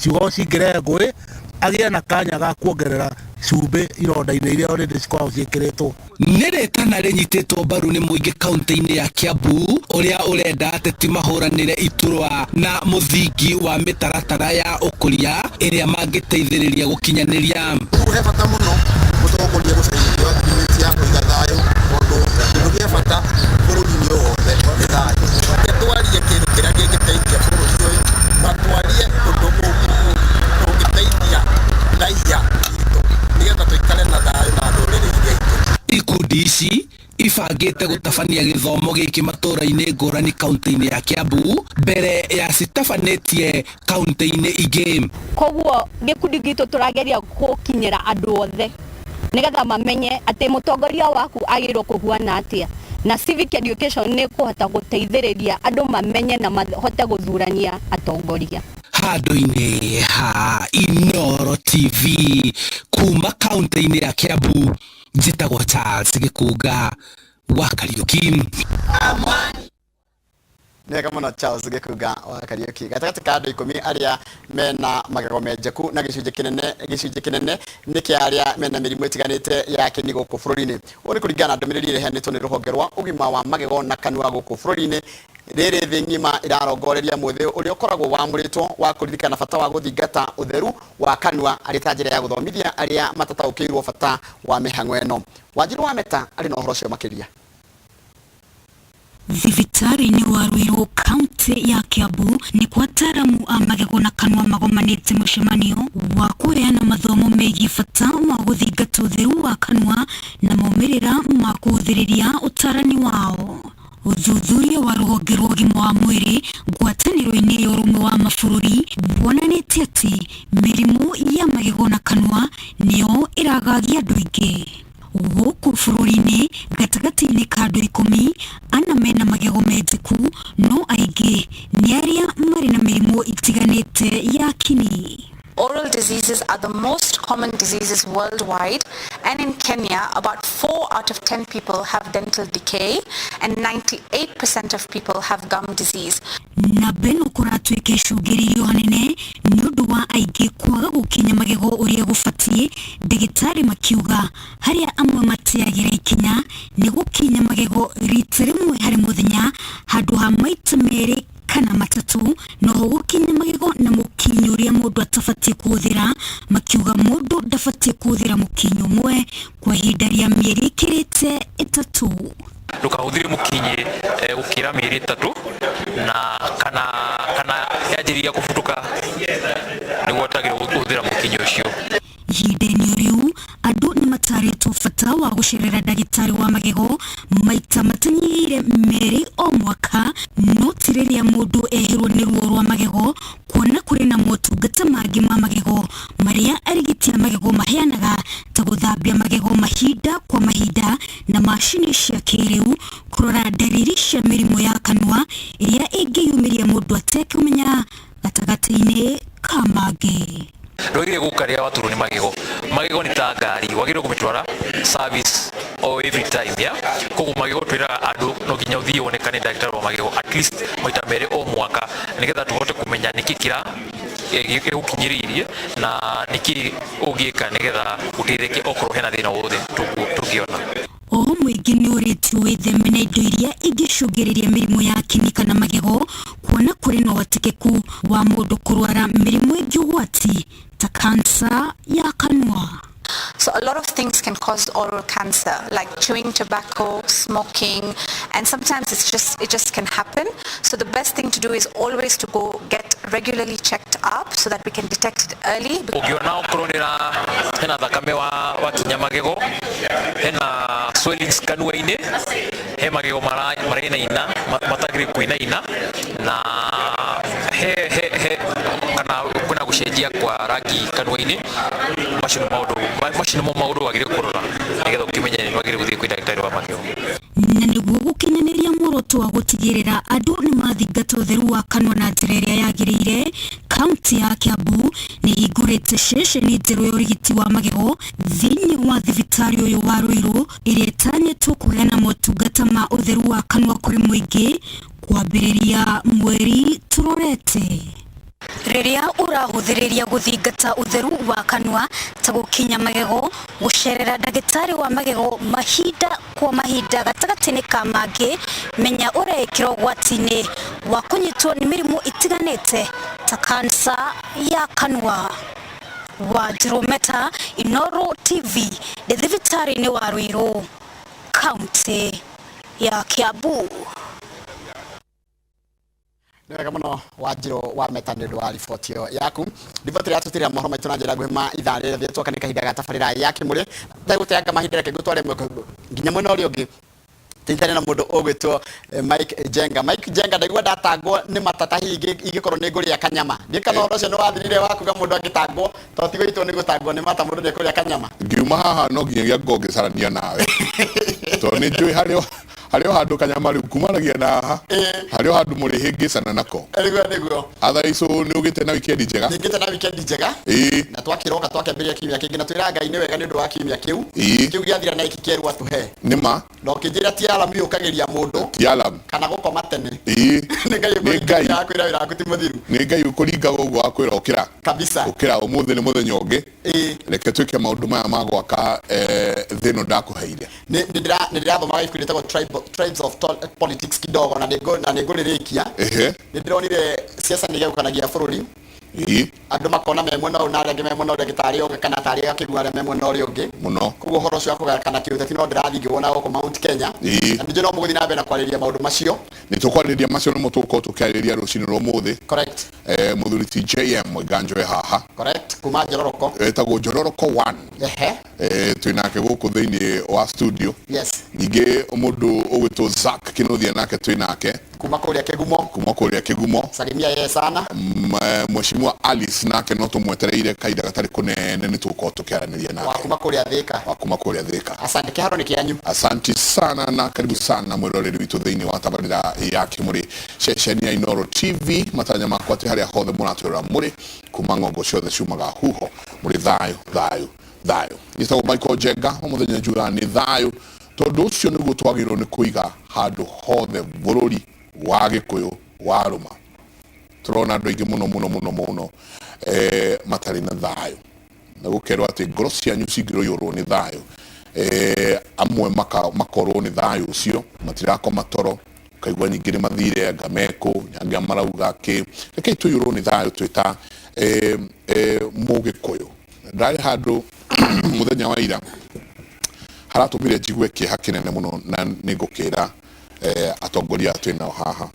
Ciugo cingĩrehe ngũĩ, agĩe na kanya ga kuongerera cumbĩ ironda-inĩ iria already cikoragwo ciĩkĩrĩtwo. Nĩ rĩtana rĩnyitĩtwo mbaru nĩ mũingĩ kaunti-inĩ ya Kiambu ũrĩa ũrenda ateti mahũranĩre iturwa na mũthingi wa mĩtaratara ya ũkũria ĩrĩa mangĩteithĩrĩria gũkinyanĩria. Rĩu he bata mũno mũtongoria gũcainĩrio agreement ya kũiga thayũ, tondũ kĩndũ gĩa bata bũrũri-inĩ ũyũ wothe nĩ thayũ. Reke twarie kĩndũ kĩrĩa kĩngĩteithia bũrũri ũyũ, na twarie ũndũ ũngĩteithia raia witũ, nĩgetha tũikare na thayũ na ndũrĩrĩ iria ingĩ. Ikundi ici ibangĩte gũtabania gĩthomo gĩkĩ matũũra-inĩ ngũrani kaunti-inĩ ya Kiambu mbere ya citabanĩtie kaunti-inĩ ingĩ. Koguo gĩkundi gitũ tũrageria gũkinyĩra andũ othe nĩgetha mamenye atĩ mũtongoria waku agĩrĩirwo kũhuana atĩa, na civic education nĩ kũhota gũteithĩrĩria andũ mamenye na mahote gũthurania atongoria. Handũ-inĩ ha Inooro TV kuma kaunti-inĩ ya Kiambu, njĩtagwo Charles Gĩkũnga wa Kariũki. Nĩ wega mũno, Charles Gĩkunga wa Kariũki. Gatagatĩ ka andũ 10 arĩa mena magego menjeku, na gĩcunjĩ kĩnene nĩ kĩa arĩa mena mĩrimũ ĩtiganĩte ya kĩni gũkũ bũrũri-inĩ. Ũũ nĩ kũringana na ndũmĩrĩri ĩrĩa ĩheanĩtwo nĩ rũhonge rwa ũgima wa magego na kanua gũkũ bũrũri-inĩ. Rĩrĩ thĩ ng'ima ĩrarongoreria mũthĩ ũrĩa ũkoragwo wamũrĩtwo wa kũririkana bata wa gũthingata ũtheru wa kanua, arĩ ta njĩra ya gũthomithia arĩa matataũkĩirwo bata wa mĩhang'o ĩno. Wanjiru wa Meta arĩ na ũhoro ũcio makĩria. Thibitarĩ-inĩ wa Ruiru, kaunti ya Kiambu, nĩkuo ataaramu a magego na kanua magomanĩte mũcemanio wa kũheana mathomo megiĩ bata wa gũthingata ũtheru wa kanua na maumĩrĩra ma kũhũthĩrĩria ũtarani wao. Ũthuthuria wa rũhonge rwa ũgima wa mwĩrĩ ngwatanĩro-inĩ ya Ũrũmwe wa Mabũrũri wonanĩtie atĩ mĩrimũ ya magego na kanua nĩyo ĩragagia andũ aingĩ gũkũ bũrũri-inĩ. Gatagatĩ-inĩ ka andũ 10, ana mena magego menjeku, no aingĩ nĩ arĩa marĩ na mĩrimũ itiganĩte ya kini. Oral diseases are the most common diseases worldwide, and in Kenya, about 4 out of 10 people have dental decay and 98% of people have gum disease. Namba ĩno kũratuĩka ĩcũngĩrĩirio hanene nĩ ũndũ wa aingĩ kwaga gũkinya magego ũrĩa gũbatiĩ. Ndagĩtarĩ makiuga harĩa amwe mateagĩra ikinya nĩ gũkinya magego rita rĩmwe harĩ mũthenya handũ ha maita 2 kana 3, noho gũkinya magego na mũkinyo ũrĩa mũndũ atabatiĩ kũhũthĩra. Makiuga mũndũ ndabatiĩ kũhũthĩra mũkinyo ũmwe kwa ihinda rĩa mĩeri ĩkĩrĩte 3. Ndũkahũthĩre mũkinyĩ gũkĩra mĩeri 3 na kana yanjĩrĩria kũbutũka nĩguo ũtagĩrĩirwo kũhũthĩra mũkinyĩ ũcio. Ihinda-inĩ o rĩu, andũ nĩ matarĩtwo bata wa gũcerera ndagĩtarĩ wa magego maita matanyihĩire 2 o mwaka, no ti rĩrĩa mũndũ ehĩrwo nĩ ruo rwa magego, kuona kũrĩ na motungata mangĩ ma magego marĩa arigiti a magego maheanaga, ta gũthambia magego mahinda kwa mahinda na macini cia kĩrĩu, kũrora ndariri cia mĩrimũ ya kanua ĩrĩa ĩngĩyumĩria mũndũ atekũmenya, gatagatĩ-inĩ ka mangĩ. Ndwagĩrĩire gũka rĩrĩa waturwo nĩ magego. Magego nĩ ta ngari, wagĩrĩirwo kũmĩtwara service o every time, yeah? Koguo magego twĩraga andũ no nginya ũthiĩ wonekane ndagĩtarĩ wa magego at least maita 2 o mwaka, nĩgetha tũhote kũmenya nĩkĩ kĩra gĩgũkinyĩrĩirie na nĩkĩ ũngĩka nĩgetha ũteithĩke okorwo hena thĩna wothe tũngĩona. Oho mũingĩ nĩ ũrĩtio wĩtheme na indo iria ingĩcũngĩrĩria mĩrimũ ya kini kana magego, kuona kũrĩ na ũhotekeku wa mũndũ kũrwara mĩrimũ ĩngĩ ũgwati ta kansa ya kanua. So a lot of things can cause oral cancer, like chewing tobacco, smoking, and sometimes it just can happen. So the best thing to do is always to go get regularly checked up so that we can detect it early. Ũngĩona okorwo nĩ hena thakame wa wakinya magego, hena swellings kanua-inĩ, he magego marainaina matagĩrĩire kũinaina, na he kana kwĩna gũcenjia kwa rangi kanua-inĩ, macio nĩmo maũndũ wagĩrĩire kũrora nĩgetha ũkĩmenye nĩ wagĩrĩire gũthiĩ kwĩ ndagĩtarĩ wa magego. Na nĩguo gũkinyanĩria muoroto wa gũtigĩrĩra andũ nĩ mathingata ũtheru wa kanua na njĩra ĩrĩa yagĩrĩire, kaunti ya Kiambu nĩ ĩhingũrĩte ceceni njerũ ya ũrigiti wa magego thĩinĩ wa thibitarĩ ũyũ wa Ruiru, ĩrĩa ĩtanyĩtwo kũheana motungata ma ũtheru wa kanua kũrĩ mũingĩ kwambĩrĩria mweri tũrorete. Rĩrĩa ũrahũthĩrĩria gũthingata ũtheru wa kanua ta gũkinya magego, gũcerera ndagĩtarĩ wa magego mahinda kwa mahinda gatagatĩ-inĩ ka mangĩ, menya ũreĩkĩra ũgwati-inĩ wa kũnyitwo nĩ mĩrimũ itiganĩte ta kansa ya kanua. Wanjirũ Meta, Inooro TV, ndĩ thibitarĩ-inĩ wa Ruiru, kaunti ya Kiambu. Nĩ wega mũno Wanjirũ wa Meta nĩ ũndũ wa riboti ĩyo yaku. Riboti ĩrĩa yatũtirĩra mohoro maitũ na njĩra nguhĩ ma ithaa rĩrĩa rĩthiĩ twoka nĩ kahinda ga tabarĩra ya kĩmũrĩ. Ndagũteanga mahinda, reke ngũtware nginya mwena ũrĩa ũngĩ tũnyitane na mũndũ ũgwĩtwo Mike Jenga. Mike Jenga, ndaigua ndatangwo nĩ matata, hihi ingĩkorwo nĩ ngũrĩa kanyama. Ndiĩ kana ũhoro ũcio nĩ wathirire wa kuga mũndũ angĩtangwo, to ti gũitwo nĩ gũtangwo nĩ mata, mũndũ nĩ ekũrĩa kanyama. Ngiuma haha no nginyagia ngorwo ngĩcarania nawe, tondũ nĩ njũĩ harĩ o handũ kanyama rĩu kumanagia na haha, harĩ o handũ mũrĩhĩngĩcana nako. Nĩguo, nĩguo. Otherwise nĩ ũgĩte na weekend njega? Ningĩte na weekend njega. Na twakĩroka twakĩambĩrĩria kiumia kĩngĩ, na twĩra Ngai nĩ wega nĩ ũndũ wa kiumia kĩu. Kĩu gĩathira na gĩkĩ kĩerũ atũhe. Nĩ ma. Na ũkĩnjĩra ti alarm yũkagĩria mũndũ. Ti alarm. Kana gũkoma tene. Nĩ Ngai. Nĩ Ngai. Akwĩra wĩra waku ti mũthiru. Nĩ Ngai ũkũringaga ũguo akwĩra ũkĩra. Kabisa. Ũkĩra, ũmũthĩ nĩ mũthenya ũngĩ. Reke twĩke maũndũ maya ma gwaka thĩ ĩno ndakũheire. Nĩ ndĩrathomaga ibuku rĩtagwo Tribes of Politics kidogo, na nĩngũrĩrĩkia. Nĩ ndĩronire siasa nĩ igayũkanagia bũrũri. Andũ makona me mwena ũyũ na arĩa angĩ me mwena ũrĩa ũngĩ, tarĩ oge kana tarĩ akĩgu arĩa me mwena ũrĩa ũngĩ. Mũno. Koguo ũhoro ũcio wa kũgayũkana kĩũteti no ndĩrathiĩ ngĩwona gũkũ Mount Kenya. Na ningĩ no mũgũthiĩ na mbere na kwarĩrĩria maũndũ macio. Nĩ tũkwarĩrĩria macio, nĩmo tũgũkorwo tũkĩarĩrĩria rũcinĩ rwa ũmũthĩ. Correct. Mũthuri ti JM Nganjo e haha. Correct. Kuma Njororoko. Etagwo Njororoko 1. Twĩ nake gũkũ thĩinĩ wa studio. Yes. Ningĩ mũndũ ũgwĩtwo Zack Kĩnuthia nake twĩ nake. Kuma kũrĩa Kĩgumo. Kuma kũrĩa Kĩgumo. Salimia yeye sana. Mheshimiwa Alice nake no tũmwetereire kahinda gatarĩ kũnene, nĩ tũgũkorwo tũkĩaranĩria nake. Wa kuma kũrĩa Thĩka. Wa kuma kũrĩa Thĩka. Asante, kĩharo nĩ kĩanyu. Asanti sana na karibu sana mwĩroreri witũ thĩinĩ wa tabarĩra ya Kĩmũrĩ, ceceni ya Inooro TV. Matanya makwa atĩ harĩa hothe mũratwĩrora mũrĩ kuma ng'ongo ciothe ciumaga huho, mũrĩ thayũ, thayũ, thayũ. Njĩtagwo Michael Njenga, o mũthenya njugaga nĩ thayũ, tondũ ũcio nĩguo twagĩrĩirwo nĩ kũiga handũ hothe bũrũri wa Gĩkũyũ warũma. Tũrona andũ aingĩ mũno mũno mũno mũno matarĩ na thayũ, na gũkerwo atĩ ngoro cianyu cingĩrũyũrwo nĩ thayũ, amwe makorwo nĩ thayũ ũcio matirakoma toro, ũkaigua nyingĩ nĩ mathire anga mekũ, angĩ marauga kĩ. Rekei tũiyũrwo nĩ thayũ twĩ ta Mũgĩkũyũ. Ndarĩ handũ mũthenya wa ira haratũmire njigue kĩeha kĩnene mũno, na nĩ ngũkĩra atongoria aya twĩ nao haha,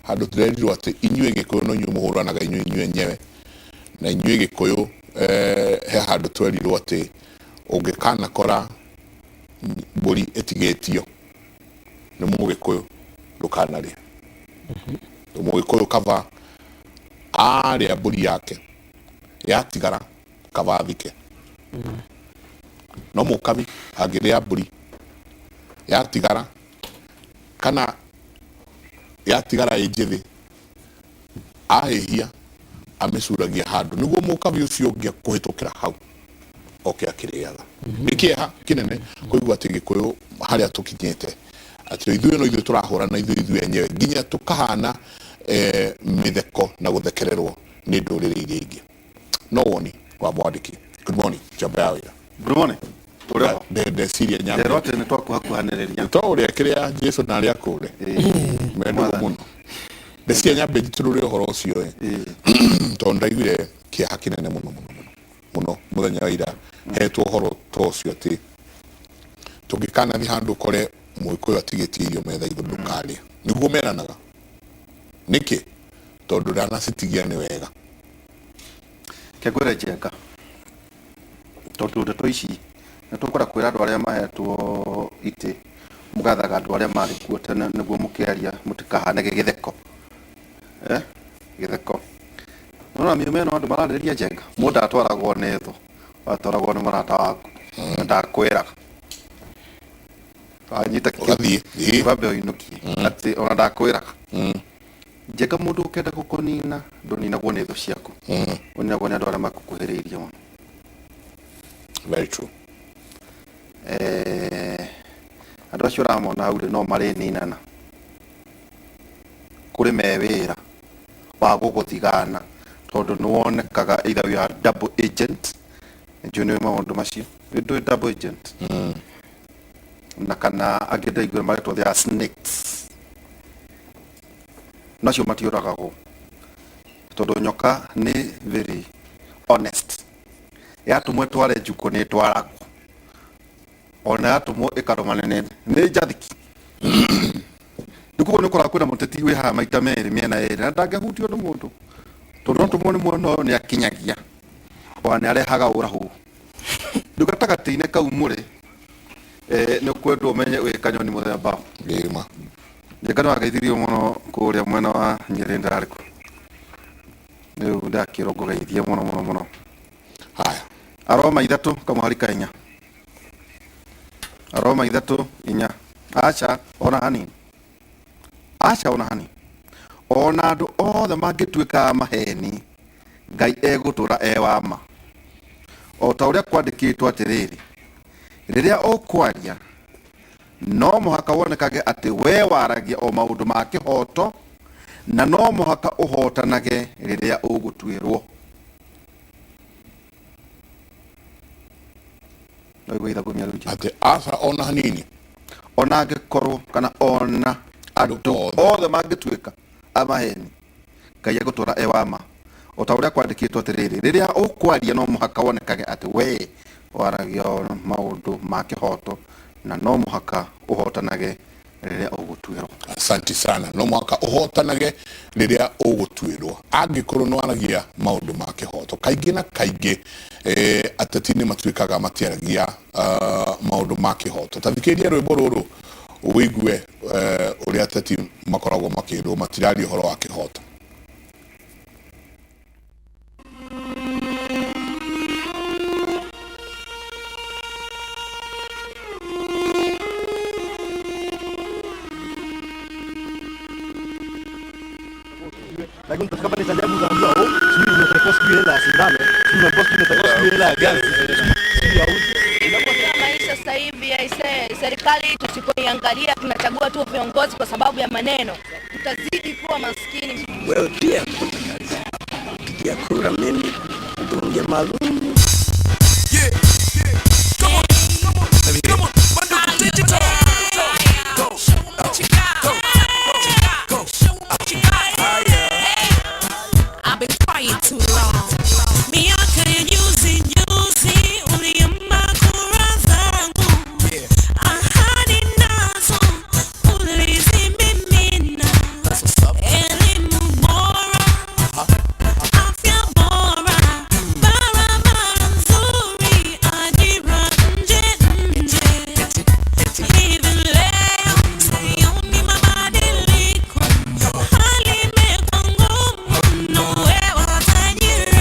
handũ tũrerirwo atĩ inyuĩ Gĩkũyũ no inyuĩ mũhũranaga inyuĩ inyuĩ enyewe, na inyuĩ Gĩkũyũ he handũ twerirwo atĩ ũngĩkanakora mbũri ĩtigĩtio nĩ Mũgĩkũyũ ndũkanarĩe. Mũgĩkũyũ kaba arĩa mbũri yake yatigara kaba athike, no mũkabi angĩrĩa mbũri yatigara kana yatigara ĩ njĩthĩ ahĩhia amĩcuragia handũ nĩguo mũkabi ũcio ũngĩ kũhĩtũkĩra hau oke akĩrĩaga. Nĩ kĩeha kĩnene kũigua atĩ Gĩkũyũ harĩa tũkinyĩte atĩ ithuĩ no ithuĩ tũrahũrana ithuĩ ithuĩ enyewe, nginya tũkahana mĩtheko na gũthekererwo nĩ ndũrĩrĩ iria ingĩ. No woni wa mwandĩki. Good morning, njamba ya wĩra. Good morning. Ndeciria nyambe. Nderwo atĩ nĩ twakuhakuhanĩrĩria. To ũrĩa kĩrĩa Jesu na arĩa akũre mendũgũ mũno. Ndeciria nyambe njitũrũre ũhoro ũcio tondũ ndaiguire kĩeha kĩnene mũno mũno mũno mũno mũthenya wa ira hetwo ũhoro ta ũcio atĩ tũngĩkanathiĩ handũ ũkore Mũgĩkũyũ atigĩtie irio metha igũrũ ndũkarĩe. Nĩguo meranaga. Nĩkĩ? Tondũ ndanacitigia nĩ wega. Kengwĩre Njenga, tondũ ndeto ici nĩ tũkwenda kwĩra andũ arĩa mahetwo itĩ, mũgathaga andũ arĩa marĩ kuo tene nĩguo mũkĩaria mũtikahanage gĩtheko. Gĩtheko. Nĩwona mĩũma ĩno andũ mararĩrĩria Njenga, mũndũ atwaragwo nĩ thũ, atwaragwo nĩ mũrata waku, na ndakwĩraga. Wanyita Ũgathiĩ, ĩĩ. Wambe ũinũkie, atĩ ona ndakwĩraga. Njenga, mũndũ ũkenda gũkũnina ndũninagwo nĩ thũ ciaku, ũninagwo nĩ andũ arĩa makũkuhĩrĩirie mũno. Very true. Andũ acio ũramona hau rĩ, no marĩninana kũrĩ me wĩra. Wa gũgũthigana tondũ nĩ wonekaga either you are double agent, njũĩ nĩ maũndũ macio ndũĩ double agent na kana angĩ ndaiguire maretwo they are snakes, nacio matiũragagwo tondũ nyoka nĩ very honest, yatũmwo ĩtware njukũ nĩ ĩtwaragwo, ona yatũmwo ĩkarũma nĩ njathiki. Rĩu koguo nĩ ũkoraga kwĩna mũteti wĩ haha maita merĩ mĩena ĩrĩ na ndangĩhutio nĩ mũndũ tondũ no tũmwo nĩ mwena ũyũ nĩ akinyagia ona nĩ arehaga ũrahu. Rĩu gatagatĩ-inĩ kau mũrĩ nĩ ũkwendwo ũmenye wĩ kanyoni mũthemba. Ngĩma. Njĩka nĩ wageithirio mũno kũrĩa mwena wa Nyĩrĩ ndarĩ kũ rĩu ndakĩrwo ngũgeithie mũno mũno mũno. Haya. Aroma 3 kamũhari ka 4. Aroma 3:4. Aca ona hanini, aca ona hanini, ona andũ othe mangĩtuĩka a maheni Ngai egũtũra e wa ma, o ta ũrĩa kwandĩkĩtwo atĩrĩrĩ, rĩrĩa ũkwaria no mũhaka wonekage atĩ we waragia o maũndũ ma kĩhooto, na no mũhaka ũhootanage rĩrĩa ũgũtuĩrwo. Waigua ithagumia rĩu? Atĩ aca ona hanini. Ona angĩkorwo kana ona andũ othe mangĩtuĩka a maheni Ngai egũtũra e wa ma, o ta ũrĩa kwandĩkĩtwo atĩrĩrĩ, rĩrĩa ũkwaria no mũhaka wonekage atĩ we waragia maũndũ ma kĩhooto, na no mũhaka ũhootanage rĩrĩa ũgũtuĩrwo. Asante sana. No mũhaka ũhotanage rĩrĩa ũgũtuĩrwo angĩkorwo nĩ waragia maũndũ ma kĩhoto. Kaingĩ na kaingĩ ateti nĩ matuĩkaga matiaragia maũndũ ma kĩhoto. Ta thikĩrĩria rwĩmbo rũrũ ũigue ũrĩa ateti makoragwo makĩrwo matiraria ũhoro wa kĩhoto. Lakini utafika pale Tandabu utaambiwa oh, sijui unatakiwa sijui hela ya sindano, sijui unaambiwa sijui unatakiwa sijui hela ya gasi, sijui ya uzi. Maisha sasa hivi aisee, serikali tusipoiangalia tunachagua tu viongozi kwa sababu ya maneno, tutazidi kuwa maskini. Wewe pia kazi, pigia kura mimi mbunge maalum. I've been quiet too long. Miaka ya juzi juzi uliomba kura zangu, ahadi nazo ulizimimina. Elimu bora, afya bora, barabara nzuri, ajira nje nje. Hivi leo sioni mabadiliko, hali imekuwa ngumu mno, wewe tajiri.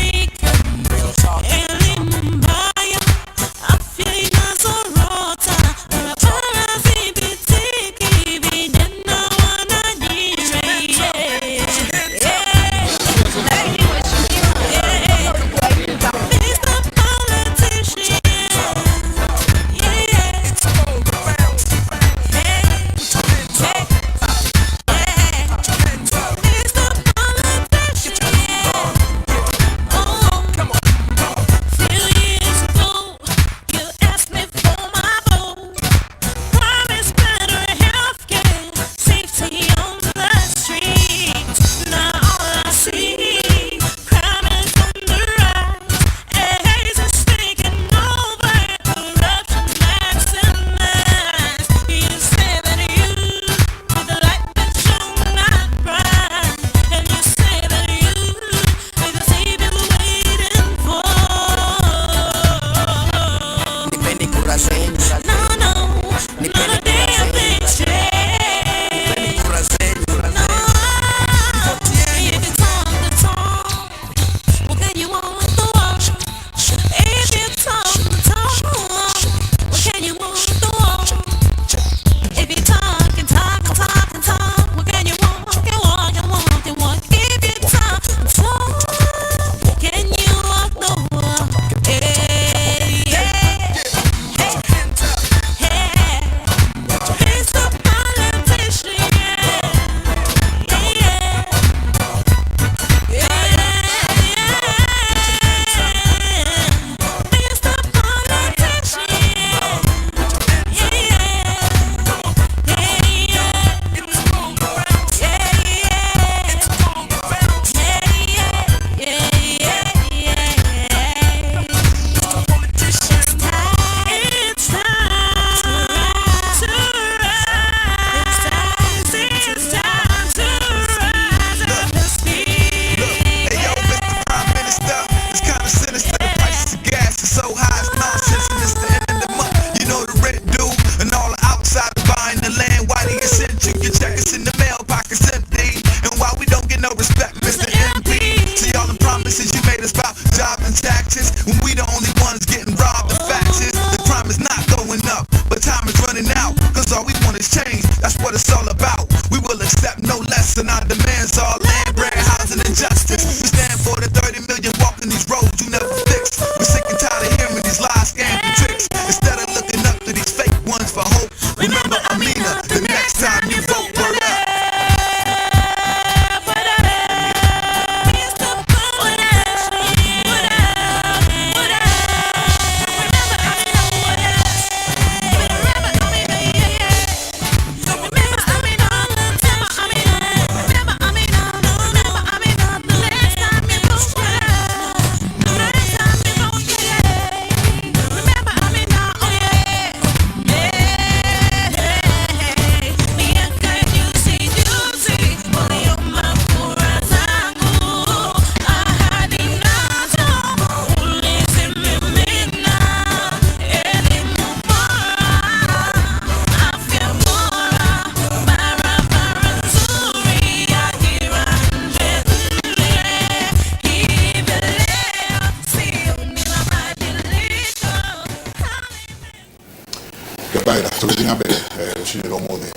Rũcinĩ rwa ũmũthĩ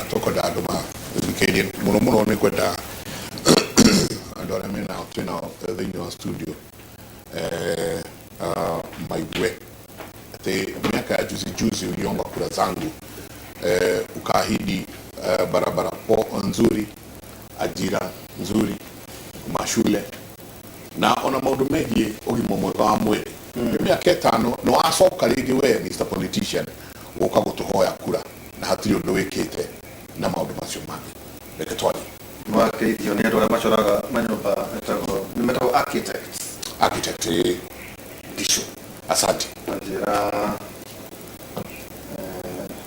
tũkwenda andũ mathikĩrĩrie mũno mũno, nĩ kwenda andũ arĩa menao twĩnao thĩinĩ wa studio maigue atĩ miaka ya juzi juzi uliomba kura zangu, ukaahidi barabara po nzuri, ajira nzuri, mashule na ona maũndũ megiĩ ũgima mwega wa mwĩrĩ. Nĩ mĩaka 5 nĩ wacoka rĩngĩ we Mr Politician gũka gũtũhoya kura na hatirĩ ũndũ wĩkĩte na maũndũ macio mangĩ. Reke twarie. Wakeithio nĩ andũ arĩa macoraga manyũmba metagwo, nĩ metagwo architects. Architect Ndisho, asante. Na njĩra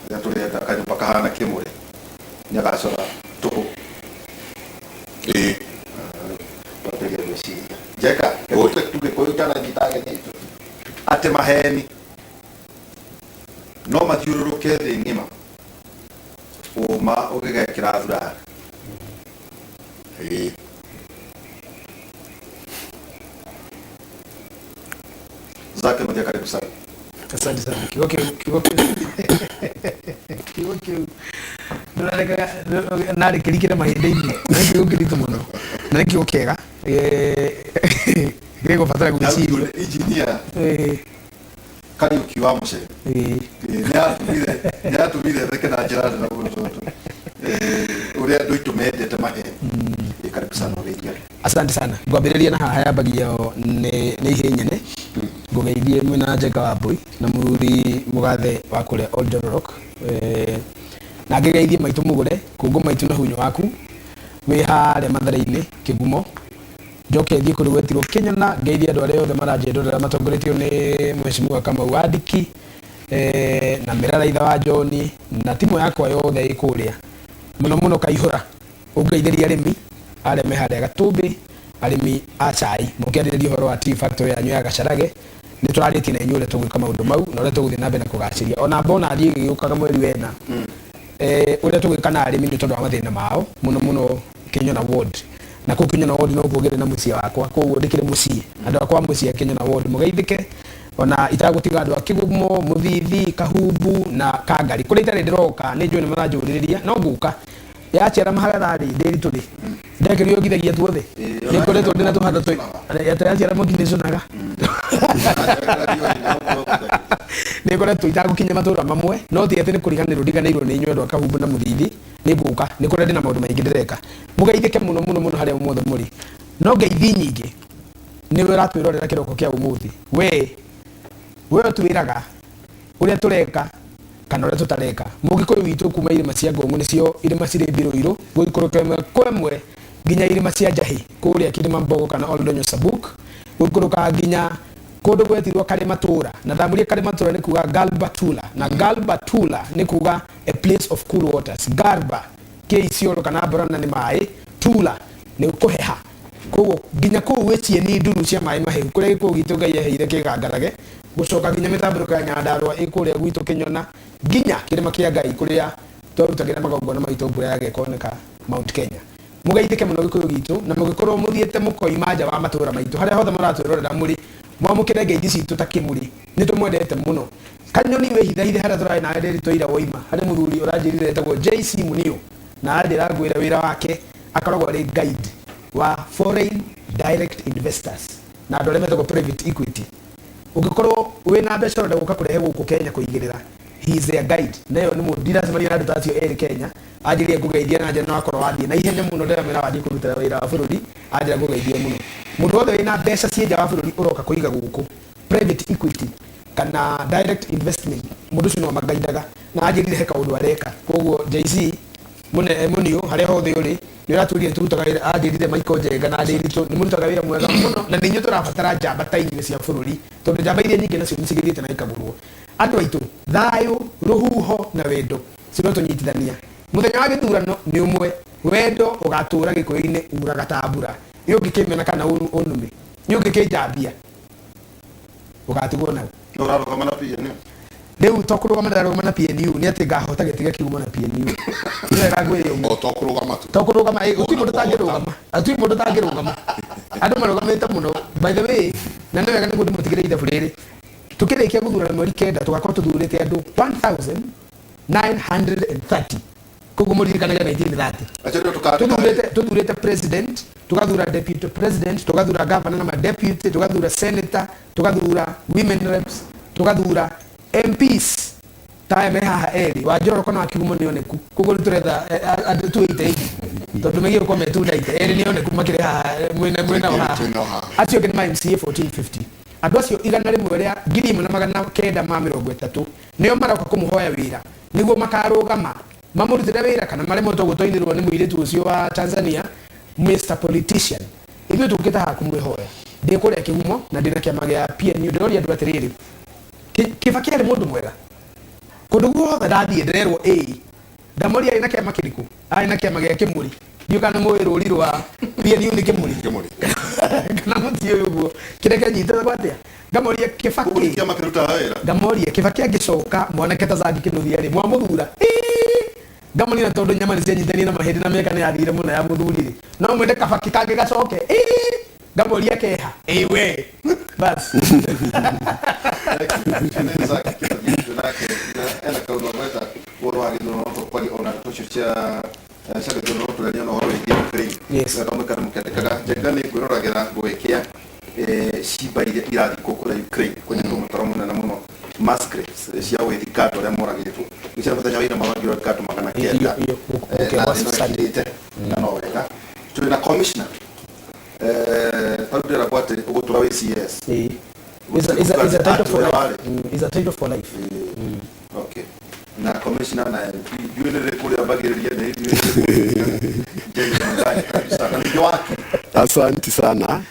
rĩrĩa tũrenda kanyũmba kahana kĩmũrĩ nĩ agacora tũhũ. Twambĩrĩria gwĩciria njeka tũgĩkũyũ tananyita ageni aitũ atĩ maheni no mathiũrũrũke thĩ ng'ima ũma ũgĩgekĩra thurari. Zake Mathia, karibu sana. Asante sana. Kiugo kiu ndũrareka narĩ kĩrikĩre mahinda-inĩ, nĩ kiugo kĩritũ mũno na nĩ kiugo kĩega gĩgũbatara gwĩciria. Engineer Kariuki wa Mũcere nĩ atũmire theke na njĩra nene mũno tondũ ũrĩa andũ aitũ mendete maheni. Karibu sana ũgeithia. Asante sana. Ngwambĩrĩria na haha yambagio nĩ ihĩ nyene ngũgeithie mwĩna Njenga wa Mbui na mũthuri mũgathe wa kũrĩa Old Rock, na ngĩgeithie maitũ mũgũre kũngũ maitũ na hunyo waku wĩ harĩa Mathare-inĩ Kĩgumo. Njoke thiĩ kũrĩ gwetirwo Kĩnyona ngeithie andũ arĩa othe maranjĩndorera matongoretio nĩ Mheshimiwa Kamau Wandiki na Mĩrara itha wa John na timu yakwa yothe ĩ kũrĩa mũno mũno Kaihũra. Ũngeithĩrie arĩmi arĩa me harĩa Gatũmbĩ, arĩmi a cai, mũkĩarĩrĩria ũhoro wa tea factory yanyu ya Gacharage. Nĩ tũrarĩtie na inyuĩ ũrĩa tũgwĩka maũndũ mau na ũrĩa tũgũthiĩ na mbere na kũgacĩria ona mbona thiĩ ĩgĩũkaga mweri wena, ũrĩa tũgwĩka na arĩmi nĩ tondũ wa mathĩna mao mũno mũno Kĩnyona ward, na kũu Kĩnyona ward no kuo ngĩrĩ na mũciĩ wakwa, koguo ndĩkĩrĩ mũciĩ andũ akwa mũciĩ a Kĩnyona ward mũgeithĩke, ona itagũtiga andũ a Kĩgumo, Mũthithi, Kahumbu na Kangari kũrĩa itarĩ ndĩroka. Nĩ njũĩ nĩ maranjũrĩrĩria no ngũka yaciara mahagatha rĩ ndĩritũ rĩ ndekĩrio ngithagia tuothe nĩ ngoretwo ndĩna tũhanda yaciara mũkinĩconaga nĩ ngoretwo itagũkinya matũra mamwe, no ti atĩ nĩ kũriganĩrwo ndiganĩirwo nĩ inyuĩ andũ a Kahumbu na Mũthithi. Nĩ ngũka nĩ kũrĩa ndĩna maũndũ maingĩ ndĩreka. Mũgeithĩke mũno mũno mũno harĩa mothe mũrĩ. No ngeithi nyingĩ nĩwe ũratwĩrorera kĩroko kĩa ũmũthĩ, we ũtwĩraga ũrĩa tũreka kana ũrĩa tũtareka. Mũgĩkũyũ witũ kuma irĩma cia Ngũng'ũ, nĩcio irĩma cirĩ mbirũirũ, gũikũrũka ĩmwe kwa ĩmwe nginya irĩma cia Njahĩ kũrĩa Kĩrĩma Mbogo kana Oldonyo Sabuk, gũikũrũka nginya kũndũ gwetirwo Karĩmatũra, na thamuria Karĩmatũra nĩ kuga Galbatula, na Galbatula nĩ kuga a place of cool waters. Garba kĩ Isiolo kana Borana nĩ maĩ, tula nĩ kũheha, koguo nginya kũu gwĩ cieni nduru cia maĩ mahehu kũrĩa gĩkũyũ gitũ Ngai eheire kĩgangarage, gũcoka nginya mĩtambũrũko ya Nyandarũa ĩ kũrĩa gwitũ Kĩnyona nginya kĩrĩma kĩa Ngai kũrĩa twarutagĩra magongona maitũ mbura yaga ĩkoneka Mount Kenya. Mũgeithĩke mũno gĩkũyũ gitũ, na mũgĩkorwo mũthiĩte mũkoima nja wa matũra maitũ harĩa hothe mũratwĩrorera mũrĩ, mwamũkĩre ngeithi citũ ta kĩmũrĩ, nĩ tũmwendete mũno. Kanyoni wĩhithahithe harĩa tũrarĩ nawe ndĩritũ ira woima harĩ mũthuri ũranjĩrire etagwo JC Munio, na anjĩra ngwĩre wĩra wake akoragwo arĩ guide wa foreign direct investors na andũ arĩa metagwo private equity. Ũngĩkorwo wĩna mbeca ũrenda gũka kũrehe gũkũ Kenya kũigĩrĩra, he is their guide. Nayo nĩ mũndũ ndiracemania na andũ ta acio erĩ Kenya. Anjĩrire ngũgeithia na njĩra no akorwo wathiĩ na ihenya mũno ndĩramwĩra wathiĩ kũrutĩra wĩra wa bũrũri. Anjĩra ngũgeithie mũno. Mũndũ wothe wĩna mbeca ciĩ nja wa bũrũri ũroka kũiga gũkũ private equity kana direct investment, mũndũ ũcio no amagaindaga, na anjĩrire he kaũndũ areka. Koguo JC mũne mũniũ harĩa hothe ũrĩ nĩ ũratwĩrire tũrutaga wĩra. Anjĩrire Michael Njenga na Ndĩritũ nĩ mũrutaga wĩra mwega mũno, na nĩ inyuĩ tũrabatara njamba ta inyuĩ cia bũrũri, tondũ njamba iria nyingĩ nacio nĩ cigĩrĩte na ikagũrwo. Andũ aitũ, thayũ, rũhuho na wendo cirotũnyitithania. Mũthenya wa gĩthurano nĩ ũmwe, wendo ũgatũra gĩkũyũ-inĩ uraga ta mbura. Nĩ ũngĩkĩmena kana ũnume, nĩ ũngĩkĩnjambia ũgatigwo nau. Ũrarũgama na PNU? Rĩu to kũrũgama ndarũgama na PNU, nĩ atĩ ngahota gĩtĩ gĩa kiumo na PNU. Nĩ wega ngwĩre ũguo. O to kũrũgama tu. To kũrũgama, gũtirĩ mũndũ ũtangĩrũgama, gũtirĩ mũndũ ũtangĩrũgama, andũ marũgamĩte mũno by the way. Na nĩ wega nĩguo ndĩmũtigĩre ithabu rĩrĩ, tukĩrĩkia gũthurana mweri 9 tũgakorwo tũthurĩte andũ 1930. Koguo mũririkanage 1930 tuthurĩte president, tugathura deputy president, tugathura governor na ma deputy, tugathura senator, tugathura women reps, tugathura MPs ta me haha eri wa Njoroko na wa Kigumo nĩ oneku. Koguo rĩu tũretha andũ tuĩte ingĩ tondũ megiĩ gũkorwo me 290 eri nĩ oneku makĩrĩ haha mwena wa haha. Acio angĩ nĩ ma MCA 1450. Andũ acio 101,930 nĩo maroka kũmũhoya wĩra nĩguo makarũgama mamũrutĩre wĩra kana maremwo to gũtoinĩrwo nĩ mũirĩtu ũcio wa Tanzania, Mr Politician. Ithuĩ tũkĩte haha kũmwĩhoya. Ndĩ kũrĩa Kĩgumo na ndĩna kĩama gĩa PNU. Ndĩroria andũ atĩrĩrĩ, Kibaki arĩ mũndũ mwega? Kũndũ guothe ndathiĩ ndĩrerwo ĩĩ. Ndamoria arĩ na kĩama kĩrĩkũ? Arĩ na kĩama gĩa Kĩmũri. Ndiũĩ kana mũĩ rũri rwa PNU nĩ Kĩmũri kana mũtiũĩ ũguo. Kĩrĩa kĩanyitĩte atĩa? Ngamoria Kibaki, ngamoria Kibaki angĩcoka mwanake ta Zaki Kĩnuthia rĩ, mwamũthura? Ngamoria na tondũ nyama nĩ cianyitania na mahĩndĩ na mĩaka nĩ yathire mũno ya mũthuri rĩ, no mwende Kabaki kangĩ gacoke? Ngamoria keha? Ĩĩ we bas. Ena kaũndũ agweta ũhoro wa gĩthurano tũkwaria ona ndeto icio cia cia gĩthurano tũraria na ũhoro wĩgiĩ Ukraine. Yes. Kamwe kana mũkĩandĩkaga njenga nĩ ngwĩroragĩra gwĩkĩa cimba iria irathikwo kũrĩa Ukraine kũnyitwo mũtaro mũnene mũno, mass graves cia gwĩthika andũ arĩa moragĩtwo gĩcia mũthenya wa ira maragirwo andũ 900 na thĩ ĩno ĩkirĩte na no wega tũrĩ na commissioner tarĩu ndĩragwo atĩ ũgũtũra wĩ CS. Is a title for life. Is a title for life. Okay. Na commissioner na MP ndiũĩ nĩ rĩrĩkũ rĩambagĩrĩria nĩ ndiũĩ wake. Asanti sana.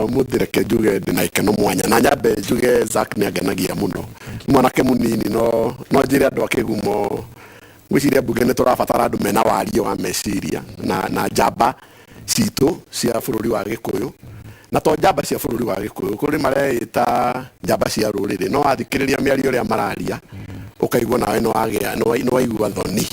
Muthi reke njuge ndĩna gĩkeno mwanya na nyambe njuge Zack nĩ angenagia mũno. Nĩ mwanake mũnini no no njĩre andũ a Kĩgumo ngwĩciria mbunge nĩ tũrabatara andũ mena warie wa meciria na njamba citũ cia bũrũri wa Gĩkũyũ na to njamba cia bũrũri wa Gĩkũyũ kũrĩ mareĩta njamba cia rũrĩrĩ no wathikĩrĩria mĩario ĩrĩa mararia ũkaigua nawe nĩ waigua thoni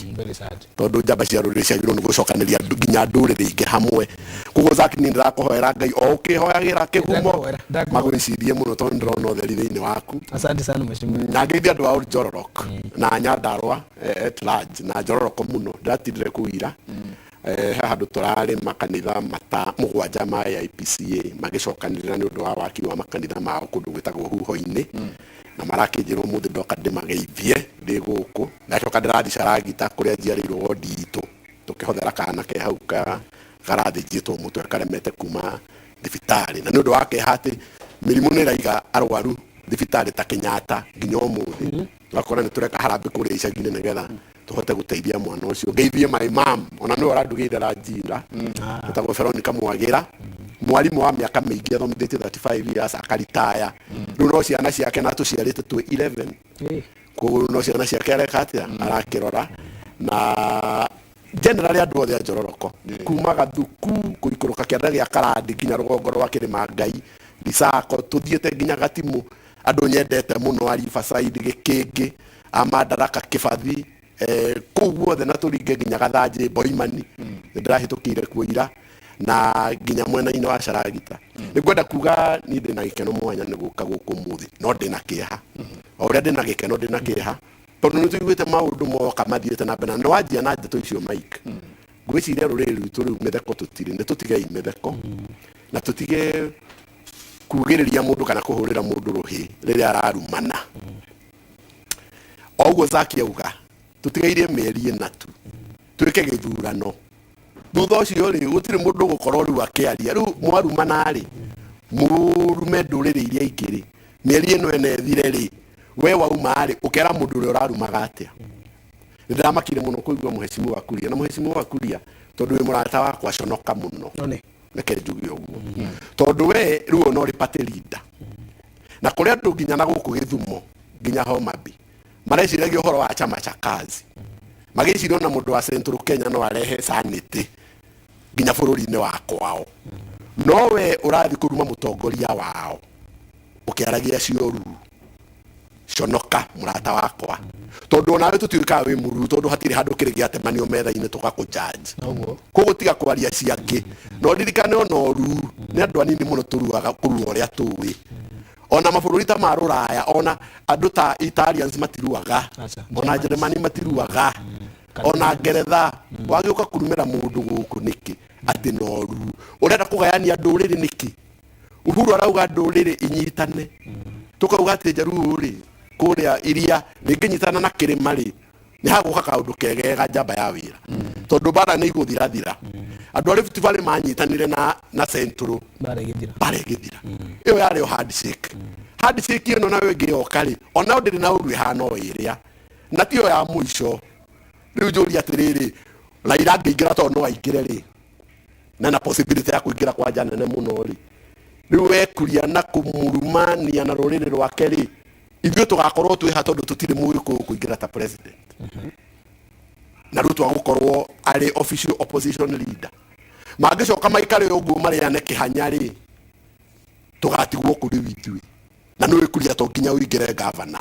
tondũ njamba cia rũrĩrĩ ciagĩrĩirwo nĩ gũcokanĩria nginya ndũrĩrĩ ingĩ hamwe. Koguo Zack niĩ ndĩrakũhoera Ngai o ũkĩhoyagĩra Kĩgumo magwĩcirie mũno tondũ ndĩrona ũtheri thĩinĩ waku. Asante sana mheshimiwa. Na ngeithia andũ a Njororok na Nyandarua at large na Njororoko mũno ndĩratindire kũu ira. He handũ tũrarĩ makanitha mata mũgwanja ma AIPCA magĩcokanĩrĩra nĩ ũndũ wa waki wa makanitha mao kũndũ gwĩtagwo Huho-inĩ na marakĩnjĩra ũmũthĩ ndoka ndĩmageithie ndĩ gũkũ. Ndacoka ndĩrathiĩ Caragita kũrĩa njiarĩirwo wondi itũ tũkĩhothera kana ke hau karathĩnjĩtwo mũtwe karemete kuma thibitarĩ na nĩ ũndũ wa kĩeha atĩ mĩrimũ nĩ ĩraiga arwaru thibitarĩ ta Kenyatta nginya ũmũthĩ. Tũgakora nĩ tũreka harambĩ kũrĩa icagi-inĩ nĩgetha tũhote gũteithia mwana ũcio. Ngeithie my mom ona nĩwe ũrandugĩire ranjira etagwo Veronica Mwagĩra, mwarimũ wa mĩaka mĩingĩ athomithĩtie 35 years akaritaya. Rĩu no ciana ciake na tũciarĩte twĩ 11 koguo no ciana ciake areka atĩa arakĩrora. Na generally andũ othe a Njororoko kuma Gathuku kũikũrũka kĩanda gĩa Karandi nginya rũgongo rwa Kĩrĩma Ngai Risako tũthiĩte nginya Gatimu andũ nyendete mũno a Riverside Gĩkĩngĩ a Madaraka Kĩbathi kũu guothe na tũringe nginya Gathanjĩ Boimani nĩ ndĩrahĩtũkĩire kuo ira na nginya mwena-inĩ wa Caragita. Nĩ ngwenda kuga niĩ ndĩna gĩkeno mwanya nĩ gũka gũkũ ũmũthĩ no ndĩna kĩeha o ũrĩa ndĩna gĩkeno ndĩna kĩeha tondũ nĩ tũiguĩte maũndũ moka mathiĩte na mbere na nĩ wanjia na ndeto icio Mike. Ngwĩciria rũrĩrĩ rwitũ rĩu mĩtheko tũtirĩ nĩ tũtigei mĩtheko na tũtige kugĩrĩria mũndũ kana kũhũrĩra mũndũ rũhĩ rĩrĩa ararumana. O ũguo Zack auga tũtigairie mĩeri ĩna tu twĩke gĩthurano thutha ũcio rĩ gũtirĩ mũndũ ũgũkorwo rĩu akĩaria. Rĩu mwarumana rĩ mũrume ndũrĩrĩ iria ingĩ rĩ mĩeri ĩno ĩna ĩthire rĩ we wauma rĩ ũkera mũndũ ũrĩa ũrarumaga atĩa. Nĩ ndĩramakire mũno kũigua mũhecimu wa Kuria na mũhecimu wa Kuria tondũ wĩ mũrata wakwa conoka mũno reke njuge ũguo tondũ we rĩu ona ũrĩ party leader na kũrĩ andũ nginya na gũkũ Gĩthumo nginya Homa Bay mareciragia ũhoro wa chama cha kazi magĩciria ona mũndũ wa Central Kenya no arehe sanity nginya bũrũri-inĩ wa kwao no we ũrathiĩ kũruma mũtongoria wao ũkĩaragia cioruru. Conoka mũrata wakwa tondũ onawe tũtiũĩ wĩ mũruru tondũ hatirĩ handũ kĩrĩ gĩatemanio metha-inĩ tũgakũjudge. Koguo tiga kwaria ciangĩ no ririkane ona ũruru nĩ andũ anini mũno tũruaga kũrua ũrĩa tũĩ. Ona mabũrũri ta ma Rũraya, ona andũ ta Italians matiruaga, ona Germany matiruaga, ona Ngeretha. Wagĩũka kũrumĩra mũndũ gũkũ nĩkĩ atĩ noru ũrenda kũgayania ndũrĩrĩ nĩkĩ? Uhuru arauga ndũrĩrĩ inyitane, tũkauga atĩ Njaruũ rĩ kũrĩa iria rĩngĩnyitana na kĩrĩma rĩ, nĩ hagũka kaũndũ kegega njamba ya wĩra, tondũ mbara nĩ igũthirathira. Andũ a Rift Valley manyitanire na Central, Mbara ĩgĩthira. Mbara ĩgĩthira. Ĩyo yarĩ o handshake. Handshake ĩno nayo ĩngĩ yoka rĩ, onayo ndĩrĩ na ũru, ĩhana o ĩrĩa na tiyo ya mũico. Rĩu njũria atĩrĩrĩ, Raila angĩingĩra, tondũ no aingĩre rĩ, na possibility ya kũingĩra kwanja nene mũno rĩ, rĩu wekuria na kũmurumania na rũrĩrĩ rwake rĩ, ithuĩ tũgakorwo twĩ ha? Tondũ tũtirĩ mũgĩkũyũ kũingĩra ta president na rĩu twagũkorwo arĩ official opposition leader, mangĩcoka maikare ũguo marĩane kĩhanya rĩ, tũgatigwo kũrĩ ithuĩ. Na nĩ wĩkuria to nginya ũingĩre gavana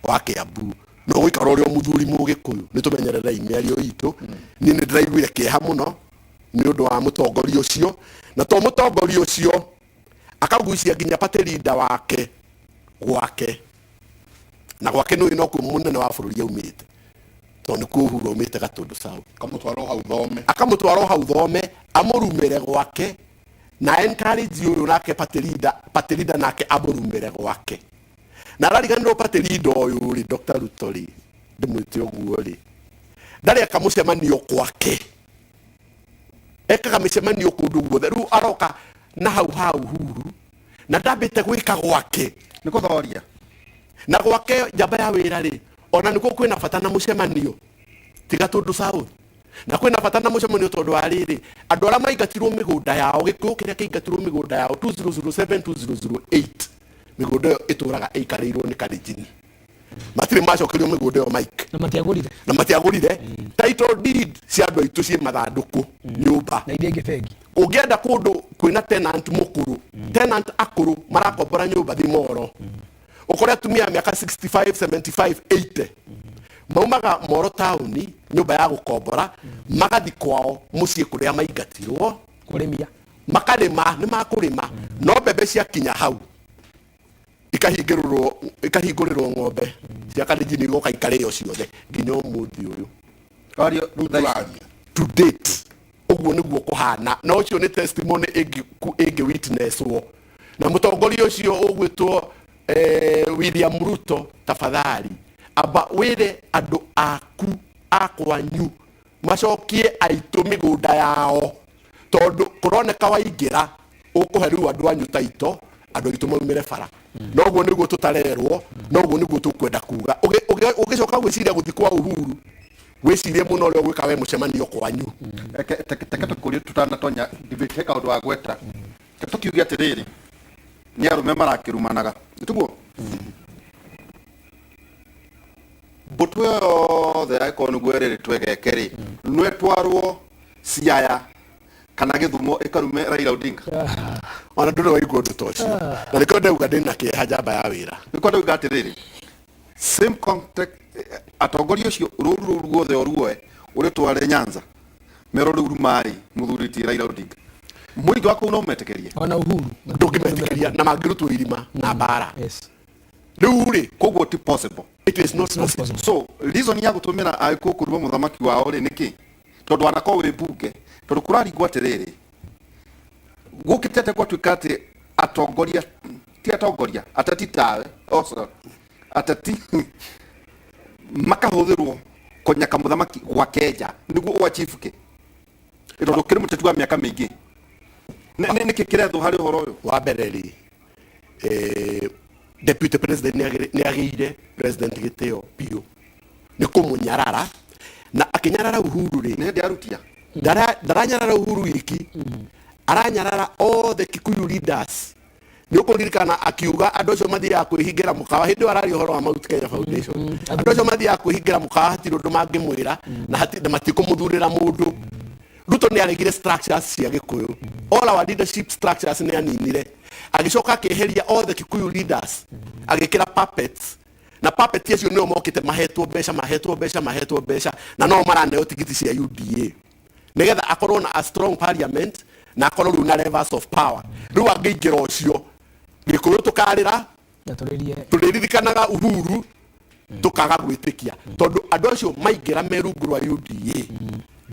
wa Kiambu no gũikara ũrĩ o mũthuri mũgĩkũyũ. Nĩ tũmenyererei mĩario itũ. Niĩ nĩ ndĩraiguire kĩeha mũno nĩ ũndũ wa mũtongoria ũcio, na to mũtongoria ũcio, akagucia nginya party leader wake gwake, na gwake nĩ nokuo mũnene wa bũrũri aumĩte, tondũ nĩkuo Uhuru aumĩte, Gatũndũ South. Akamũtwara o hau thome. Akamũtwara o hau thome, amũrumĩre gwake na encourage ũyũ nake party leader, party leader nake amũrumĩre gwake. Na arariganĩrwo party leader ũyũ rĩ, Dr. Ruto rĩ, ndĩmwĩte ũguo rĩ, ndarĩ eka mũcemanio gwake, ekaga mĩcemanio kũndũ guothe. Rĩu aroka na hau ha Uhuru na ndambĩte gwĩka gwake. Nĩ kũthoria. Na gwake njamba ya wĩra rĩ, ona nĩkuo kwĩna bata na mũcemanio tiga Tũndũ South, na kwĩna bata na mũcemanio tondũ wa rĩrĩ, andũ arĩa maingatirwo mĩgũnda yao, gĩkũyũ kĩrĩa kĩingatirwo mĩgũnda yao 2007, 2008, mĩgũnda ĩyo ĩtũraga ĩikarĩirwo nĩ Kalenjin, matirĩ macokerio mĩgũnda ĩyo, Mike. Na matiagũrire. Na matiagũrire. Title deed cia andũ aitũ ciĩ mathandũkũ nyũmba. Na iria ingĩ bengi. Ũngĩenda kũndũ kwĩna tenant mũkũrũ, tenant akũrũ marakombora nyũmba thimoro, ũkore atumia a mĩaka 65, 75, 80 maumaga Moro taũni nyũmba ya gũkombora, magathi kwao mũciĩ kũrĩa maingatirwo. Kũrĩmia. Makarĩma, nĩ makũrĩma, no mbembe ciakinya hau ikahingũrĩrwo ng'ombe cia Kalenjin, igoka ikarĩo ciothe nginya ũmũthĩ ũyũ. Wario. To date ũguo nĩguo kũhana, na ũcio nĩ testimony ĩngĩ witnesswo na mũtongoria ũcio ũgwĩtwo William Ruto. Tafadhali amba wĩre andũ aku a kwanyu macokie aitũ mĩgũnda yao, tondũ kũroneka waingĩra ũkũhe rĩu andũ anyu taito, andũ aitũ maumĩre bara. Noguo nĩguo tũtarerwo, noguo nĩguo tũkwenda kuga. Ũgĩcoka gwĩciria gũthi kwa Uhuru, wĩcirie mũno ũrĩa ũgwĩka we mũcemanio kwanyu. Reke teke tũkũrie tũtanatonya debate, he kaũndũ wa gweta. Reke tũkiuge atĩrĩrĩ, nĩ arũme marakĩrumanaga, nĩtiguo mbũtũ ĩyo yothe yagĩkorwo nĩguo ĩrĩrĩtwo ĩgeke rĩ, no ĩtwarwo Siaya kana Gĩthumo ĩkarume Raila Odinga? Ona ndũrĩ waigua ũndũ ta ũcio, na nĩkĩo ndauga ndĩna kĩeha njamba ya wĩra. Nĩkĩo ndauga atĩrĩrĩ, same context, atongoria ũcio rũru rũu ruothe ũruoe ũrĩtware Nyanza merwo rĩu rumai mũthuri ti Raila Odinga, mũingĩ wa kũu no ũmetĩkĩrie? Ona Uhuru. Ndũngĩmetĩkĩria na mangĩrutwo irima na mbara rĩu rĩ. Koguo ti possible. It is not possible. So reason ya gũtũmĩra agĩkũyũ kũruma mũthamaki wao rĩ nĩkĩ? Tondũ wanakorwo wĩ mbunge, tondũ kũraringwo atĩrĩrĩ, gũkĩte atĩa gwatuĩka atĩ atongoria ti atongoria, ateti tawe, oh, sorry, ateti makahũthĩrwo kũnyaka mũthamaki gwake nja nĩguo ũachieve kĩ? Tondũ ũkĩrĩ mũteti wa mĩaka mĩingĩ, nĩkĩ kĩrethwo harĩ ũhoro ũyũ? Wa mbere rĩ, deputy president nĩ agĩire president gĩtĩo biũ nĩ kũmũnyarara, na akĩnyarara Uhuru rĩ, nĩ hĩndĩ arutia. Ndaranyarara Uhuru wiki, aranyarara all the Kikuyu leaders. Nĩ ũkũririkana akiuga andũ acio mathiaga kwĩhingĩra mũkawa, hĩndĩ ĩyo araria ũhoro wa Mount Kenya Foundation, andũ acio mathiaga kwĩhingĩra mũkawa hatirĩ ũndũ mangĩmwĩra na matikũmũthurĩra mũndũ. Ruto nĩ aregire structures cia Gĩkũyũ, all our leadership structures nĩ aninire, agĩcoka akĩeheria all the Kikuyu leaders, agĩkĩra puppets, na puppet acio nĩo mokĩte mahetwo mbeca, mahetwo mbeca, mahetwo mbeca, na no maraneo tigiti cia UDA nigetha akorwo na a strong parliament na akorwo rĩu na levers of power. Rĩu angĩingĩra ũcio Gĩkũyũ tũkarĩra Na tũrĩrie tũrĩririkanaga Uhuru tũkaga gwĩtĩkia tondũ andũ acio maingĩra me rungu rwa UDA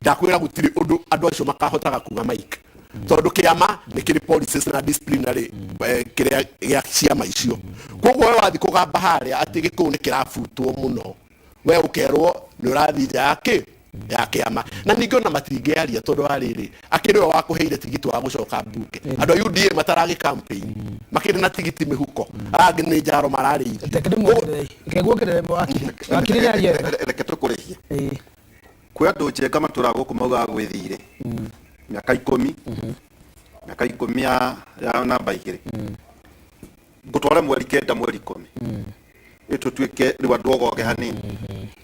ndakwĩra gũtirĩ ũndũ andũ acio makahotaga kuga Mike tondũ kĩama nĩ kĩrĩ policies na disciplinary kĩrĩa gĩa ciama icio. Koguo we wathiĩ kũgamba harĩa atĩ Gĩkũyũ nĩ kĩrabutwo mũno, we ũkerwo nĩ ũrathiĩ nja ya kĩ ya kĩama. Na ningĩ ona matingĩaria tondũ wa rĩrĩ, akĩrĩ we wakũheire tigiti wa gũcoka mbunge. Andũ a UDA mataragĩ campaign makĩrĩ na tigiti mĩhuko, arangĩ nĩ njaro mararĩithio. Reke ndĩmuongerere, reke nguongerere wakiri. Wakiri nĩ aria wega. Reke tũkũrĩhie. Kwĩ andũ njenga matũraga gũkũ maugaga gwĩ thirĩ mĩaka 10, mĩaka 10 ya namba 2 ngũtware mweri 9, mweri 10 ĩtũtuĩke rĩu andũ ogoge hanini.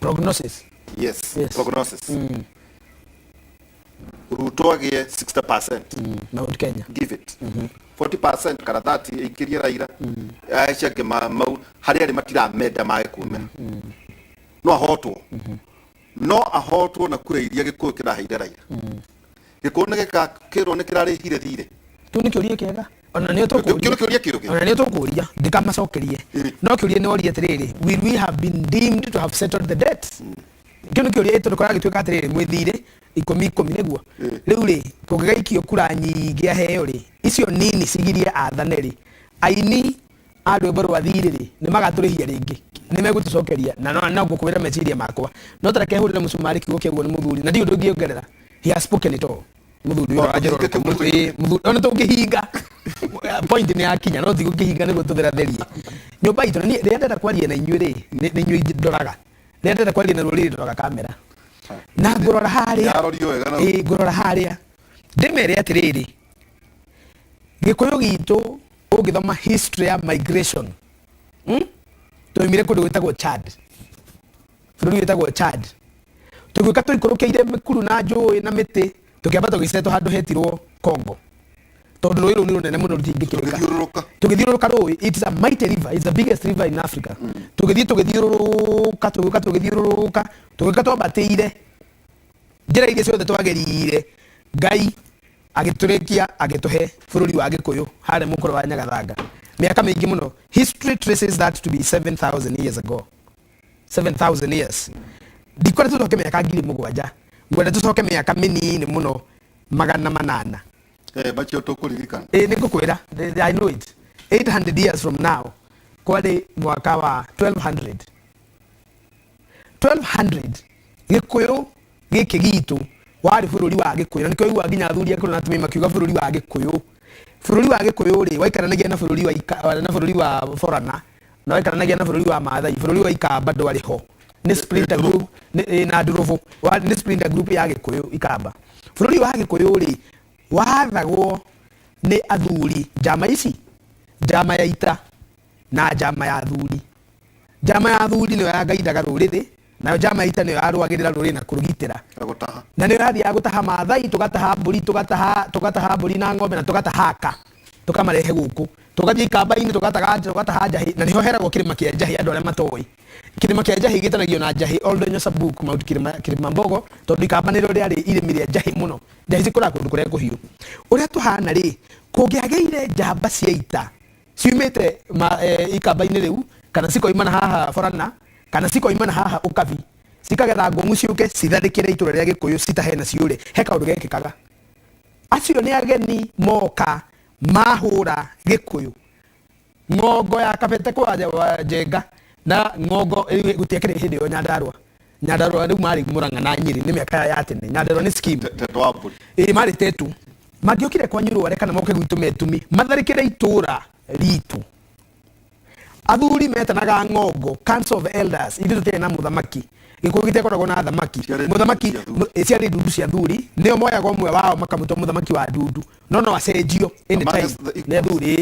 Prognosis. Yes, prognosis. Ruto agĩe 60%. Mount Kenya. Give it 40% kana 30 ĩikĩrie Raila, acio angĩ mau harĩa arĩ matiramenda mage kumĩra. No ahotwo, no ahotwo na kura iria Gĩkũyũ kĩraheire Raila. Gĩkũyũ nĩ gĩkakĩrwo nĩ kĩrarĩhire thirĩ. Kĩu nĩ kĩũria kĩega. Ona nĩo tũkũria. Kĩũria kĩũria. Ona nĩo tũkũria, ndikamacokerie. No kĩũria nĩ woria atĩrĩrĩ, will we have been deemed to have settled the debt? Kĩu nĩ kĩũria tondũ kũragĩtuĩka atĩrĩrĩ, mwĩ thirĩ 10 10 nĩguo. Rĩu rĩ, kũngĩgaikio kura nyingĩ aheo rĩ, icio nini cigirie athane rĩ, aini a rwĩmbo rwa thirĩ rĩ, nĩ magatũrĩhia rĩngĩ, nĩ megũtũcokeria. Na no ngũkwĩra meciria makwa, no ta reke hũrĩre mũcumarĩ kiugo kĩa ũguo nĩ mũthuri, na ndirĩ ũndũ ingĩongerera. He has spoken it all. Mũthuri ũyũ wa Njororo, mũthuri ona tũngĩhinga point nĩ yakinya, no tigũkĩhinga nĩguo tũtheratherie nyũmba itũ. Na niĩ rĩrĩa ndenda kwaria na inyuĩ rĩ, nĩ inyuĩ ndoraga. Rĩrĩa ndenda kwaria na rũrĩrĩ ndoraga kamera na ngũrora harĩa. Yarorio wega na- Ĩĩ, ngũrora harĩa ndĩmere atĩrĩrĩ, Gĩkũyũ gitũ ũngĩthoma history ya migration, Twaumire kũndũ gwĩtagwo Chad, bũrũri wĩtagwo Chad, tũgĩũka tũikũrũkĩire mĩkuru na njũĩ na mĩtĩ, tũkĩamba tũgĩcetwo handũ hetirwo Congo tondũ rũĩ rũu nĩ rũnene mũno rũtingĩkĩrĩka. Tũgĩthiũrũrũka rũĩ, it is a mighty river, it's the biggest river in Africa. Tũgĩthiĩ tũgĩthiũrũrũka, tũgĩũka tũgĩthiũrũrũka, tũgĩũka twambatĩire njĩra iria ciothe twageriire, Ngai agĩtũrĩkia agĩtũhe bũrũri wa Gĩkũyũ harĩa mũkũrũ wa Nyagathanga mĩaka mĩingĩ mũno. History traces that to be 7000 years ago, 7000 years. Ndikwenda tũcoke mĩaka 7000, ngwenda tũcoke mĩaka mĩnini mũno, 800. Macio tũkũririkana. Ĩĩ, nĩ ngũkwĩra, I know it. 800 years from now, kwarĩ mwaka wa 1200. 1200 Gĩkũyũ gĩkĩ gitũ warĩ bũrũri wa Gĩkũyũ, na nĩkĩo ũiguaga nginya athuri akũrũ na atumia makiuga bũrũri wa Gĩkũyũ. Bũrũri wa Gĩkũyũ rĩ, waikaranagia na bũrũri wa na bũrũri wa Borana, na waikaranagia na bũrũri wa Maathai. Bũrũri wa Ikamba ndwarĩ ho, nĩ splinter group, nĩ, na Ndũrũbũ, nĩ splinter group ya Gĩkũyũ Ikamba. Bũrũri wa Gĩkũyũ rĩ, wathagwo nĩ athuri, njama ici, njama ya ita na njama ya athuri. Njama ya athuri nĩyo yangaindaga rũrĩrĩ, nayo njama ya ita nĩyo yarũagĩrĩra rũrĩrĩ na kũrũgitĩra. Na nĩyo yathiaga gũtaha Maathai, tũgataha mbũri, tũgataha mbũri na ng'ombe, na tũgataha aka, tũkamarehe gũkũ. Tũgathiĩ Ikamba-inĩ, tũgataha njahĩ, na nĩho heragwo kĩrĩma kĩa njahĩ andũ arĩa matoĩ. Kĩrĩma kĩa njahĩ gĩtanagio na njahĩ Oldonyo Sabuk, Mount Kĩrĩma Mbogo, tondũ Ikamba nĩrĩo rĩarĩ irĩmi rĩa njahĩ mũno. Njahĩ cikũraga kũndũ kũrĩa kũhiũ. Ũrĩa tũhana rĩ, kũngĩagĩire njamba cia ita ciumĩte Ikamba-inĩ rĩu, kana cikoimana haha Borana, kana cikoimana haha Ũkabi, cikagetha ngũng'u ciũke citharĩkĩre itũra rĩa Gĩkũyũ citahe na ciũre, he kaũndũ gekĩkaga. Acio nĩ ageni moka mahũra Gĩkũyũ. Ng'ongo ya Kabete kwa Njenga na ng'ongo gũtiakĩrĩ hĩndĩ ĩyo Nyandarũa. Nyandarũa rĩu marĩ Mũrang'a na Nyĩrĩ, nĩ mĩaka ya tene. Nyandarũa nĩ scheme. Ĩĩ, marĩ tetu. Mangĩokire kwanyu Rware kana moke gwitũ metumi, matharĩkĩre itũra ritũ. Athuri metanaga ng'ongo, Council of Elders, ithuĩ tũtiarĩ na mũthamaki. Gĩkũyũ gĩtiakoragwo na athamaki. Mũthamaki ciarĩ ndundu cia athuri, nĩo moyaga ũmwe wao makamũtua mũthamaki wa ndundu. No no acenjio anytime nĩ athuri.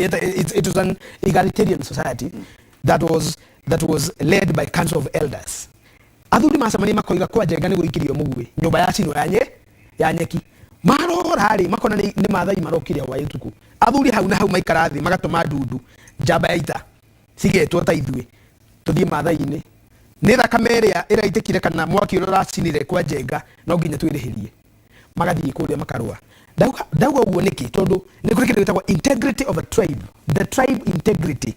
It was an egalitarian society that was led by Council of Elders. Athuri macemania makoiga kwa Njenga nĩ gũikĩrio mũguĩ, nyũmba yacinwo ya nyeki. Marora rĩ, makona nĩ Maathai marokire hwaĩ ũtukũ. Athuri hau na hau maikara thĩ magatũma ndundu, njamba ya ita cigetwo ta ithuĩ tũthiĩ Maathai-inĩ. Nĩ thakame ĩrĩa ĩraitĩkire kana mwaki ũrĩa ũracinire kwa Njenga no nginya twĩrĩhĩrie. Magathiĩ kũrĩa makarũa. Ndauga ndauga ũguo nĩkĩ? Tondũ nĩ kũrĩ kĩndũ gĩtagwo integrity of a tribe, the tribe integrity.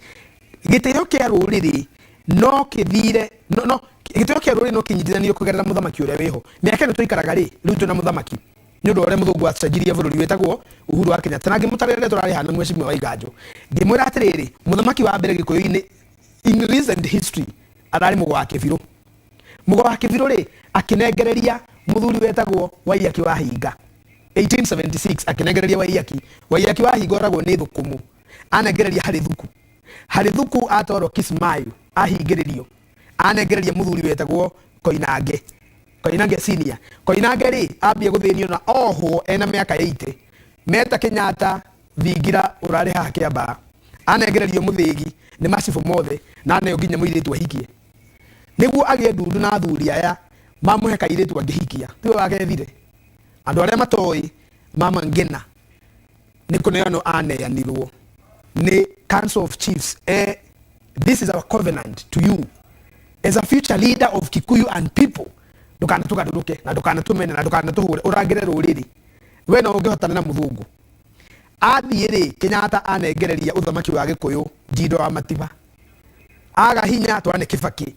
Gĩtĩo kĩa rũrĩrĩ no kĩthire no, no gĩtĩo kĩa rũrĩrĩ no kĩnyitithanio kũgerera mũthamaki ũrĩa wĩho. Mĩaka ĩno tũikaraga rĩ, rĩu twĩna mũthamaki nĩ ũndũ wa ũrĩa mũthũngũ acenjirie bũrũri wĩtagwo Uhuru wa Kenyatta. Na ngĩmũtarĩria rĩrĩa tũrarĩ haha na Mheshimiwa Waiganjũ, ngĩmwĩra atĩrĩrĩ, mũthamaki wa mbere Gĩkũyũ-inĩ in recent history ararĩ Mũgo wa Kĩbirũ. Mũgo wa Kĩbirũ rĩ, akĩnengereria mũthuri wetagwo Waiyaki wa Hinga 1876, akĩnengereria Waiyaki. Waiyaki wa Hinga oragwo nĩ Thũkũmũ, anengereria Harĩ Thuku. Harĩ Thuku atwarwo Kismayu ahingĩrĩrio, anengereria mũthuri wetagwo Koinange, Koinange senior. Koinange rĩ, ambia gũthĩnio na ohwo ena mĩaka 80. Meta Kenyatta thingira ũrarĩ haha Kĩambaa, anengererio mũthĩgi nĩ macibũ mothe na aneo nginya mũirĩtu ahikie. Nĩguo agĩe ndundu na athuri aya mamũhe kairĩtu angĩhikia. Tiwe wagethire? Andũ arĩa matoĩ Mama Ngina nĩ kũneanwo aneanirwo nĩ Council of Chiefs. This is our covenant to you as a future leader of Kikuyu and people. Ndũkanatũgarũrũke na ndũkanatũmene na ndũkanatũhũre, ũrangĩre rũrĩrĩ. We no ũngĩhotana na mũthũngũ. Athiĩ rĩ, Kenyatta anengereria ũthamaki wa Gĩkũyũ Njindo wa Matiba. Aga hinya twane Kibaki.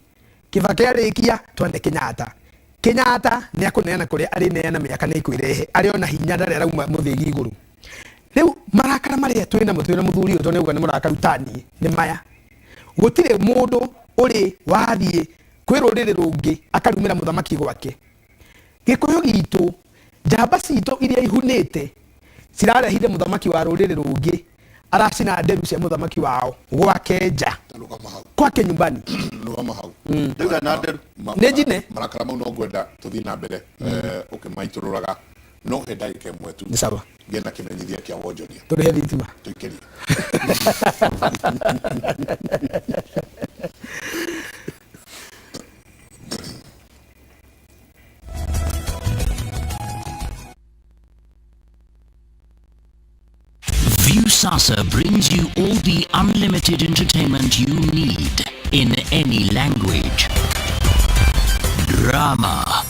Kibaki arĩkia twane Kenyatta. Kenyatta nĩ akũneana kũrĩa arĩneana mĩaka nĩ ĩkwĩrehe. Arĩ ona hinya ndarĩ arauma mũthĩgi igũrũ. Rĩu marakara marĩa twĩ namo twĩ na mũthuri ũyũ tondũ nĩauga nĩ mũrakaru taniĩ nĩ maya. Gũtirĩ mũndũ ũrĩ wathiĩ kwĩ rũrĩrĩ rũngĩ akarumĩra mũthamaki gwake. Gĩkũyũ gitũ, njamba citũ iria ihunĩte cirarehire mũthamaki wa rũrĩrĩ rũngĩ aracina nderu cia mũthamaki wao gwake nja, kwake nyumbani. Rũgama hau. Ndauga na nderu. Nĩ njine. Marakara mau no ngwenda tũthiĩ na mbere ũkĩmaitũrũraga, no he ndagĩka ĩmwe tu. Nĩ sawa. Ngĩe na kĩmenyithia kĩa wonjoria. Tũrĩhe thitima. Tũikĩrie. Viusasa brings you all the unlimited entertainment you need in any language. Drama.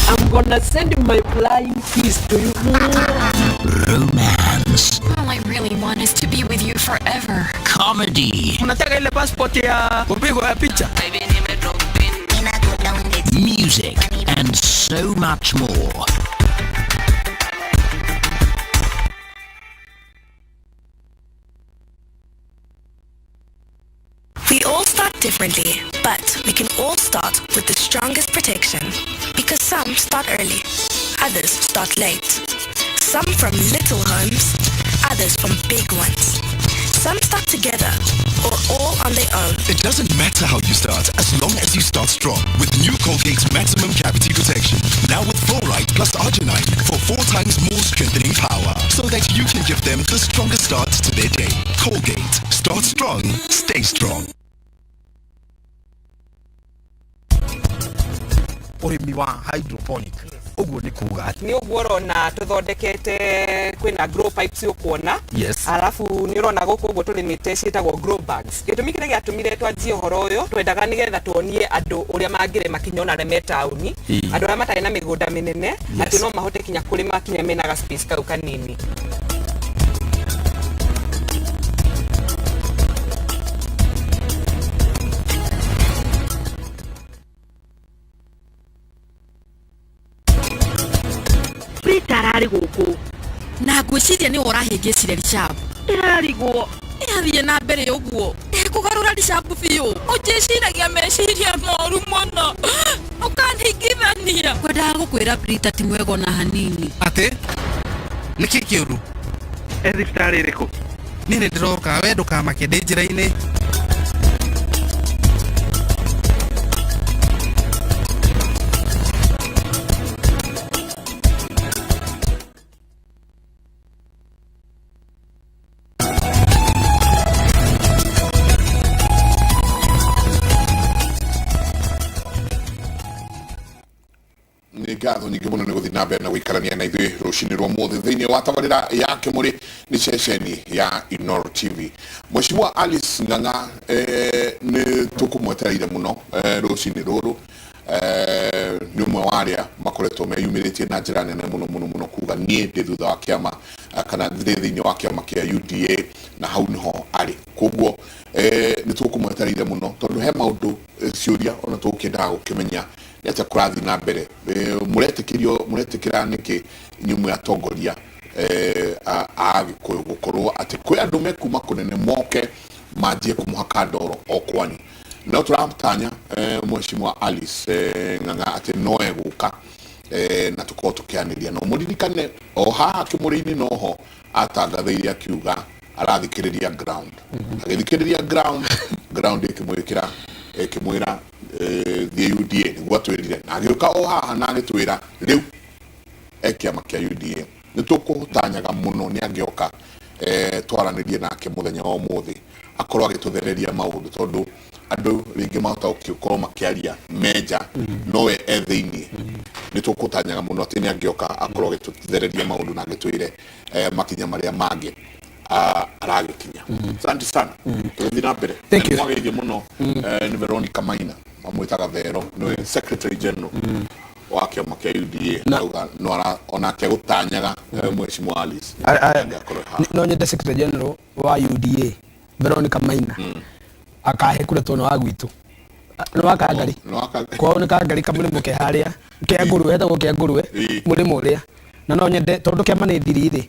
I'm gonna send my flying kiss to you. Romance. All I really want is to be with you forever. Comedy. Unataka ile passport ya kupigwa ya picha? Music and so much more. We all start differently, but we can all start with the strongest protection. Because some start early, others start late. Some from little homes, others from big ones. Some start together, or all on their own. It doesn't matter how you start, as long as you start strong. With new Colgate's Maximum Cavity Protection. Now with fluoride plus arginine for 4 times more strengthening power. So that you can give them the strongest start to their day. Colgate. Start strong, stay strong. Ũrĩmi wa hydroponic ũguo nĩ kuga atĩ Nĩ ũguo ũrona tũthondekete kwĩna grow pipes ũkuona. Arabu nĩ ũrona gũkũ ũguo tũrĩmĩte ciĩtagwo grow bags. Gĩtũmi kĩrĩa gĩatũmire twanjie ũhoro ũyũ, twendaga nĩgetha tuonie andũ ũrĩa mangĩrĩma kinya ona arĩa me taũni, andũ arĩa matarĩ na mĩgũnda mĩnene, atĩ no mahote kinya kũrĩma kinya mena ga space kau kanini. Peter ararĩ gũkũ. Na ngwĩciria nĩ ũrahĩngĩcire Rishabu. Ndĩrarigwo. Ĩrathiĩ na mbere ũguo. Ĩkũgarũra Rishabu biũ. Ũnjĩciragia meciria moru mũno. Ũkaningithania. Ngwendaga gũkwĩra Peter ti mwega ona hanini. Atĩ? Nĩkĩ kĩũru? E thibitarĩ ĩrĩkũ? Niĩ nĩ ndĩroka, we ndũkamake ndĩ njĩra-inĩ. Nĩ ngatho nyingĩ mũno nĩ gũthiĩ na mbere na gũikarania na ithuĩ rũcinĩ rwa mũthĩ thĩinĩ wa tabarĩra ya Kĩmũrĩ nĩ ceceni ya Inooro TV. Mheshimiwa Alice Ng'ang'a, nĩ tũkũmwetereire mũno rũcinĩ rũrũ. Nĩ ũmwe wa arĩa makoretwo meyumĩrĩtie na njĩra nene mũno mũno mũno kuga niĩ ndĩ thutha wa kĩama kana ndĩ thĩinĩ wa kĩama kĩa UDA na hau nĩho arĩ. Koguo nĩ tũkũmwetereire mũno tondũ he maũndũ ciũria ona tũgũkĩendaga gũkĩmenya nĩ atĩa kũrathiĩ na mbere. Mũretĩkĩrio mũretĩkĩra nĩkĩ inyuĩ mwĩ atongoria a Agĩkũyũ gũkorwo atĩ kwĩ andũ mekuma kũnene moke manjie kũmũhaka ndoro o kwanyu. No tũratanya Mheshimiwa Alice Ng'ang'a atĩ no egũka na tũkorwo tũkĩanĩria. No mũririkane o haha kĩmũrĩ-inĩ noho atangathĩire akiuga arathikĩrĩria ground. Agĩthikĩrĩria ground, ground ĩkĩmwĩkĩra ĩkĩmwĩra thiĩ UDA nĩguo atwĩrire, na agĩũka o haha na agĩtwĩra rĩu e kĩama kĩa UDA. Nĩ tũkũtanyaga mũno nĩ angĩoka twaranĩrie nake mũthenya wa ũmũthĩ akorwo agĩtũthereria maũndũ tondũ andũ rĩngĩ mahota gũkorwo makĩaria menja nowe e thĩinĩ. Nĩ tũkũtanyaga mũno atĩ nĩ angĩoka akorwo agĩtũthereria maũndũ na agĩtwĩre makinya marĩa mangĩ aragĩkinya. Asante sana. Tũgĩthiĩ na mbere. Thank you. Nĩmwageithio mũno nĩ Veronica Maina, mamwĩtaga Vero, nĩwe Secretary General wa kĩama kĩa UDA. Auga no ara onake gũtanyaga Mheshimiwa Alice angĩakorwo haha. No nyende Secretary General wa UDA Veronica Maina akahe kura tondũ nĩ wa gwitũ, nĩ wa Kangari. Nĩ wa Kangari. Kwao nĩ Kangari kamũrĩmo ke harĩa kĩa ngũrwe, hetagwo kĩa ngũrwe mũrĩmo ũrĩa. Na no nyende tondũ kĩama nĩ thiri rĩ,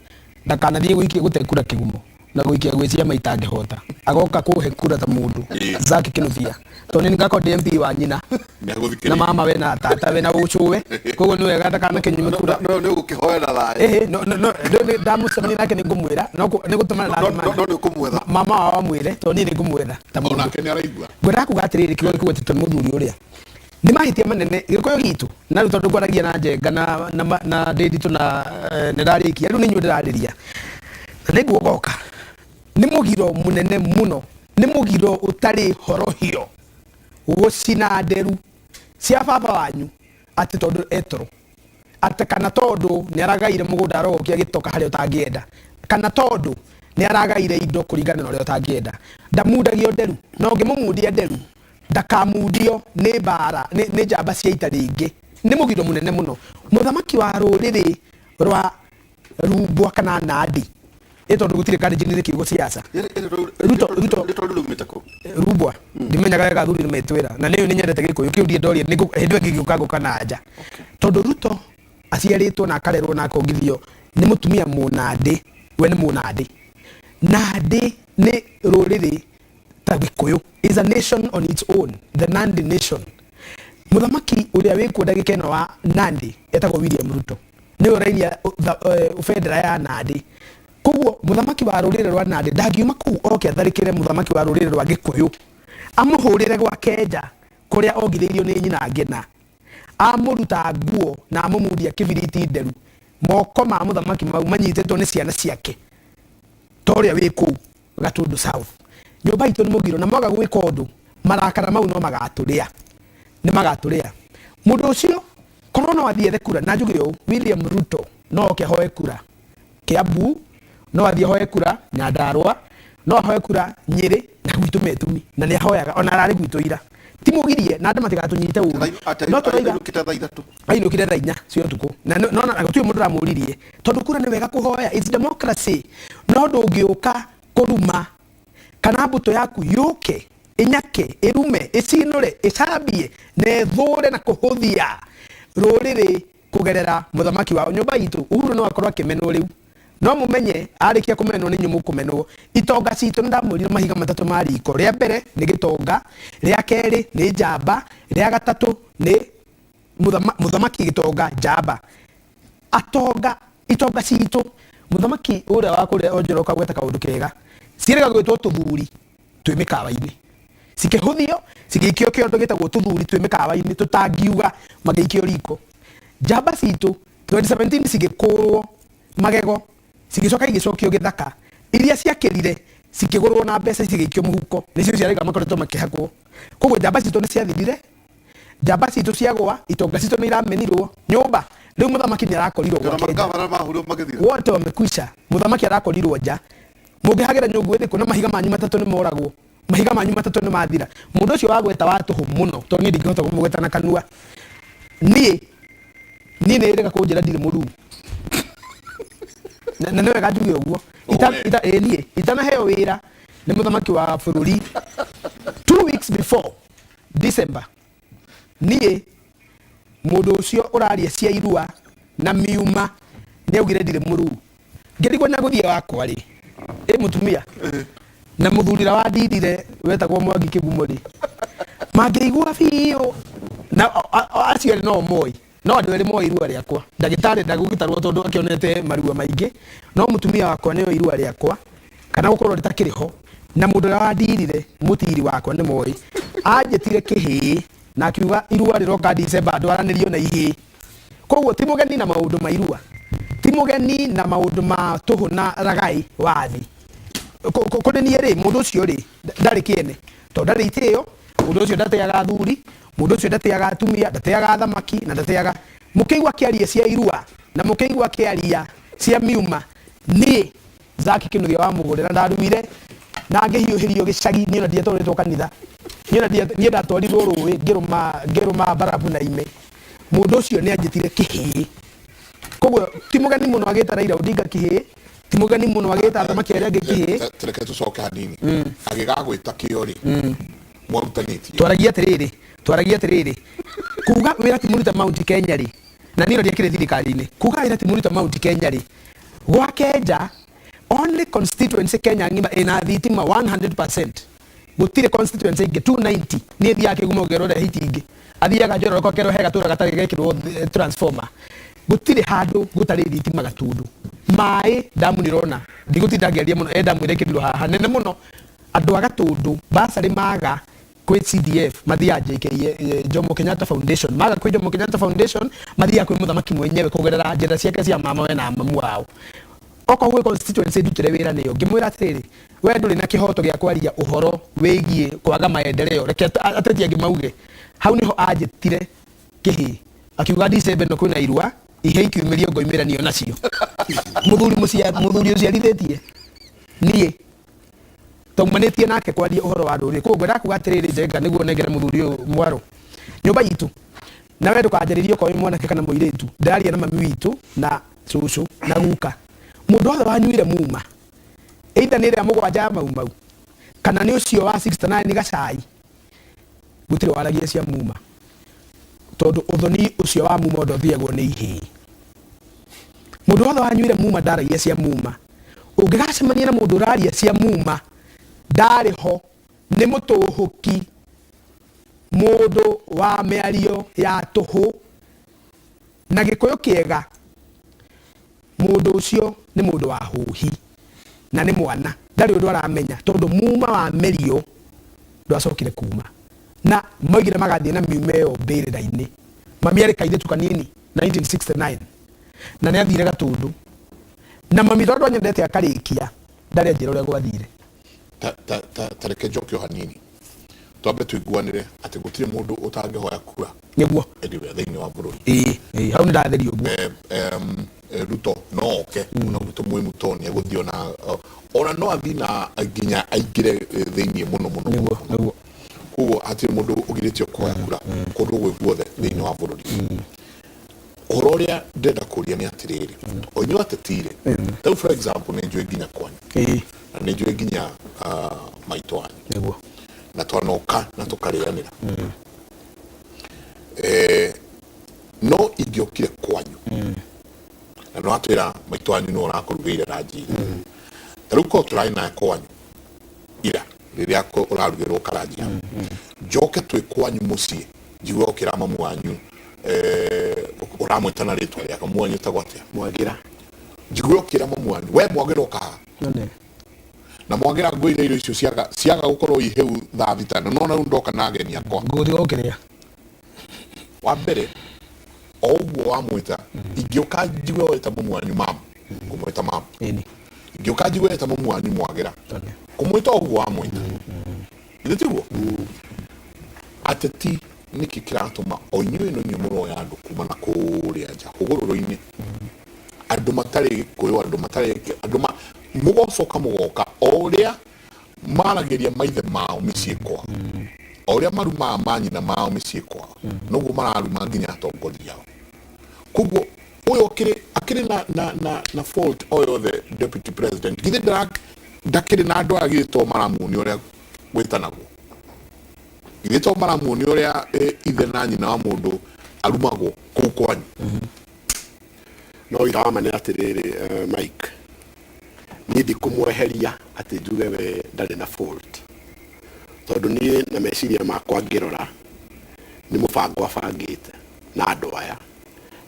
ndakanathiĩ gũikia gũte kura kĩgumo na gũikia gwĩ ciama itangĩhota, agoka kũhe kura ta mũndũ Zack Kinuthia, tondũ nĩ ngakorwo ndĩ MP wa nyina na mama we na tata we na ũcũwe, koguo nĩ wega ndakanakĩnyume kura. No nĩ ũgũkĩhoera thayũ. Ĩhĩ, no no no ndamucemania nake nĩ ngũmwĩra, no nĩ gũtũmana No nĩ ũkũmwetha. Mama wao amwĩre tondũ niĩ nĩ ngũmwetha ta mũndũ. Onake nĩ araigua. Ngwendaga kuga atĩrĩrĩ, kiugo gĩkũgwetetwo nĩ mũthuri ũrĩa nĩ mahĩtia manene gĩkũyũ gitũ, na rĩu tondũ ngwaragia na Njenga na Ndĩnditũ na nĩ ndarĩkia rĩu nĩ inyuĩ ndĩrarĩria na nĩ nguogoka. Nĩ mũgiro mũnene mũno, nĩ mũgiro ũtarĩ horohio gũcina nderu cia baba wanyu atĩ tondũ etoro, atĩ kana tondũ nĩ aragaire mũgũnda arogokia gĩtoka harĩa ũtangĩenda, kana tondũ nĩ aragaire indo kũringana na ũrĩa ũtangĩenda. Ndamundagio nderu, na ũngĩmũmundia nderu ndakamundio nĩ mbara, nĩ njamba cia ita rĩngĩ. Nĩ mũgiro mũnene mũno. Mũthamaki wa rũrĩrĩ rwa Rumbwa kana Nandi, ĩ tondũ gũtirĩ Kalenjin nĩ kiugo siasa. Ruto, Ruto, Rumbwa ndimenyaga wega athuri nĩ metwĩra, na nĩyo nĩ nyendete Gĩkũyũ kĩu ndiĩ ndoria hĩndĩ ĩyo ĩngĩ ngĩũka na nja, tondũ Ruto aciarĩtwo na akarerwo na akongithio nĩ mũtumia Mũnandĩ, we nĩ Mũnandĩ. Nandĩ nĩ rũrĩrĩ ta Gĩkũyũ, is a nation on its own, the Nandi nation. Mũthamaki ũrĩa wĩkuo ndagĩka ĩno wa Nandi etagwo William Ruto, nĩwe ũrainia bendera ya Nandi. Koguo mũthamaki wa rũrĩrĩ rwa Nandi ndangiuma kũu oke atharĩkĩre mũthamaki wa rũrĩrĩ rwa Gĩkũyũ, amũhũrĩre gwake nja kũrĩa ongithĩirio nĩ nyina Ngĩna, amũruta nguo na amũmundia kĩbiriti nderu. Moko ma mũthamaki mau manyitĩtwo nĩ ciana ciake ta ũrĩa wĩ kũu Gatundu South. Nyũmba itũ nĩ mũgiro, na mwaga gwĩka ũndũ marakara mau no magatũrĩa, nĩ magatũrĩa. Mũndũ ũcio korwo no athiĩ ethe kura, na njuge ũũ, William Ruto no oke ahoe kura Kiambu, no athiĩ ahoe kura Nyandarua, no ahoe kura Nyĩrĩ na gwitũ Metumi, na nĩ ahoyaga ona ararĩ gwitũ ira. Ti mũgirie na andũ matigatũnyite ũru. No tũraiga Ainũkĩte thaa ithatũ. Ainũkire thaa inya cia ũtukũ. Na no, na gũtirĩ mũndũ ũramũririe, tondũ kura nĩ wega kũhoya, it's democracy. No ndũngĩũka kũruma kana mbũtũ yaku yũke ĩnyake, ĩrume, ĩcinũre, ĩcambie na ĩthũre na kũhũthia rũrĩrĩ kũgerera mũthamaki wao. Nyũmba itũ Uhuru no akorwo akĩmenwo rĩu, no mũmenye arĩkia kũmenwo nĩ inyuĩ mũkũmenwo. Itonga citũ nĩ ndamwĩrire mahiga matatũ ma riko, rĩa mbere nĩ gĩtonga, rĩa kerĩ nĩ njamba, rĩa gatatũ nĩ mũthamaki gĩtonga njamba. Atonga, itonga citũ, mũthamaki ũrĩa wa kũrĩa Onjoro gweta kaũndũ kega, ciĩrĩga gwĩtwo tũthuri twĩ mĩkawa-inĩ, cikĩhũthio cigĩikio kĩondo gĩtagwo tũthuri twĩ mĩkawa-inĩ tũtangiuga, magĩikio riko. Njamba citũ 2017 cigĩkũrwo magego, cigĩcoka igĩcokio gĩthaka, iria ciakĩrire cikĩgũrwo na mbeca cigĩikio mũhuko, nĩcio ciarĩga makoretwo makĩhakwo. Koguo njamba citũ nĩ ciathirire, njamba citũ ciagwa, itonga citũ nĩ iramenirwo nyũmba. Rĩu mũthamaki nĩ arakorirwo gwake nja. Wote wamekwisha. Mũthamaki arakorirwo nja. Mũngĩhagĩra nyũngũ ĩrĩkũ na mahiga manyu matatũ nĩ moragwo, mahiga manyu matatũ nĩ mathira. Mũndũ ũcio wagweta wa tũhũ mũno, tondũ niĩ ndingĩhota kũmũgweta na kanua. Niĩ niĩ nĩ ĩrĩga kũnjĩra ndirĩ mũruu. Na nĩ wega njuge ũguo. Ĩ niĩ itanaheo wĩra nĩ mũthamaki wa bũrũri 2 weeks before December, niĩ mũndũ ũcio ũraria cia irua na miuma nĩ augire ndirĩ mũruu. Ngĩrigwo na gũthiĩ wakwa rĩ ĩ mũtumia na mũthurira wa ndindire wetagwo Mwangi Kĩgumo rĩ, mangĩigua biũ na acio erĩ no moĩ, no andũ erĩ moĩ irua rĩakwa. Ndagĩtarĩ ndagũgĩtarwo tondũ akĩonete marua maingĩ, no mũtumia wakwa nĩoĩ irua rĩakwa kana gũkorwo rĩtakĩrĩ ho, na mũndũ ũrĩa wandirire mũtiri wakwa nĩ moĩ. Anjĩtire kĩhĩĩ na akiuga irua rĩroka December ndwaranĩrio na ihĩĩ. Koguo ti mũgeni na maũndũ ma irua, ti mũgeni na maũndũ ma tũhũ na ragai wa thĩ. Kũrĩ niĩ rĩ, mũndũ ũcio rĩ ndarĩ kĩene tondũ ndarĩ itĩo. Mũndũ ũcio ndatĩaga athuri, mũndũ ũcio ndatĩaga atumia, ndatĩaga athamaki na ndatĩaga. Mũkĩigua akĩaria cia irua na mũkĩigua akĩaria cia miuma, niĩ Zaki Kinuthia wa Mũgũrĩra ndaruire na ngĩhiũhĩrio gĩcagi. Niĩ ona ndiatwarĩtwo kanitha, niĩ ona niĩ ndatwarirwo rũĩ ngĩrũma ngĩrũma mbarabu na ime. Mũndũ ũcio nĩ anjĩtire kĩhĩĩ, koguo ti mũgeni mũno agĩta Raila Odinga kĩhĩĩ, ti mũgeni mũno agĩta athamaki arĩa angĩ kĩhĩĩ. Reke tũcoke hanini. Agĩgagwĩta kĩo rĩ, mwarutanĩtie? Twaragia atĩrĩrĩ, kuga wĩra ti mũrute Mount Kenya rĩ, na niĩ ndiakĩrĩ thirikari-inĩ, kuga wĩra ti mũrute Mount Kenya rĩ, gwa Kenja only constituency Kenya ng'ima ĩna thitima 100%. Gũtirĩ constituency ĩngĩ 290. Niĩ thiaga Kĩgumo ngerore hiti ingĩ, athiaga Njoroko kerwo he gatũra gatarĩ gekĩrwo transformer. Gũtirĩ handũ gũtarĩ thitima Gatundu. Maĩ ndamu nĩrona ndigũtinda ngĩaria mũno, e ndamu ĩrekĩrirwo haha nene mũno. Andũ a Gatundu basarĩ maga kwĩ CDF mathiaga JK, Jomo Kenyatta Foundation, maga kwĩ Jomo Kenyatta Foundation mathiaga kwĩ mũthamaki mwenyewe kũgerera njĩra ciake cia mama we na mamu wao. Okorwo gwĩ constituency ndutire wĩra nĩyo, ngĩmwĩra atĩrĩrĩ, we ndũrĩ na kĩhoto gĩa kwaria ũhoro wĩgiĩ kwaga maendeleo, reke ateti angĩ mauge. Hau nĩho anjĩtire kĩhĩ akiuga December ĩno kwĩna irua, ihe ikiumĩrio ngoimĩranio nacio. Mũthuri mũthuri ũciarithĩtie niĩ taumanĩtie nake kwaria ũhoro wa rũrĩrĩ. Koguo ngwendaga kuga atĩrĩrĩ, Njenga, nĩguo nengere mũthuri ũyũ mwarũ nyũmba itũ, na we ndũkanjarĩrie okorwo wĩ mwanake kana mũirĩtu. Ndĩraria na mami witũ na cũcũ na guka. Mũndũ wothe wanyuire muma, either nĩ ĩrĩa mũgwanja ya Mau Mau kana nĩ ũcio wa 69 gacai, gũtirĩ waragia cia muma, tondũ ũthoni ũcio wa muma ũndũ ũthiagwo nĩ ihĩĩ. Mũndũ wothe wanyuire muma ndaragia cia muma. Ũngĩgacemania na mũndũ ũraria cia muma, ndarĩ ho, nĩ mũtũhũki, mũndũ wa mĩario ya tũhũ na Gĩkũyũ kĩega. Mũndũ ũcio nĩ mũndũ wa hũhi na nĩ mwana, ndarĩ ũndũ aramenya, tondũ muma wa merio ndwacokire kuma na moigire magathiĩ na miuma ĩyo mbĩrĩra-inĩ. Mami arĩ kairĩtu kanini 1969 na nĩ athire Gatundu na mami, tondũ anyendete akarĩkia ndarĩ anjĩra ũrĩa gwathire. Ta reke njoke o hanini, twambe tuiguanĩre atĩ gũtirĩ mũndũ ũtangĩhoya kura anywhere thĩinĩ wa bũrũri. Ĩĩ, hau nĩ ndatheria ũguo. Ruto no oke ona gwitũ mwĩ Mutoni, egũthiĩ ona no athiĩ na nginya aingĩre thĩinĩ mũno mũno mũno mũno. Koguo hatirĩ mũndũ ũgirĩtio kuoya kura kũndũ gwĩ guothe thĩinĩ wa bũrũri. Ũhoro ũrĩa ndĩrenda kũria nĩ atĩrĩrĩ, o inyuĩ atetire rĩu, for example, nĩ njũĩ nginya kwanyu na nĩ njũĩ nginya maitũ wanyu na twanoka na tũkarĩanĩra. No ingĩokire kwanyu na no atwĩra maitũ wanyu nĩ ũrakũrugĩire ranji, ta rĩu korwo tũrarĩ nawe kwanyu ira rĩrĩa ũrarugĩrwo karanji hau, njoke twĩ kwanyu mũciĩ njigue ũkĩra mamu wanyu, ũramwĩta na rĩtwa rĩake. Mamu wanyu etagwo atĩa? Mwagira. Njigue ũkĩra mamu wanyu, we Mwagira, ũka haha. None. Na Mwagira ngwĩire irio icio ciaga gũkorwo ihĩu thaa 6, na nona rĩu ndoka na ageni akwa. Ngũthiĩ gũkĩrĩa. Wa mbere o ũguo wamwĩta, ingĩũka njigue weta mamu wanyu mamu, ngũmwĩta mamu. Ingĩũka njigue weta mamu wanyu Mwagira, kũmwĩta o ũguo wamwĩta. Githĩ tiguo ateti? Nĩkĩ kĩratũma o inyuĩ no inyuĩ mũroya andũ kuma na kũrĩa nja hũgũrũrũ-inĩ, andũ matarĩ Gĩkũyũ, andũ matarĩ andũ ma mũgocoka mũgoka o ũrĩa maragĩria maithe mao mĩciĩ kwao? O ũrĩa marumaga manyina mao mĩciĩ kwao, noguo mararuma nginya atongoria ao. Koguo ũyũ akĩrĩ akĩrĩ na, na, na, na fault o yothe deputy president? Githĩ ndakĩrĩ na andũ aya? Githĩ to maramuonia ũrĩa gwĩtanagwo? Githĩ to maramuonia ũrĩa ithe na nyina wa mũndũ arumagwo kũu kwanyu? No ira wa ma nĩ atĩrĩrĩ, Mike, niĩ ndikũmweheria atĩ njuge we ndarĩ na fault, tondũ niĩ na meciria makwa ngĩrora nĩ mũbango abangĩte na andũ aya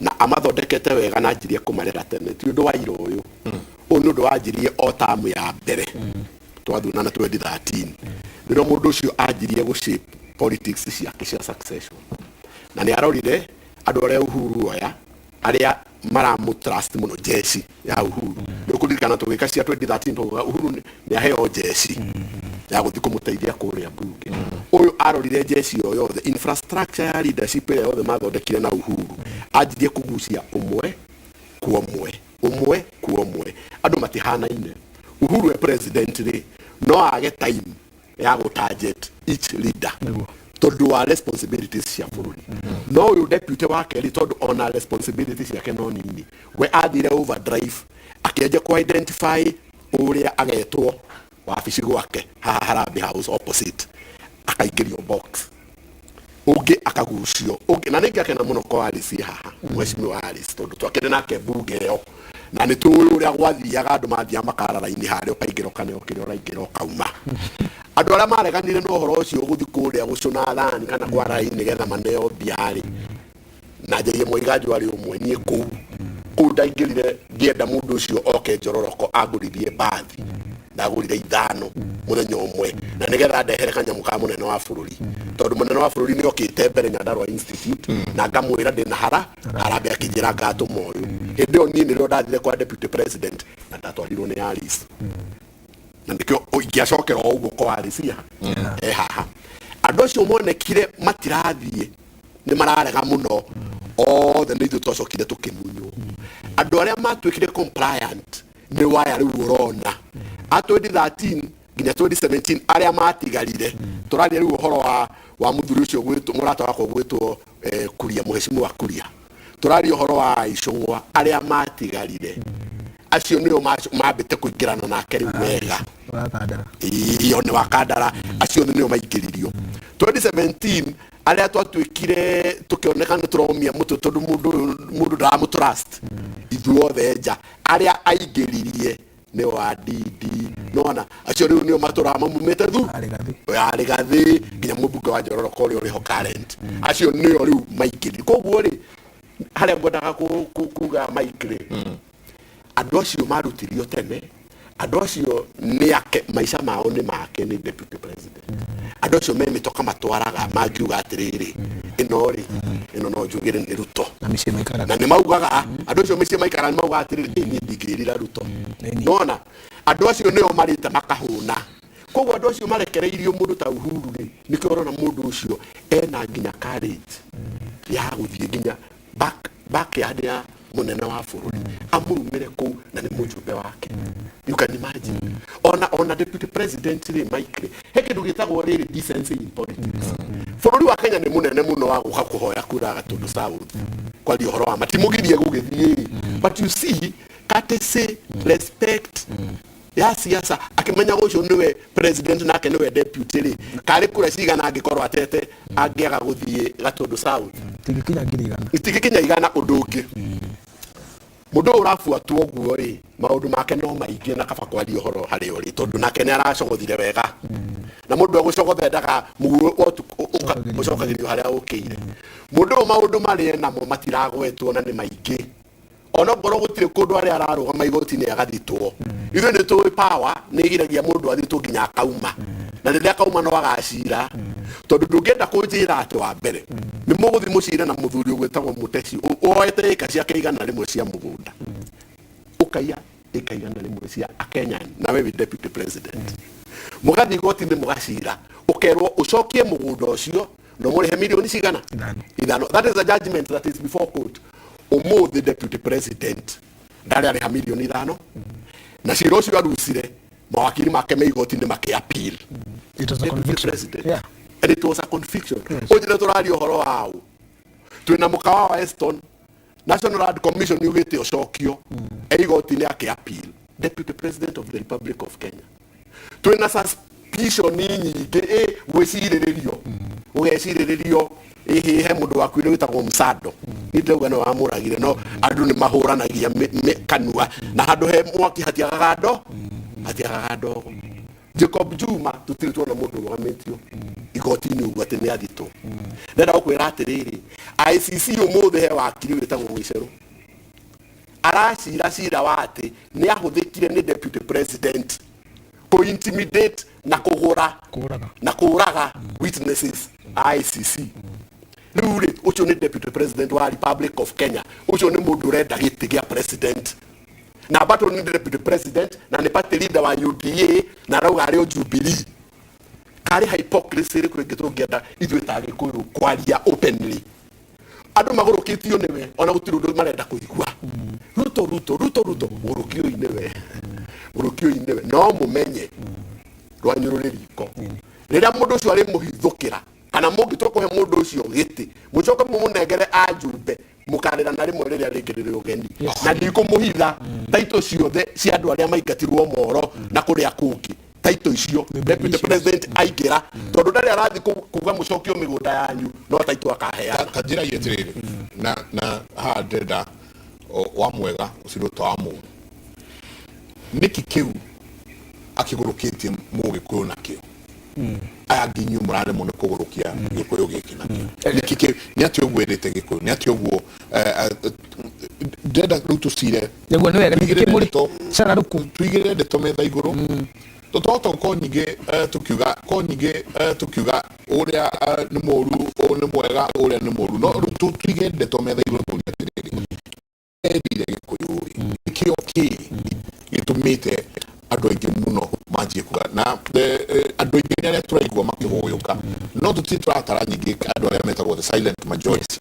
na amathondekete wega na anjirie kũmarera tene. Ti ũndũ wa ira ũyũ, ũyũ nĩ ũndũ wanjirie o tamu ya mbere twathurana 2013, nĩrĩo mũndũ ũcio anjirie gũ shape politics ciake cia succession, na nĩ arorire andũ arĩa Uhuru oya, arĩa maramũ trust mũno, jeshi ya Uhuru. Nĩ ũkũririkana tũgĩka cia 2013, tũgauga Uhuru nĩ aheo jeshi ya gũthiĩ kũmũteithia kũrĩa mbunge. Ũyũ arorire jeshi o yothe, infrastructure ya leadership ĩrĩa yothe mathondekire na Uhuru, anjirie kũgucia ũmwe kwa ũmwe, ũmwe kwa ũmwe. Andũ matihanaine. Uhuru e president rĩ, no age time ya gũ target each leader tondũ wa responsibilities cia bũrũri, no ũyũ deputy wake rĩ, tondũ ona responsibilities ciake no nini, we athire overdrive, akĩanjia ku identify ũrĩa agetwo wabici gwake haha Harambee House opposite, akaingĩrio box, ũngĩ akagucio ũngĩ. Na nĩngĩakena mũno kwa Alice haha, mheshimiwa Alice, tondũ twakĩrĩ nake mbunge ĩyo na nĩ tũĩ ũrĩa gwathiaga. Andũ mathiaga makara raini harĩa, ũkaingĩra ũkaneo kĩrĩa ũraingĩra ũkauma. Andũ arĩa mareganire na ũhoro ũcio gũthiĩ kũrĩa gũcũna thani kana kwa raini nĩgetha maneo mbia-rĩ, na njarie Mwaiganjo arĩ ũmwe. Niĩ kũu kũu ndaingĩrire ngĩenda mũndũ ũcio oke Njororoko angũrithie mbathi, ndagũrire 5 mũthenya ũmwe, na nĩgetha ndehere kanyamũ ka mũnene wa bũrũri, tondũ mũnene wa bũrũri nĩ okĩte mbere Nyandarua Institute na ngamwĩra ndĩna hara harambee, akĩnjĩra ngatũma ũyũ. Hĩndĩ ĩyo niĩ nĩrĩo ndathire kwa deputy president na ndatwarirwo nĩ Alice, na nĩkĩo ingĩacokera o ũguo kwa Alice ya e haha. Andũ acio monekire matirathiĩ, nĩ mararega mũno othe, nĩ ithuĩ twacokire tũkĩmunywo. Andũ arĩa matuĩkire compliant nĩ waya rĩu ũrona a 2013 nginya 2017 arĩa matigarire. Tũraria rĩu ũhoro wa mũthuri ũcio gwĩtwo mũrata wakwa gwĩtwo Kuria, mũhecimu wa Kuria. Tũraria ũhoro wa Icũng'wa, arĩa matigarire acio nĩo mambĩte kũingĩrana nake rĩu wega. Wakandara. Iyo nĩ wakandara, acio nĩo maingĩririo 2017. Arĩa twatuĩkire tũkĩoneka nĩ tũromia mũtwe tondũ mũndũ ũyũ mũndũ ndaramũ trust, ithuothe nja arĩa aingĩririe nĩ wa DD nona acio rĩu nĩo matũraga mamumĩte thu yarĩ gathĩ nginya mũmbunge wa Njororoko ũrĩa ũrĩ ho current, acio nĩo rĩu maingĩririe. Koguo rĩ, harĩa ngwendaga kuga, Mike rĩ, andũ acio marutirio tene, andũ acio nĩ ake, maica mao nĩ make nĩ deputy president. Andũ acio me mĩtoka matwaraga, mangiuga atĩrĩrĩ, ĩno rĩ, ĩno no njugĩre nĩ Ruto. Na mĩciĩ maikaraga. Na nĩ maugaga andũ acio mĩciĩ maikaraga, nĩ maugaga atĩrĩrĩ, "Ĩ, niĩ ndingĩrira Ruto." Nona andũ acio nĩo marĩte makahũna. Koguo andũ acio marekereirio mũndũ ta Uhuru rĩ, nĩkĩo ũrona mũndũ ũcio ena nginya courage ya gũthiĩ nginya backyard ya mũnene wa bũrũri amũrumĩre kũu, na nĩ mũjumbe wake. You can imagine, ona deputy president rĩ, Mike rĩ, he kĩndũ gĩtagwo rĩrĩ decency in politics. Bũrũri wa Kenya nĩ mũnene mũno wa gũka kũhoya kura Gatũndũ South, kwaria ũhoro wa matimũgirie gũgĩthiĩ, but you see, courtesy, respect ya siasa, akĩmenya ũcio nĩwe president nake nĩwe deputy rĩ, karĩ kura cigana angĩkorwo atete angĩaga gũthiĩ Gatũndũ South? Tingĩkinya 100,000. Itingĩkinya 100. Ũndũ ũngĩ, mũndũ ũyũ ũrabuatwo ũguo rĩ, maũndũ make no maingĩ, na kaba kwaria ũhoro harĩa ũrĩ, tondũ nake nĩ aracogothire wega, na mũndũ egũcogotha endaga mũguo ũcokagĩrio harĩa ũkĩire. Mũndũ ũyũ maũndũ marĩa namo matiragwetwo na nĩ maingĩ, onokorwo gũtirĩ kũndũ arĩa ararũgama igoti-inĩ agathitwo. Ithuĩ nĩ tũĩ power nĩ ĩgiragia mũndũ athitwo nginya akauma, na rĩrĩa akauma no agacira, tondũ ndũngĩenda kũnjĩra atĩ wa mbere nĩ mũgũthiĩ mũcire na mũthuri ũgwĩtagwo Mũteci woete ĩka ciake 100 cia mũgũnda, ũkaiya ĩka 100 cia Akenya, nawe wĩ deputy president, mũgathiĩ igoti-inĩ mũgacira, ũkerwo ũcokie mũgũnda ũcio na ũmũrĩhe mirioni cigana? 5. That is a judgment that is before court. Ũmũthĩ deputy president ndarĩ arĩha mirioni 5, na cira ũcio arucire, mawakiri make me igoti-inĩ makĩ appeal. It was a Deputy conviction. president. And it was a conviction. Ũnjĩre tũraria ũhoro wa ũ? Twĩna mũkawa wa Eston, National Land Commission yugĩte ũcokio e igoti-inĩ akĩ appeal. Deputy President of the Republic of Kenya. Twĩna suspicion nyingĩ ĩ gwĩcirĩrĩrio gũgecirĩrĩrio ĩhĩ he mũndũ wakuire wĩtagwo Msado. Niĩ ndĩrauga nĩwe wamũragire no andũ nĩ mahũranagia kanua na handũ he mwaki hatiagaga ndo hatiagaga ndogo. Jacob Juma tũtirĩ tuona mũndũ ũrũgamĩtio igoti-inĩ ũguo atĩ nĩ athitwo. Ndĩrenda gũkwĩra atĩrĩrĩ, ICC ũmũthĩ he wakiri wĩtagwo Gĩcerũ aracira cira wa atĩ nĩ ahũthĩkire nĩ deputy president kũ intimidate na kũgũra na kũraga witnesses a ICC. Rĩu rĩ, ũcio nĩ deputy president wa Republic of Kenya, ũcio nĩ mũndũ ũrenda gĩtĩ gĩa president na bado nĩ deputy president na nĩ party leader wa UDA na arauga arĩ o Jubilee. Karĩ hypocrisy ĩrĩkũ ĩngĩ tũngĩenda ithuĩ ta Agĩkũyũ kwaria openly? Andũ magũrũkĩtio nĩwe ona gũtirĩ ũndũ marenda kũigua. Ruto Ruto Ruto Ruto gũrũkioi nĩwe, gũrũkioi nĩwe. No mũmenye rwanyu rũrĩ riko rĩrĩa mũndũ ũcio arĩmũhithũkĩra kana mũngĩtua kũhe mũndũ ũcio gĩtĩ mũcoke mũmũnengere ajumbe mũkarĩra na rĩmwe rĩrĩa rĩngĩ rĩrĩ ũgeni. Na ndikũmũhitha taito ciothe cia andũ arĩa maingatirwo moro na kũrĩa kũngĩ, taito icio deputy president aingĩra tondũ ndarĩ arathiĩ kuga mũcokio mĩgũnda yanyu no taito akaheana. Ta njĩra atĩrĩrĩ na haha ndĩrenda wa mwega ũcirwo ta wa mũũru. Nĩkĩ kĩu akĩgũrũkĩtie mũgĩkũyũ nakĩo? Aya angĩ inyuĩ mũraremwo nĩ kũgũrũkia gĩkũyũ gĩkĩ nakĩo. Nĩkĩ kĩu? Nĩ atĩa ũguo ĩrĩte gĩkũyũ? Nĩ atĩa ũguo ndĩrenda rĩu tũcire. Nĩguo nĩ wega, Tũigĩrĩre nĩkĩ mũrĩ ndeto- cara rũkũ? Tũigĩrĩre ndeto metha igũrũ. Tũtohota gũkorwo nyingĩ tukiuga korwo nyingĩ tukiuga ũrĩa nĩ mũũru, ũyũ nĩ mwega, ũrĩa nĩ mũũru. No rĩu tũige ndeto metha igũrũ tũrie atĩrĩrĩ, erire gĩkũyũ rĩ, nĩkĩo kĩ gĩtũmĩte andũ aingĩ mũno manjie kuga na andũ aingĩ nĩ arĩa tũraigua makĩhũyũka no tũtirĩ tũratara nyingĩ andũ arĩa metagwo the silent majority.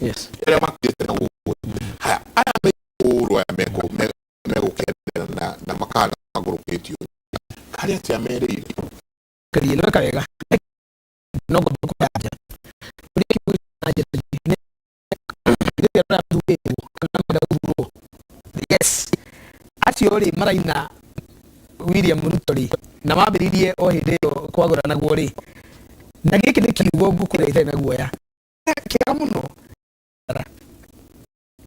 Arĩa makirĩte na gũkũ. Haya, aya me ũru aya megũkenera na makana magũrũkĩtio. Harĩ atĩa merĩire? Kĩrie nĩ weka wega. No ngombe kũranja. Ũrĩa kĩũria na njĩra nyingĩ. Nĩ rĩrĩa ũrathurĩtwo kana marenda gũthurwo. Yes. Acio rĩ maraina William Ruto rĩ na mambĩrĩirie o hĩndĩ ĩyo kwagũranagwo rĩ na gĩkĩ nĩ kiugo ngũkũrĩa itarĩ na guoya kĩega mũno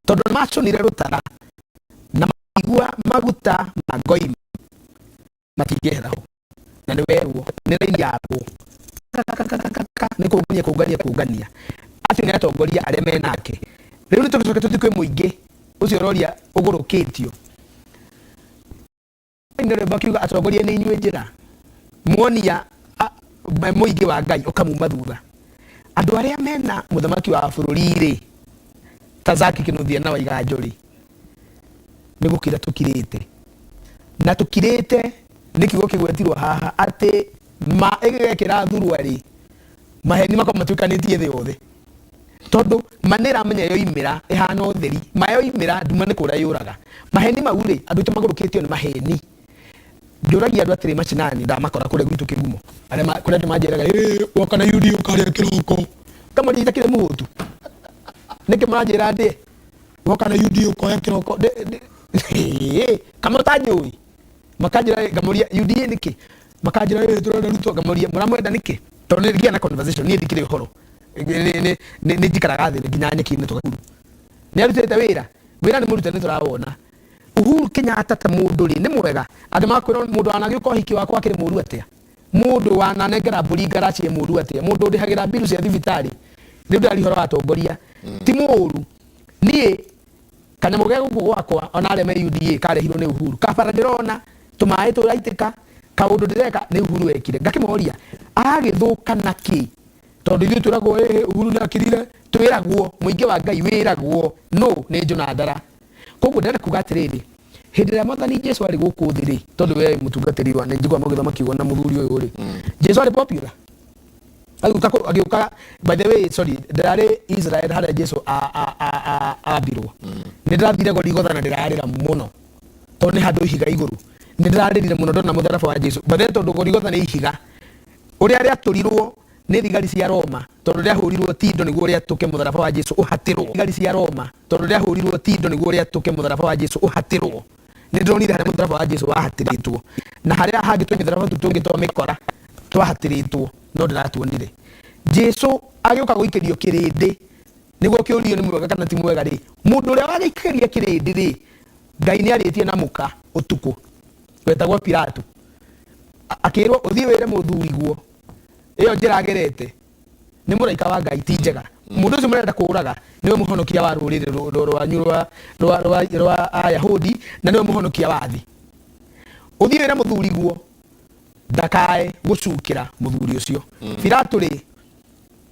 tondũ nĩ macũnire rũtara na makĩigua maguta ma ngoima matingĩehera ho na nĩ werwo nĩ raini yambwo nĩ kũngania kũngania kũngania acio nĩ atongoria arĩa menake rĩu nĩ tũgĩcoke tũthiĩ kwĩ mũingĩ ũcio ũroria ũgũrũkĩtio nĩ rwĩmbo akiuga atongoria nĩ inyuĩ njĩra muonia mũingĩ wa Ngai ũkamuma thutha andũ arĩa mena mũthamaki wa bũrũri rĩ ta Zaki Kinuthia na Waiganjo rĩ nĩ gũkira tũkirĩte na tũkirĩte nĩ kiugo kĩgwetirwo haha atĩ ma ĩgĩgekĩra thurwa rĩ maheni makorwo matuĩkanĩtie thĩ yothe tondũ ma nĩ ĩramenya yoimĩra ĩhana ũtheri ma yoimĩra nduma nĩ kũra yũraga maheni mau rĩ andũ aitũ magũrũkĩtio nĩ maheni njũragia andũ atĩrĩ macinani ndamakora kũrĩa gwitũ kĩgumo arĩa kũrĩa andũ manjĩraga ĩ woka na UDA ũkarĩa kĩroko ngamoria itakĩrĩ mũhũtu nĩkĩ mũranjĩra ndĩe woka na UDA ũkoya kĩroko kamwe ũtanjũĩ makanjĩra ngamoria UDA nĩkĩ makanjĩra ĩ tũrenda Ruto ngamoria mũramwenda nĩkĩ tondũ nĩ ngĩa na conversation niĩ ndikĩrĩ ũhoro nĩ njikaraga thĩ nginya nyeki-inĩ tũgakuru nĩ arutĩte wĩra wĩra nĩ mũrute nĩ tũrawona Uhuru Kenyatta ta mũndũ rĩ nĩ mwega andũ makwĩra mũndũ wanagĩũka ũhiki wakwa akĩrĩ mũru atĩa mũndũ wananengera mbũri ngaracie mũru atĩa mũndũ ũndĩhagĩra mbiru cia thibitarĩ rĩu ndĩraria ũhoro wa atongoria ti mũru niĩ kanyamũ ge gũkũ gwakwa ona arĩa me UDA karehirwo nĩ Uhuru kabara ndĩrona tũmaĩ tũraitĩka kaũndũ ndĩreka nĩ Uhuru ekire ngakĩmoria agĩthũka nakĩ tondũ ithuĩ twĩragwo ĩhĩ Uhuru nĩ akirire twĩragwo mũingĩ wa Ngai wĩragwo no nĩ Njũna Ndara koguo ndĩrenda kuga atĩrĩrĩ hĩndĩ ĩrĩa mwathani Jesu arĩ gũkũ thĩ rĩ tondũ we mũtungatĩri wa nĩ njiguaga mũgĩthoma kiugo na mũthuri ũyũ rĩ Jesu arĩ popular agĩũka agĩũka by the way sorry ndĩrarĩ Israel harĩa Jesu ambirwo nĩ ndĩrathire Goligotha na ndĩrarĩra mũno tondũ nĩ handũ ihiga igũrũ nĩ ndĩrarĩrire mũno ndona mũtharaba wa Jesu by the way tondũ Goligotha nĩ ihiga ũrĩa rĩatũrirwo Nĩ thigari cia Roma tondũ rĩahũrirwo tindo nĩguo rĩatũke mũtharaba wa Jesu ũhatĩrwo. Thigari cia Roma tondũ rĩahũrirwo tindo nĩguo rĩatũke mũtharaba wa Jesu ũhatĩrwo. Nĩ ndĩronire harĩa mũtharaba wa Jesu wahatĩrĩtwo na harĩa hangĩ tũmĩtharaba tũu tũngĩ twa mĩkora twahatĩrĩtwo no ndĩratuonire. Jesu agĩũka gũikĩrio kĩrĩndĩ nĩguo kĩũrio nĩ mwega kana ti mwega rĩ, mũndũ ũrĩa wagĩikĩria kĩrĩndĩ rĩ, Ngai nĩ arĩtie na mũka ũtukũ wetagwo Pilato akĩrwo ũthiĩ wĩre mũthuriguo ĩyo njĩra agerete nĩ mũraika wa Ngai ti njega. Mũndũ ũcio mũrenda kũũraga nĩwe mũhonokia wa rũrĩrĩ rwanyu rwa Ayahudi na nĩwe mũhonokia wa thĩ. Ũthiĩ wĩre mũthuriguo ndakae gũcukĩra mũthuri ũcio. Pilato rĩ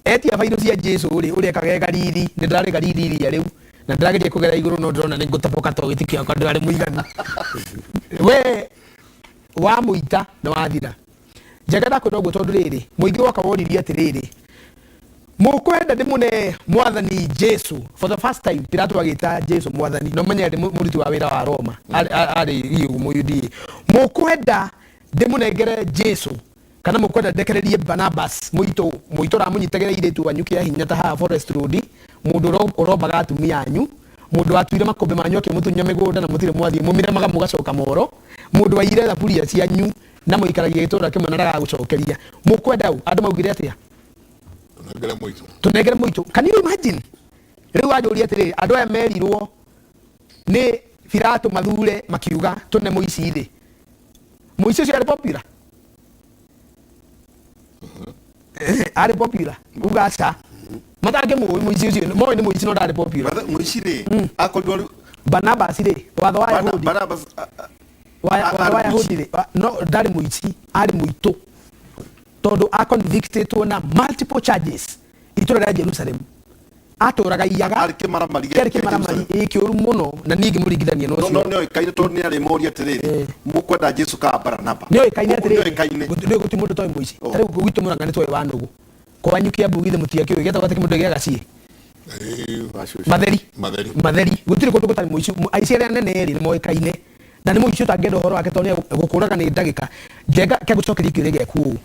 etia bairũ cia Jesu rĩ ũrĩa ekaga e Galili, nĩ ndĩrarĩ Galili iria rĩu na ndĩrageria kũgera igũrũ no ndĩrona nĩ ngũtoboka tondũ wĩtĩkio wakwa ndũrarĩ mũiganu. We wamũita nĩ wathira. Njenga ndakwĩra ũguo tondũ rĩrĩ mũingĩ woka woririe atĩrĩrĩ, mũkwenda ndĩmũne mwathani Jesu? For the first time Pilato agĩta Jesu mwathani, no menye arĩ mũruti wa wĩra wa Roma, arĩ EU mũyundi. Mũkwenda ndĩmũnengere Jesu kana mũkwenda ndekererie Barnabas mũitũ mũitũ ũramũnyitagĩra airĩtu anyu kĩa hinya ta haha Forest Road, mũndũ ũrombaga atumia anyu, mũndũ watuire makũmbĩ manyu akĩmũtunya mĩgũnda na mũtirĩ mwathiĩ mũmiremaga mũgacoka moro, mũndũ waiyire thaburia cianyu na mũikaragia gĩtũra kĩmwe na ndagagũcokeria. Mũkwenda ũ? Andũ maugire atĩa? Tũnengere mũitũ. Tũnengere mũitũ. Can you imagine? Rĩu wanjũria atĩrĩrĩ, andũ aya merirwo nĩ Pilato mathure makiuga tũne mũici rĩ, mũici ũcio arĩ popular? Arĩ popular? Uga aca. Matangĩmũĩ mũici ũcio, moĩ nĩ mũici no ndarĩ popular. Mũici rĩ, akorirwo rĩu Barnabas rĩ, watho wa Yahudi. Barnabas Watho wa Yahudi rĩ, no ndarĩ mũici, arĩ mũitũ. Tondũ a convictĩtwo na multiple charges itũra rĩa Jerusalem. Atũraga iyaga. Arĩ kĩmaramari Kĩarĩ kĩmaramari, ĩĩ, kĩũru mũno na niĩ ngĩmũringithania na No ũcio. No nĩoĩkaine tondũ nĩ arĩ moria atĩrĩrĩ, mũkwenda Jesu kana Baranaba? Nĩoĩkaine atĩrĩrĩ, Nĩoĩkaine. Rĩu gũtirĩ mũndũ ũtoĩ mũici. Ta rĩu gwitũ Mũrang'a nĩtwoĩ wa nũgũ. Kwanyu Kiambu githĩ mũtiakĩũĩ gĩetagwo atĩ kĩmũndũ gĩa gaciĩ? Matheri. Matheri. Matheri. Gũtirĩ kũndũ gũtarĩ mũici. Aici arĩa anene rĩ nĩ moĩkaine. Na nĩ mũici ũtangĩenda ũhoro wake tondũ nĩ gũkũraga nĩ ndagĩka. Njenga ke gũcokeria kĩũria gĩaku ũũ.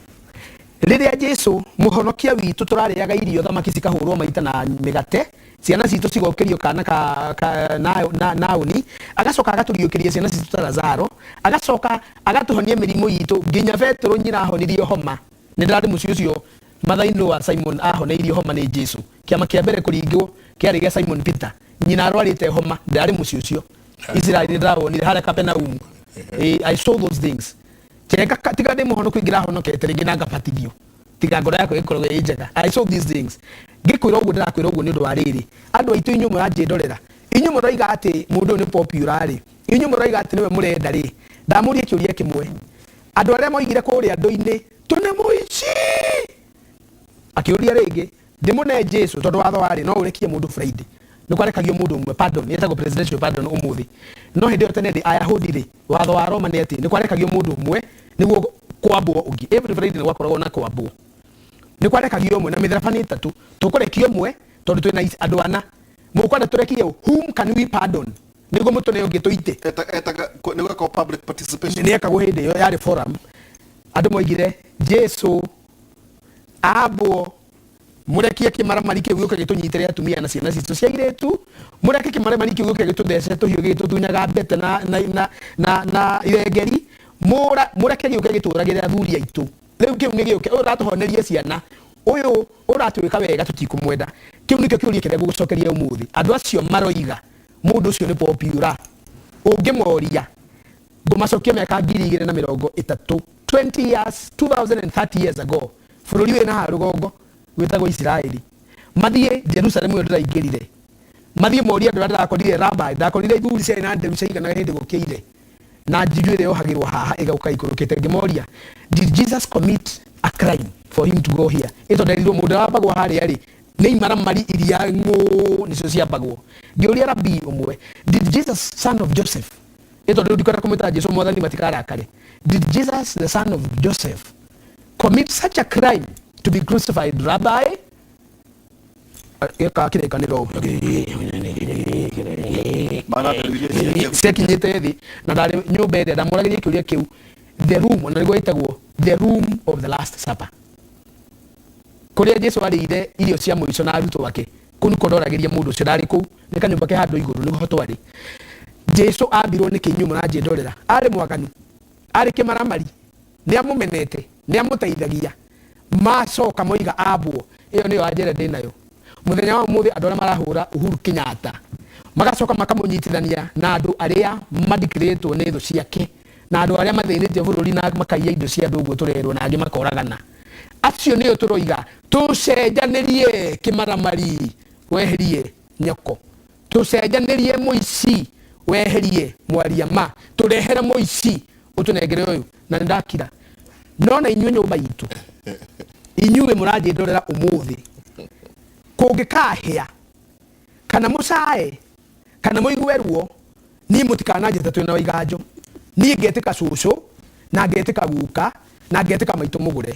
Rĩrĩa Jesu mũhonokia witũ tũrarĩaga irio thamaki cikahũrwo maita na mĩgate, ciana citũ cigokĩrio kana ka, ka na, na, naũni, agacoka agatũriũkĩria ciana citũ ta Lazaro, agacoka agatũhonia mĩrimũ itũ nginya Petero nyina ahonirio homa. Nĩ ndĩrarĩ mũciĩ ũcio mathainĩ wa Simon ahoneirio homa nĩ Jesu. Kĩama kĩa mbere kũringwo kĩarĩ gĩa Simon Peter. Nyina arwarĩte homa, ndĩrarĩ mũciĩ ũcio. Israeli nĩ ndĩrawonire harĩa Kapenaumu. I saw those things. Njenga tiga ndĩ mũhonoku ingĩrahonokete rĩngĩ na ngabatithio. Tiga ngoro yakwa ĩkoragwo ĩ njega. I saw these things. Ngĩkwĩra ũguo ndĩrakwĩra ũguo nĩ ũndũ wa rĩrĩ. Andũ aitũ inyuĩ mũranjĩndorera. Inyuĩ mũroiga atĩ mũndũ ũyũ nĩ popular rĩ. Inyuĩ mũroiga atĩ nĩwe mũrenda rĩ. Ndamũria kĩũria kĩmwe. Andũ arĩa moigire kũrĩa andũ-inĩ tũne mũici. Akĩũria rĩngĩ ndĩmũne Jesu tondũ watho warĩ no ũrekie mũndũ Friday. Nĩ kwarekagio mũndũ ũmwe pardon, yetagwo presidential pardon ũmũthĩ. No hĩndĩ ĩyo tene rĩ, Ayahudi rĩ, watho wa Roma nĩ atĩ nĩ kwarekagio mũndũ ũmwe nĩguo kwambwo ũngĩ. Every Friday nĩ gwakoragwo na kwambwo. Nĩ kwarekagio ũmwe na mĩtharaba nĩ ĩtatũ. Tũkũrekia ũmwe tondũ twĩna andũ ana. Mũkwenda tũrekie ũ? Whom can we pardon? Nĩguo mũtũne ũngĩ tũite. Nĩ gwekagwo public participation. Nĩ yekagwo hĩndĩ ĩyo yarĩ forum. Andũ moigire Jesu ambwo mũrekie kĩmaramari kĩu gĩũke gĩtũnyitĩre atumia na ciana citũ cia airĩtu, mũreke kĩmaramari kĩu gĩũke gĩtũthece tũhiũ gĩgĩtũtunyaga mbete na irengeri, mũreke gĩũke gĩtũragĩre athuri aitũ. Rĩu kĩu nĩ gĩũke, ũyũ ũratũhoneria ciana, ũyũ ũratwĩka wega tũtikũmwenda. Kĩu nĩkĩo kĩũria kĩrĩa ngũgũcokeria ũmũthĩ. Andũ acio maroiga mũndũ ũcio nĩ popular, ũngĩmoria ngũmacokia mĩaka ngiri igĩrĩ na mĩrongo ĩtatũ, 20 years, 2030 years ago, bũrũri wĩna haha rũgongo wĩtagwo Isiraeli, mathiĩ Jerusalemu ĩyo ndĩraingĩrire, mathiĩ morie andũ arĩa ndĩrakorire Rabbi, ndakorire ithuri ciarĩ na nderu ciaiganaga hĩndĩ gũkĩire na njiru ĩrĩa yohagĩrwo haha ĩgoka ikũrũkĩte. Ngĩmoria, did Jesus commit a crime for him to go here? Ĩ tondũ nderirwo mũndũ ũrĩa wambagwo harĩa rĩ nĩ imaramari iria ng'ũ nĩcio ciambagwo. Ngĩũria rabbi ũmwe, did Jesus son of Joseph, ĩ tondũ rĩu ndikwenda kũmwĩta Jesu mwathani matikarakare, did Jesus the son of Joseph commit such a crime to be crucified, rabbi? Gĩka kĩrĩkanĩro ciakinyĩte thĩ na ndarĩ nyũmba ĩrĩa ndamũragĩria kĩũria kĩu, the room, ona nĩguo ĩtagwo the room of the last supper. Kũrĩa Jesu arĩire irio cia mũico na arutwo ake, kũu nĩkuo ndoragĩria mũndũ ũcio ndarĩ kũu, nĩ kanyũmba ke handũ igũrũ nĩho twarĩ. Jesu ambirwo nĩkĩ inyuĩ mũranjĩndorera? Arĩ mwaganu? Arĩ kĩmaramari? Nĩ amũmenete? Nĩ amũteithagia? Macoka moiga ambwo. Ĩyo nĩyo anjera ndĩ nayo. Mũthenya wa ũmũthĩ andũ arĩa marahũra Uhuru Kenyatta magacoka makamũnyitithania na andũ arĩa mandikĩrĩtwo nĩ thũ ciake na andũ arĩa mathĩnĩtie bũrũri na makaiya indo cia andũ ũguo tũrerwo na angĩ makoragana. Acio nĩo tũroiga tũcenjanĩrie kĩmaramari weherie nyoko, tũcenjanĩrie mũici weherie mwaria ma, tũrehere mũici ũtũnengere ũyũ na nĩndakira. No na inyuĩ nyũmba itũ, inyuĩ mũranjĩndorera ũmũthĩ, kũngĩkahĩa kana mũcae kana mũigue ruo, niĩ mũtikananjĩte twĩna Waiganjo. Niĩ ngetĩka cũcũ na ngetĩka guka na ngetĩka maitũ mũgũre.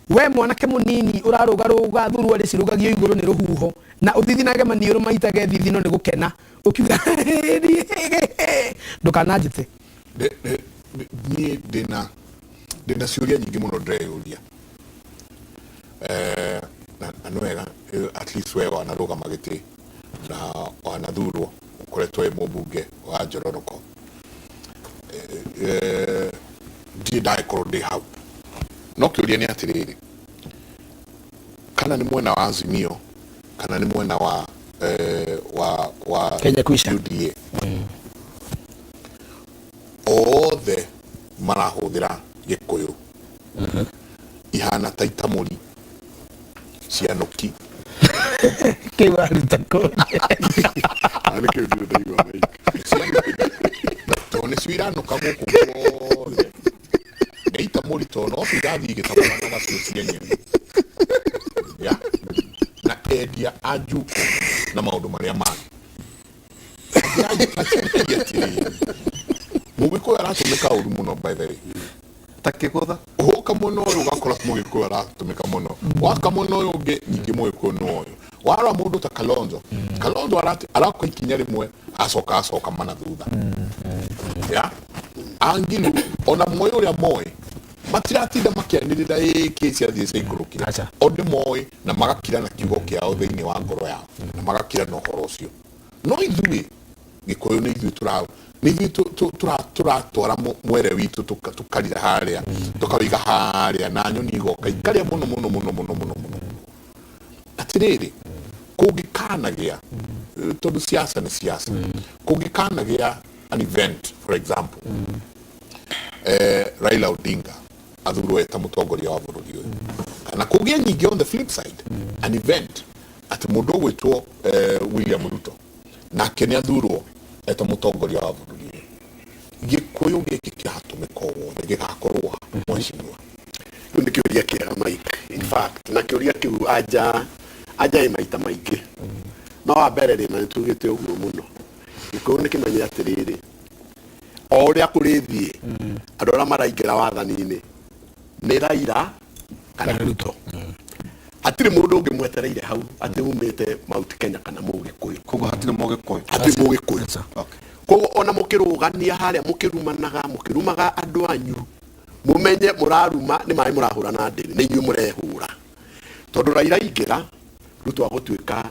We mwanake mũnini ũrarũgarũga thuruarĩ cirũgagio igũrũ nĩ rũhuho na ũthithinage maniũrũ maitage thithino nĩ gũkena ũkiuga ndũkananjĩte. Niĩ ndĩna ndĩna ciũria nyingĩ mũno ndĩreyũria. Eh, na na nĩ wega at least we wanarũgama gĩtĩ na wanathurwo ũkoretwo wĩ mũmbunge wa Njororoko. Eh, ndirĩ ndagĩkorwo ndĩ hau no kĩũria nĩ atĩrĩrĩ kana nĩ mwena wa Azimio kana nĩ mwena wa eh, wa wa Kenya Kwisha. UDA othe marahũthĩra Gĩkũyũ ihana ta itamũri cia nũki. Kĩu waruta kũ? Nĩ kĩu ndirĩ ndaigua Mike. Tondũ nĩcio iranũka gũkũ guothe nĩ itamũri tondũ nocio irathiĩ igĩtamũranaga cio cienyewe ya na endia a njuku na maũndũ marĩa mangĩ. Ndĩranjĩka atĩrĩrĩ, mũgĩkũyũ aratũmĩka ũru mũno by the way ta kĩgũtha ũka mwena ũyũ ũgakora mũgĩkũyũ aratũmĩka mũno waka mwena ũyũ ũngĩ ningĩ mũgĩkũyũ nĩ ũyũ warora mũndũ ta Kalonzo Kalonzo araka ikinya rĩmwe acoka acoka mana thutha ya Angilu ona moĩ ũrĩa moĩ matiratinda makĩanĩrĩra ĩ kĩ ciathiĩ ciaikũrũkire o nĩ moĩ na magakira na kiugo kĩao thĩinĩ wa ngoro yao na magakira na ũhoro ũcio no ithuĩ Gĩkũyũ nĩ ithuĩ tũra nĩ ithuĩ tũratwara mwere witũ tũkarira harĩa tũkawĩiga harĩa na nyoni igoka ikarĩa mũno mũno mũno mũno mũno mũno atĩrĩrĩ kũngĩkanagĩa tondũ siasa nĩ siasa kũngĩkanagĩa an event for example Raila Odinga athurwo eta mũtongoria wa bũrũri ũyũ kana kũgĩe nyingĩ on the flip side an event atĩ mũndũ ũgwĩtwo William Ruto nake nĩ athurwo eta mũtongoria wa bũrũri ũyũ Gĩkũyũ gĩkĩ kĩratũmĩka o wothe gĩgakorwo ha mheshimiwa? Kĩu nĩ kĩũria kĩega Mike. In fact, na kĩũria kĩu anja anja ĩ maita maingĩ. No wa mbere rĩ, na nĩ tugĩte ũguo mũno, Gĩkũyũ nĩ kĩmenye atĩrĩrĩ, o ũrĩa kũrĩthiĩ, andũ arĩa maraingĩra wathani-inĩ nĩ Raila kana Ruto. Hatirĩ mũndũ ũngĩ mwetereire hau atĩ umĩte Mount Kenya kana Mũgĩkũyũ. Koguo hatirĩ Mũgĩkũyũ. Hatirĩ Mũgĩkũyũ. Koguo ona mũkĩrũgania harĩa mũkĩrumanaga, mũkĩrumaga andũ anyu, mũmenye mũraruma nĩ maĩ mũrahũra na ndĩrĩ, nĩ inyuĩ mũrehũra. Tondũ Raila aingĩra, Ruto agũtuĩka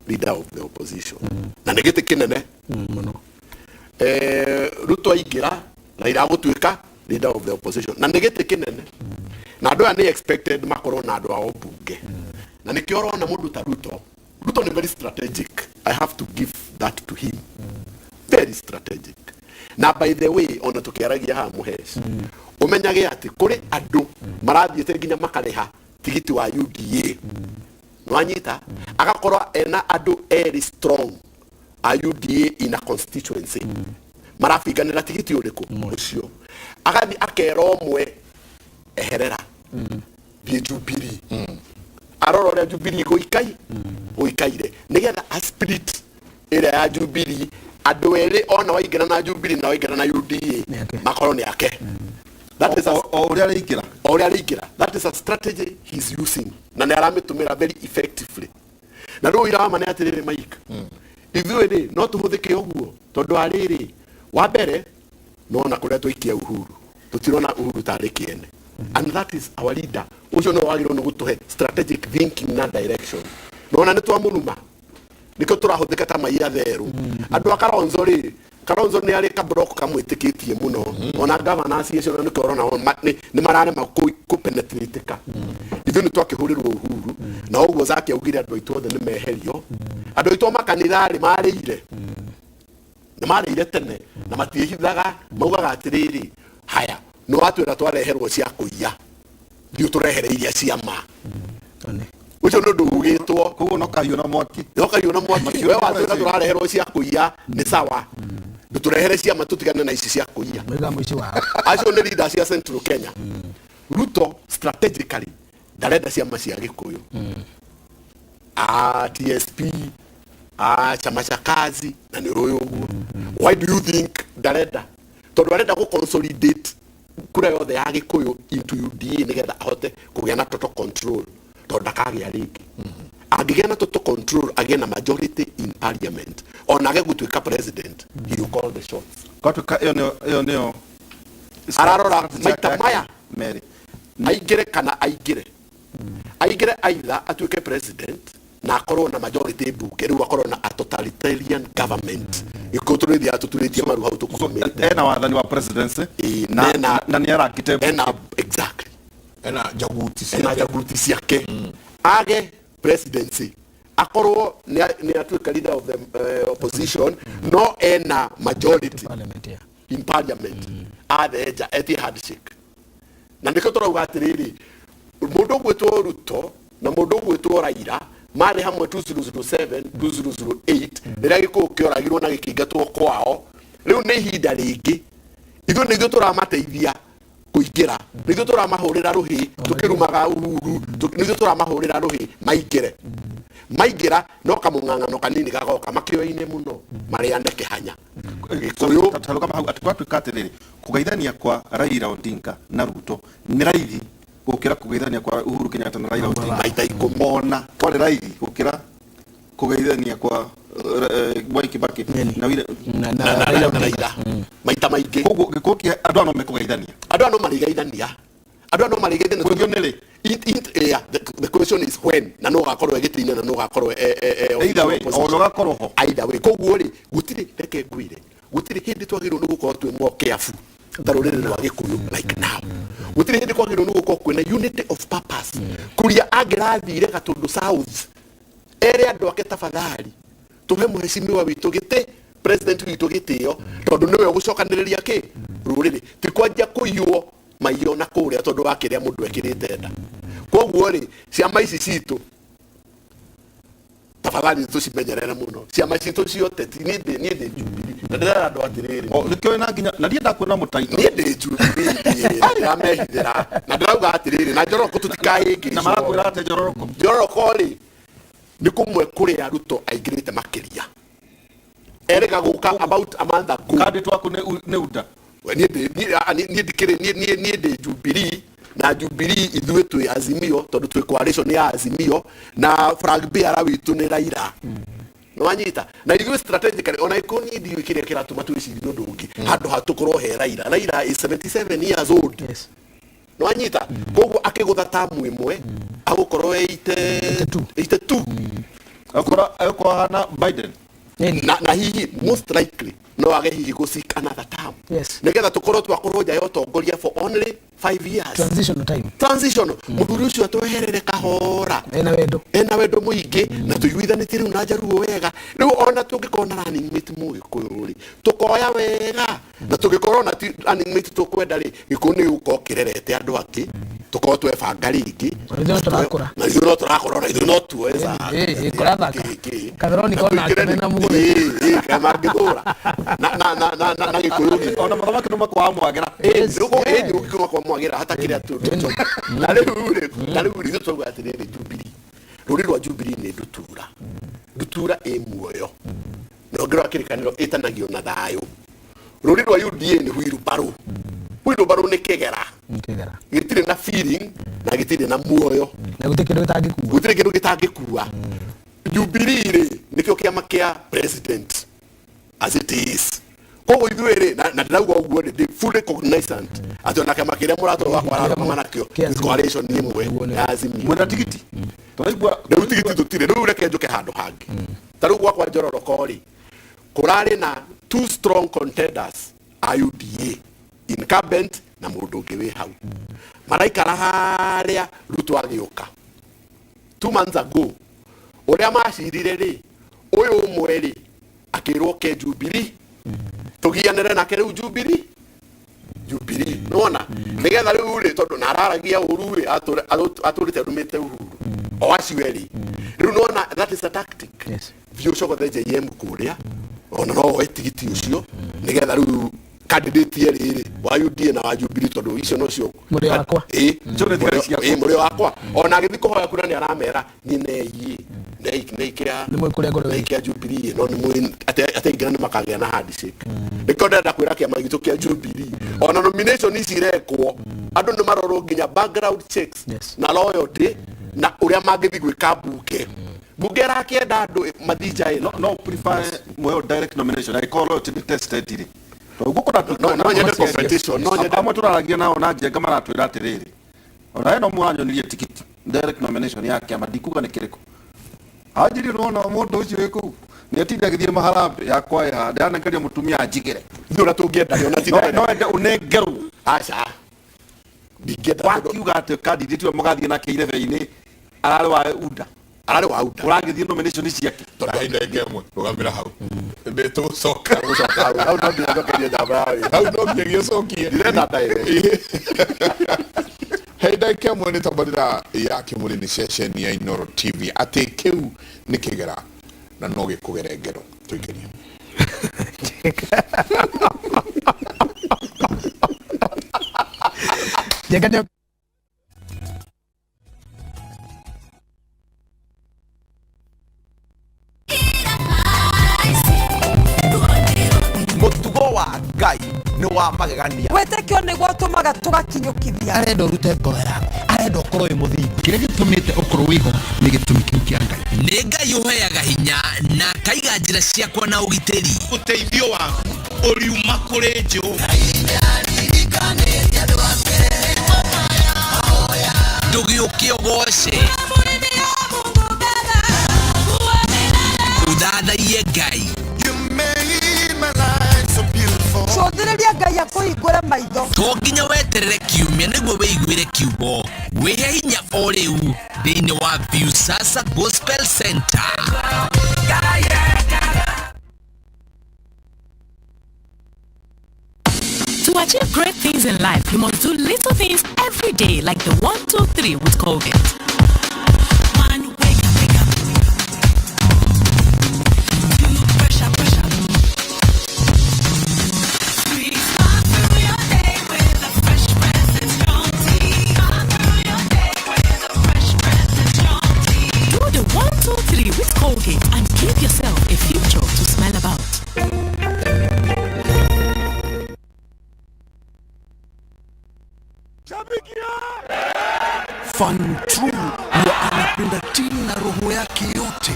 leader of the opposition. Na nĩ gĩtĩ kĩnene. Mũno. Ruto aingĩra, Raila agũtuĩka leader of the opposition. Na nĩ gĩtĩ kĩnene. Na andũ aya nĩ expected makorwo na andũ ao mbunge. Na nĩkĩo ũrona mũndũ ta Ruto, Ruto nĩ very strategic. I have to give that to him. Very strategic. Na by the way, ona tũkĩaragia haha Mũhesh, ũmenyage atĩ kũrĩ andũ marathiĩte nginya makarĩha tigiti wa UDA. Nĩwanyita? Agakorwo ena andũ erĩ strong a UDA in a constituency. Marabinganĩra tigiti ũrĩkũ? Ũcio. Agathiĩ akera ũmwe eherera. Thiĩ Jubilee. Arora ũrĩa Jubilee gũikaire nĩgetha a split ĩrĩa ya Jubilee andũ erĩ ona waingĩra na Jubilee na waingĩra na UDA makorwo nĩ ake. That is a, o ũrĩa arĩingĩra. O ũrĩa arĩingĩra. That is a strategy he's using na nĩ aramĩtũmĩra very effectively. Na rĩu ũira wa ma nĩ atĩrĩrĩ Mike, ithuĩ rĩ no tũhũthĩke ũguo tondũ arĩrĩ wa mbere nona kũrĩa twaikia Uhuru tũtirona Uhuru tarĩ kĩene and that is our leader. Ũcio nĩwe wagĩrĩirwo nĩ gũtũhe strategic thinking na direction. Nona nĩ twamũruma nĩkĩo tũrahũthĩka ta mai atherũ. Andũ a Kalonzo rĩ, Kalonzo nĩ arĩ kablock kamwĩtĩkĩtie mũno. Ona governors acio na nĩkĩo ũrona o nĩ mararema kũpenetratĩka. Ithuĩ nĩ twakĩhũrĩrwo Uhuru na ũguo Zaki augire andũ aitũ othe nĩ meherio. Andũ aitũ a makanitha rĩ marĩire, nĩ marĩire tene na matiĩhithaga, maugaga atĩrĩrĩ, haya nĩ watwĩra twareherwo cia kũiya, thiĩ ũtũrehere iria cia ma. Ũcio nĩ ũndũ ugĩtwo. Koguo no kahiũ na mwaki. No kahiũ na mwaki. We watwĩra tũrareherwo cia kũiya nĩ sawa, ndũtũrehere cia ma tũtigane na ici cia kũiya. Maiga mũici wao. Acio nĩ leaders cia Central Kenya. Ruto strategically ndarenda ciama cia Gĩkũyũ, a TSP, a chama cha kazi na nĩ ũyũ ũguo. Why do you think ndarenda? Tondũ arenda gũ consolidate kura yothe ya Gĩkũyũ into UDA nĩgetha ahote kũgĩa na total control, tondũ ndakagĩa rĩngĩ. Angĩgĩa na total control, agĩe na majority in parliament, ona age gũtuĩka president, he will call the shots. Gwatuĩka ĩyo nĩyo ĩyo nĩyo Ararora strategy maita yake maya merĩ. Aingĩre kana aingĩre aingĩre either atuĩke president na akorwo na majority mbunge, rĩu akorwo na a totalitarian government. Gĩkũyũ tũrĩthiaga tũturĩtie maru hau tũkurumĩte. Ena wathani wa presidency na na nĩ arangĩte ena exactly ena jaguti ena jaguti ciake. Age presidency, akorwo nĩ atuĩka leader of the opposition, no ena majority in parliament, athenja etie handshake. Na nĩkĩo tũrauga atĩrĩrĩ, mũndũ ũgwĩtwo Ruto na mũndũ ũgwĩtwo Raila marĩ hamwe 2007 2008 rĩrĩa Gĩkũyũ kĩoragirwo na gĩkĩingatwo kwao. Rĩu nĩ ihinda rĩngĩ ithuĩ nĩ ithuĩ tũramateithia kũingĩra, nĩ ithuĩ tũramahũrĩra rũhĩ tũkĩrumaga Uhuru, nĩ ithuĩ tũramahũrĩra rũhĩ maingĩre. Maingĩra no kamũng'ang'ano kanini gagoka makĩoine mũno marĩane kĩhanya Gĩkũyũ. Tarũgama hau atĩ gwatuĩka atĩrĩrĩ, kũgeithania kwa Raila Odinga na Ruto nĩ raithi gũkĩra kũgeithania kwa Uhuru Kenyatta na Raila Odinga maita 10. Ona kwarĩ raithi gũkĩra kũgeithania kwa Mwai Kibaki na na Raila Odinga maita maingĩ. Koguo gĩkũyũ kĩa andũ aya no mekũgeithania. Andũ aya no marĩgeithania, andũ aya no marĩgeithania. Kũrio nĩ rĩ? Yeah, the question is when na no gakorwo gĩtĩ-inĩ na no gakorwo Either way, o ũrĩa ũgakorwo ho. Either way. Koguo rĩ, gũtirĩ, reke ngwĩre, gũtirĩ hĩndĩ twagĩrĩirwo nĩ gũkorwo twĩ more careful ta rũrĩrĩ rwa Gĩkũyũ like now. Gũtirĩ hĩndĩ kwagĩrĩirwo nĩ gũkorwo kwĩna unity of purpose. Kuria angĩrathire Gatũndũ South ere andũ ake, tafadhali tũhe mũhecimiwa witũ gĩtĩ, president witũ gĩtĩo, tondũ nĩwe ũgũcokanĩrĩria kĩ rũrĩrĩ, ti kwanjia kũiywo maiyo na kũrĩa tondũ wa kĩrĩa mũndũ ekĩrĩte nda. Koguo rĩ, ciama ici citũ tafadhali tũcimenyerere mũno, ciama citũ cia ũteti. Niĩ ndĩ Jubilee na ndĩrera andũ atĩrĩrĩ. O nĩkĩo wĩna nginya na ndienda kuona mũtaito. Niĩ ndĩ Jubilee ndĩramehithĩra na ndĩrauga atĩrĩrĩ, na Njoroko tũtikahĩngĩcwo. Na marakwĩra atĩ Njoroko Njoroko rĩ, nĩ kũmwe kũrĩa Ruto aingĩrĩte makĩria, erĩga gũka about a month ago. Candidate waku nĩ UDA? We, niĩ ndikĩrĩ niĩ ndĩ Jubilee na Jubilee ithuĩ twĩ Azimio tondũ twĩ coalition ya Azimio na flag bearer witũ nĩ Raila. Nĩwanyita? Na ithuĩ strategically ona ĩkorwo niĩ ndiũĩ kĩrĩa kĩratũma twĩcirie ũndũ ũngĩ handũ ha tũkorwo he Raila. Raila is 77 years old. Nĩwanyita? Koguo akĩgũtha tamu ĩmwe agũkorwo 82. Agũkorwo ahana Biden. Na hihi most likely no age hihi gũ seek another term nĩgetha tũkorwo twakorwo nja ya ũtongoria for only 5 years. Transitional time. Transition. Mũthuri ũcio atweherere kahora. Ena wendo. Ena wendo mũingĩ na tũiguithanĩtie rĩu na Njaruo wega. Rĩu ona tũngĩkorwo na running mate Mũgĩkũyũ rĩ, tũkoya wega, na tũngĩkorwo na ti running mate tũkwenda rĩ, Gĩkũyũ nĩ gĩgũkorwo kĩrerete andũ angĩ, tũkorwo twebanga rĩngĩ. Na ithuĩ no tũrakũra. Na ithuĩ no tũrakũra, na ithuĩ no tuoe kũrathaka Kathoroni kona mena mũgũrũ. Mangĩthũra na Gĩkũyũ gitũ. Ona mũthamaki nĩ makwa mwagĩra. Ĩĩ, kwa mwagĩra hatakĩrĩa tu. Na rĩu rĩ, ithuĩ twauga atĩrĩrĩ, Jubilee, rũrĩ rwa Jubilee nĩ ndutura, ndutura ĩ muoyo na ũngĩrora kĩrĩkanĩro ĩtanagio na thayũ. Rũrĩ rwa UDA nĩ wheelbarrow, wheelbarrow nĩ kĩgera. Kĩgera. Gĩtirĩ na feeling na gĩtirĩ na muoyo. Na gũtirĩ kĩndũ gĩtangĩkua. Gũtirĩ kĩndũ gĩtangĩkua. Jubilee rĩ, nĩkĩo kĩama kĩa president as it is. Koguo ithuĩ rĩ, na ndĩrauga ũguo rĩ, ndĩ fully cognizant atĩ ona kĩama kĩrĩa mũratũ wakwa ararũgama nakĩo nĩ coalition ĩmwe ya Azimio. Mwena tigiti tũraigua rĩu tigiti tũtirĩ. Rĩu reke njũke handũ hangĩ. Ta rĩu gwakwa Njororoko rĩ, kũrarĩ na two strong contenders a UDA, incumbent na mũndũ ũngĩ wĩ hau maraikara harĩa. Ruto agĩũka 2 months ago, ũrĩa macirire rĩ, ũyũ ũmwe rĩ akĩrwo ke Jubilee tũgianĩre nake. Rĩu Jubilee nĩwona nĩgetha rĩu rĩ, tondũ na araragia ũru rĩ, atũrĩte arumĩte Uhuru o acio erĩ. Rĩu nĩwona that is a tactic. Thiĩ ũcogothe JM kũrĩa, ona no woe tigiti ũcio nĩgetha rĩu candidate erĩ rĩ, wa UDA na wa Jubilee, tondũ icio nocio. Mũrĩo wakwa. Ĩ. Icio nĩ thigari ciakwa. Ĩ, mũrĩo wakwa. Ona agĩthiĩ kũhoya kura nĩ aramera niĩ neiĩ neikia. Nĩ mũĩ kũrĩa ngoragwo. Neikia Jubilee, no nĩ mũĩ atĩ aingĩra nĩ makagĩa na handshake. Nĩkĩo ndĩrenda kwĩra kĩama gitũ kĩa Jubilee, ona nomination ici irekwo, andũ nĩ marorwo nginya background checks na loyalty na ũrĩa mangĩthiĩ gwĩka mbunge. Mbunge ĩrakĩenda andũ mathinja. No prefer muheo direct nomination angĩkorwo loyalty nĩ tested rĩ, tondũ gũkũ No nyende competition, no nyende. Amwe tũraragia nao na njenga maratwĩra atĩrĩrĩ, ona we no mũranyonirie tikiti direct nomination ya kĩama, ndikuga nĩ kĩrĩkũ, anjirie nona mũndũ ũcio wĩ kũu nĩ atinda agĩthiĩ maharambĩ yakwa ĩha ndĩranengeria mũtumia anjigĩre. Ithuĩ ũrĩa tũngĩenda ona ti No ende ũnengerwo. Aca, ndingĩenda. Wakiuga atĩ candidate ũrĩa mũgathiĩ nake irebe-inĩ ararĩ wa UDA. Ararĩ wa UDA. Ũragĩthiĩ nomination ciake. Tondũ hai ndagĩka ĩmwe, rũgamĩra hau, nĩ tũgũcoka. Tũgũcoka hau. Hau no nginya njokerie njamba ya wĩra. Hau no nginya gĩcokie. Ndirenda direct. He ndagĩka ĩmwe nĩ tabarĩra ya Kĩmũrĩ, nĩ ceceni ya Inooro TV. Atĩ kĩu nĩ kĩgera na no gĩkũgere ngero tũikĩrie. Njenga nĩ Mũtugo wa Ngai nĩ wa magegania. Wĩtĩkio nĩguo ũtũmaga tũgakinyũkithia. Arenda ũrute ngoro yaku, arenda ũkorwo wĩ mũthingu. Kĩrĩa gĩtũmĩte ũkorwo wĩho nĩ gĩtũmi kĩu kĩa Ngai. Nĩ Ngai ũheaga hinya na akaiga njĩra ciakwa na ũgitĩri. Ũteithio waku ũriuma kũrĩ Jehova. Ndũgĩũke ũgoce, ũthathaiye Ngai. Cũthĩrĩria Ngai akũhingũre maitho. To nginya weterere kiumia nĩguo wĩiguĩre kiugo. Wĩhe hinya o rĩu thĩinĩ wa Viusasa Gospel Center. To achieve great things in life, you must do little things every day, like the 1, 2, 3 with Colgate. 1, wake up, wake up. 2, brush up, brush up. 3, start through your day with a fresh breath and strong tea. Start through your day with a fresh breath and strong tea. Do the 1, 2, 3 with Colgate and give yourself a future to smile about. Fan True huwa anapenda timu na roho yake yote.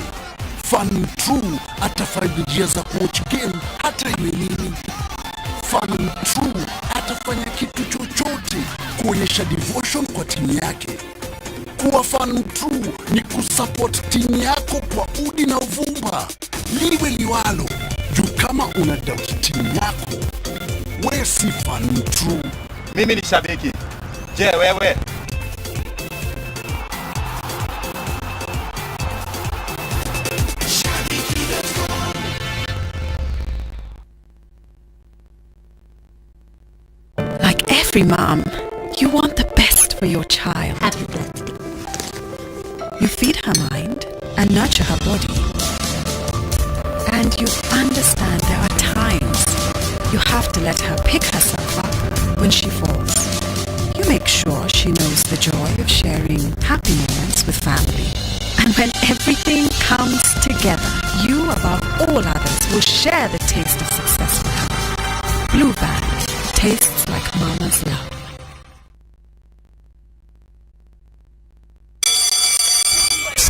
Fan True atafind njia za kuwatch game hata iwe nini. Fan True atafanya kitu chochote kuonyesha devotion kwa timu yake. Kuwa fan true ni kusupport timu yako kwa udi na uvumba, liwe liwalo. Juu kama una doubt timu yako, we si fan true. Mimi ni shabiki. Je, wewe? Like every mom, you want the best for your child. Happy birthday. You feed her mind and nurture her body. And you understand there are times you have to let her pick herself up when she falls. You make sure she knows the joy of sharing happy moments with family. And when everything comes together, you above all others will share the taste of success with her. Blue Band tastes like mama's love.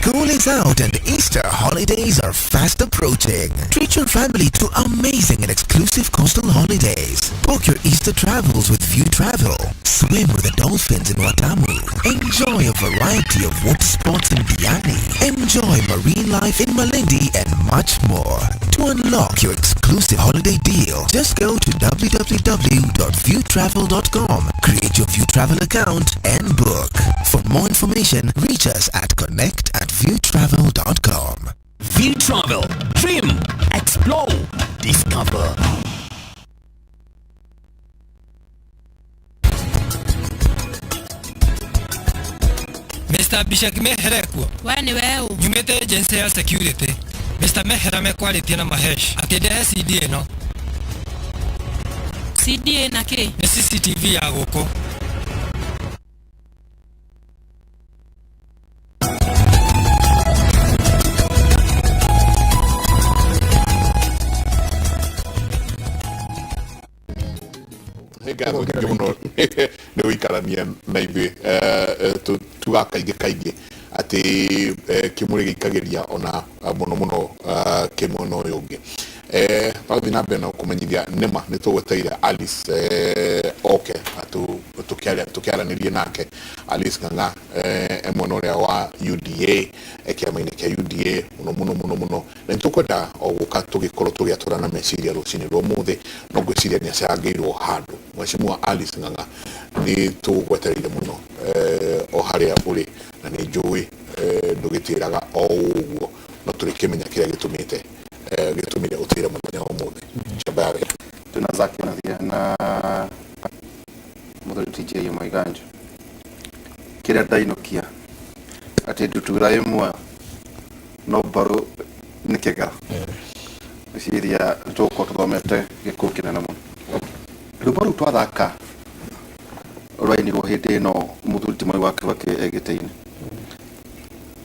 School is out and Easter holidays are fast approaching. Treat your family to amazing and exclusive coastal holidays. Book your Easter travels with View Travel. Swim with the dolphins in Watamu. Enjoy a variety of water sports in Diani. Enjoy marine life in Malindi and much more. To unlock your exclusive holiday deal, just go to www.viewtravel.com, create your View Travel account and book. For more information, reach us at connect@viewtravel.com. View Travel. Dream, explore, discover. Mr. Bishak Mehera kuo. We nĩ we ũ? Nyumĩte agency ya security. Mr. Mehera mekwarĩtie na Mahesh akĩndehe CD ĩno. CD na kĩ? Nĩ CCTV ya gũkũ. Nĩ ngatho nyingĩ mũno nĩ gũikarania na ithuĩ. Tugaga kaingĩ kaingĩ atĩ kĩmũrĩ gĩikagĩria ona mũno mũno kĩ mwena ũyũ ũngĩ. Twathiĩ na mbere na kũmenyithia nĩma nĩ tũgweteire Alice oke tũkĩaranĩrie nake. Alice Ng'ang'a e mwena ũrĩa wa UDA, kĩama-inĩ kĩa UDA mũno mũno mũno mũno, na nĩ tũkwenda o gũka tũgĩkorwo tũgĩatũrana meciria rũcinĩ rwa ũmũthĩ, no ngwĩciria nĩ acangĩirwo handũ. Mheshimiwa Alice Ng'ang'a, nĩ tũgwetereire mũno o harĩa ũrĩ, na nĩ njũĩ ndũgĩtĩraga o ũguo, no tũrĩkĩmenya kĩrĩa gĩtũmĩte gĩtũmire ũtĩre mũthenya wa ũmũthĩ. Njamba ya wĩra. Twĩna Zaki Nathia na mũthuri TJ Maiganjo. Kĩrĩa ndainũkia atĩ ndutura ĩ muoyo no mbaru nĩ kĩgera. Ngwĩciria nĩtũgũkorwo tũthomete gĩkũyũ kĩnene mũno. Rwĩmbo rũu twathaka rwainirwo hĩndĩ ĩno mũthuri ti Mwai wa Kibaki e gĩtĩ-inĩ.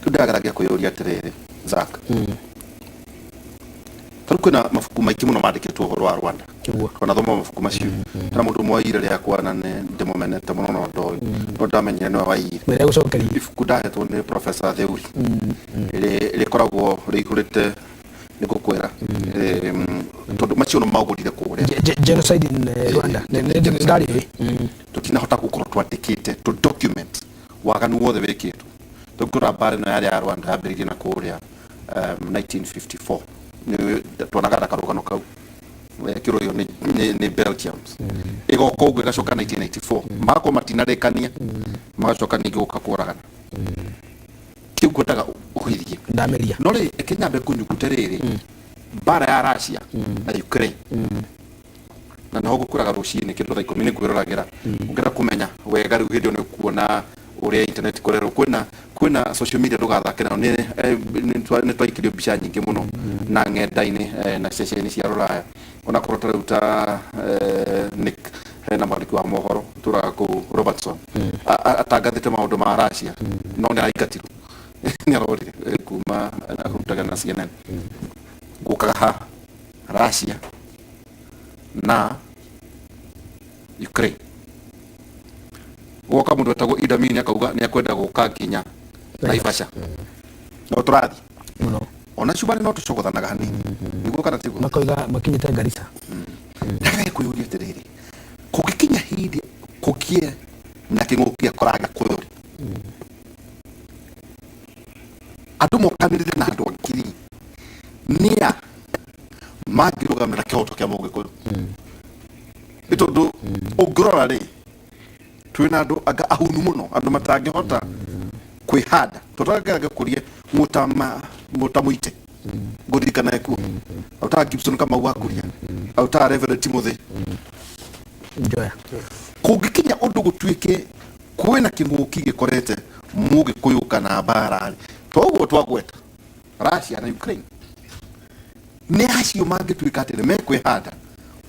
Rĩu ndĩrageragia kwĩyũria atĩrĩrĩ, Zack, tarĩu kwĩna mabuku maingĩ mũno mandĩkĩtwo ũhoro wa Rwanda. Twanathoma mabuku macio. Hena mũndũ ũmwe waiyire rĩakwa na nĩ ndĩmũmenete mũno no ndoĩ. No ndamenyire nĩwe waiyire. Mwĩre gũcokeria. Ibuku ndahetwo nĩ Professor Theuri. Rĩkoragwo rĩihũrĩte nĩ ngũkwĩra. Tondũ macio no maũgũrire kũrĩa. Genocide in Rwanda. Ndarĩũĩ. Tũtinahota gũkorwo twandĩkĩte to document waganu wothe wĩkĩtwo. Tũngĩrora mbara ĩno yarĩ ya Rwanda yambĩrĩirie na kũrĩa 1954. Nĩ twonaga na karũgano kau. Wekĩrwo nĩ Belgians. Ĩgoka ũguo ĩgacoka 1994. Magakorwo matinarĩkania. Magacoka ningĩ gũka kũragana. Kĩu ngwendaga ũhithie. Ndameria. No rĩ, reke nyambe ngũnyugute rĩrĩ. Mbara ya Russia na Ukraine. Na noho ngũkwĩraga rũcinĩ kĩndũ thaa ikũmi nĩ ngwĩroragĩra. Ũngĩenda kũmenya wega rĩu hĩndĩ ĩyo nĩ ũkuona ũrĩa internet ĩkorerwo. Kwĩna social media ndũgathake nayo. Nĩ twaikirio mbica nyingĩ mũno na ng'enda-inĩ na ceceni cia rũraya. Onakorwo ta rĩu ta Nick hena mwandĩki wa mohoro ũtũraga kũu Robertson. Atangathĩte maũndũ ma Russia no nĩ araingatirwo. Nĩ arorire kuma arutaga na CNN. Gũkaga ha Russia na Ukraine. Gwoka mũndũ wetagwo Idi Amin akauga nĩ akwenda gũka nginya Naivasha. No tũrathiĩ. Mũno. Ona cumani no tũcogothanaga hanini. Nĩguo kana tiguo? Makoiga makinyĩte Garissa. Ndagĩtarĩ kwĩyũria atĩrĩrĩ, kũngĩkinya hĩndĩ kũgĩe na kĩng'ũki gĩa kũraga kũyũ rĩ, andũ mokanĩrĩre na andũ ngiri nĩa mangĩrũgamĩrĩra kĩhoto kĩa mũgĩkũyũ? Nĩ tondũ ũngĩrora rĩ, twĩna andũ anga ahunu mũno, andũ matangĩhota kwĩhanda. Tondũ angĩaga kũria mũta mũite ngũririkana ekuo autaga Gibson Kamau wa Kuria, autaga Reverend Timothy Njoya. Kũngĩkinya ũndũ gũtuĩke kwĩna kĩng'ũki gĩkorete mũgĩkũyũ kana mbara rĩ, to ũguo twagweta Russia na Ukraine, nĩ acio mangĩtuĩka atĩ nĩ mekwĩhanda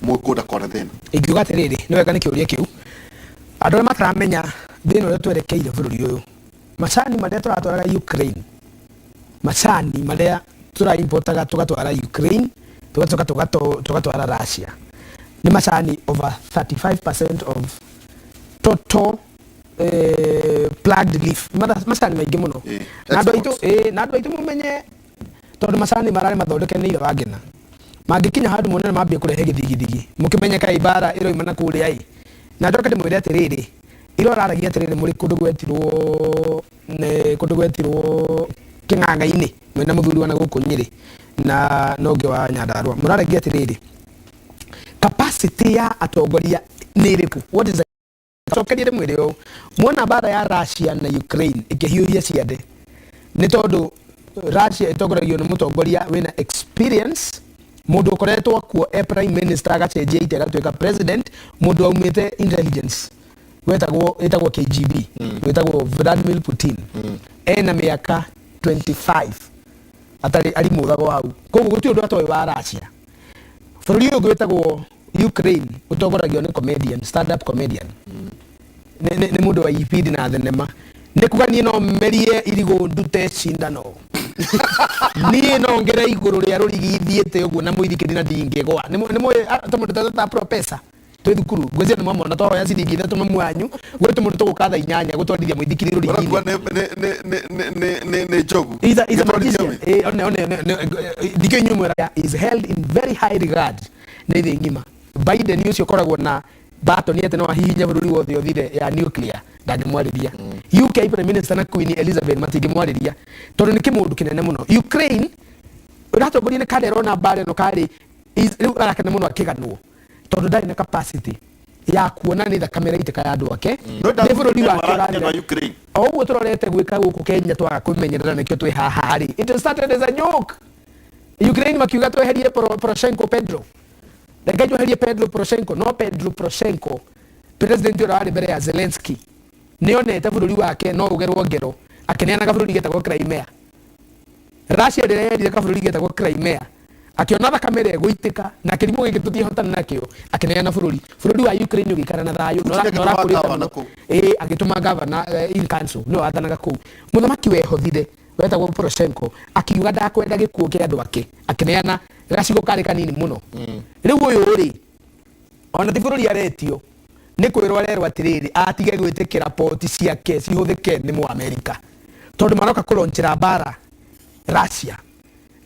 mũgĩkũyũ ndakona thĩna. Ingiuga atĩrĩrĩ, nĩ wega nĩ kĩũria kĩu. Andũ arĩa mataramenya thĩna ũrĩa twerekeire bũrũri ũyũ, macani marĩa tũratwaraga Ukraine, macani marĩa tũraimportaga tũgatwara Ukraine, tũgacoka tũgatwara Russia, nĩ macani over 35% of total plugged leaf. Macani maingĩ mũno. Na andũ aitũ, na andũ aitũ mũmenye tondũ macani mararĩ mathondeke nĩ ithe wa Ngĩna. Mangĩkinya handũ muone mambie kũrehe gĩthigithigi, mũkĩmenye kaĩ mbara ĩroima na kũrĩa ĩ. Na njoke ndĩmwĩre atĩrĩrĩ, ira ũraragia atĩrĩrĩ mũrĩ kũndũ gwetirwo nĩ kũndũ gwetirwo Kĩng'ang'a-inĩ mwĩna mũthuri wa na gũkũ Nyĩrĩ na ũngĩ wa Nyandarũa, mũraragia atĩrĩrĩ, capacity ya atongoria nĩ ĩrĩkũ? What is the cokeria ndĩmwĩre ũũ, mwona mbara ya Russia na Ukraine ĩkĩhiũhia ciande nĩ tondũ Russia ĩtongoragio nĩ mũtongoria wĩna experience, mũndũ ũkoretwo kuo e prime minister agacenjia ite agatuĩka president, mũndũ aumĩte intelligence wetagwo ĩtagwo KGB, wĩtagwo Vladimir Putin, ena mĩaka 25 atarĩ ari mũthagwo hau, koguo gũtirĩ ũndũ atoĩ wa Russia. Bũrũri ũyũ ũngĩ wĩtagwo Ukraine ũtongoragio nĩ comedian, stand up comedian, nĩ mũndũ wa ibindi na thenema, nĩ kuga niĩ no merie irigũ ndute cindano, niĩ no ngere igũrũ rĩa rũrigi thiĩte ũguo na mũithikiri na ndingĩgwa. Nĩ mũĩ tũmũndũ ta professor twĩ thukuru, ngwĩciria nĩ mwamona twahoya ciringi ithatũ mamu wanyu gwĩ tũmũndũ tũgũka thaa inyanya gũtwarithia mũithikiri rũrigi-inĩ. Nĩ njogu. Is a magician. One one ndikĩ inyuĩ mwĩra is held in very high regard nĩ thĩ ng'ima. Biden ũcio ũkoragwo na batoni atĩ no ahihinye bũrũri wothe ũthire ya nuclear ndangĩmwarĩria. UK Prime Minister na Queen Elizabeth matingĩmwarĩria tondũ nĩ kĩmũndũ kĩnene mũno. Ukraine ũratongoria nĩ karĩa ũrona mbara ĩno karĩ rĩu arakena mũno akĩganwo tondũ ndarĩ na capacity ya kuona nĩ thakame ĩraitĩka ya andũ ake, nĩ bũrũri wake ũrathira. O ũguo tũrorete gwĩka gũkũ Kenya twaga kwĩmenyerera nĩkĩo twĩ haha rĩ. It started as a joke. Ukraine makiuga tweherie Poroshenko Pedro, reke tweherie Pedro Poroshenko. No Pedro Poroshenko president ũrĩa warĩ mbere ya Zelensky nĩonete bũrũri wake no ũgerwo ngero, akĩneana kabũrũri getagwo Crimea. Russia rĩrĩa yerire kabũrũri getagwo Crimea, akĩona thakame ĩrĩa ĩgũitĩka na kĩrimũ gĩkĩ tũtiĩhotana nakĩo, akĩneana bũrũri. Bũrũri wa Ukraine ũgĩikara na thayũ na ũrakũrĩte mũno. Agĩtũma governor in council nĩwe wathanaga kũu. Mũthamaki wehothire wetagwo Poroshenko akiuga ndakwenda gĩkuũ kĩa andũ ake, akĩneana gacigo karĩ kanini mũno. Rĩu ũyũ rĩ, ona ti bũrũri aretio, nĩ kwĩrwo arerwo atĩrĩrĩ, atige gwĩtĩkĩra poti ciake cihũthĩke nĩ Mũamerika tondũ maroka kũronchera mbara Russia.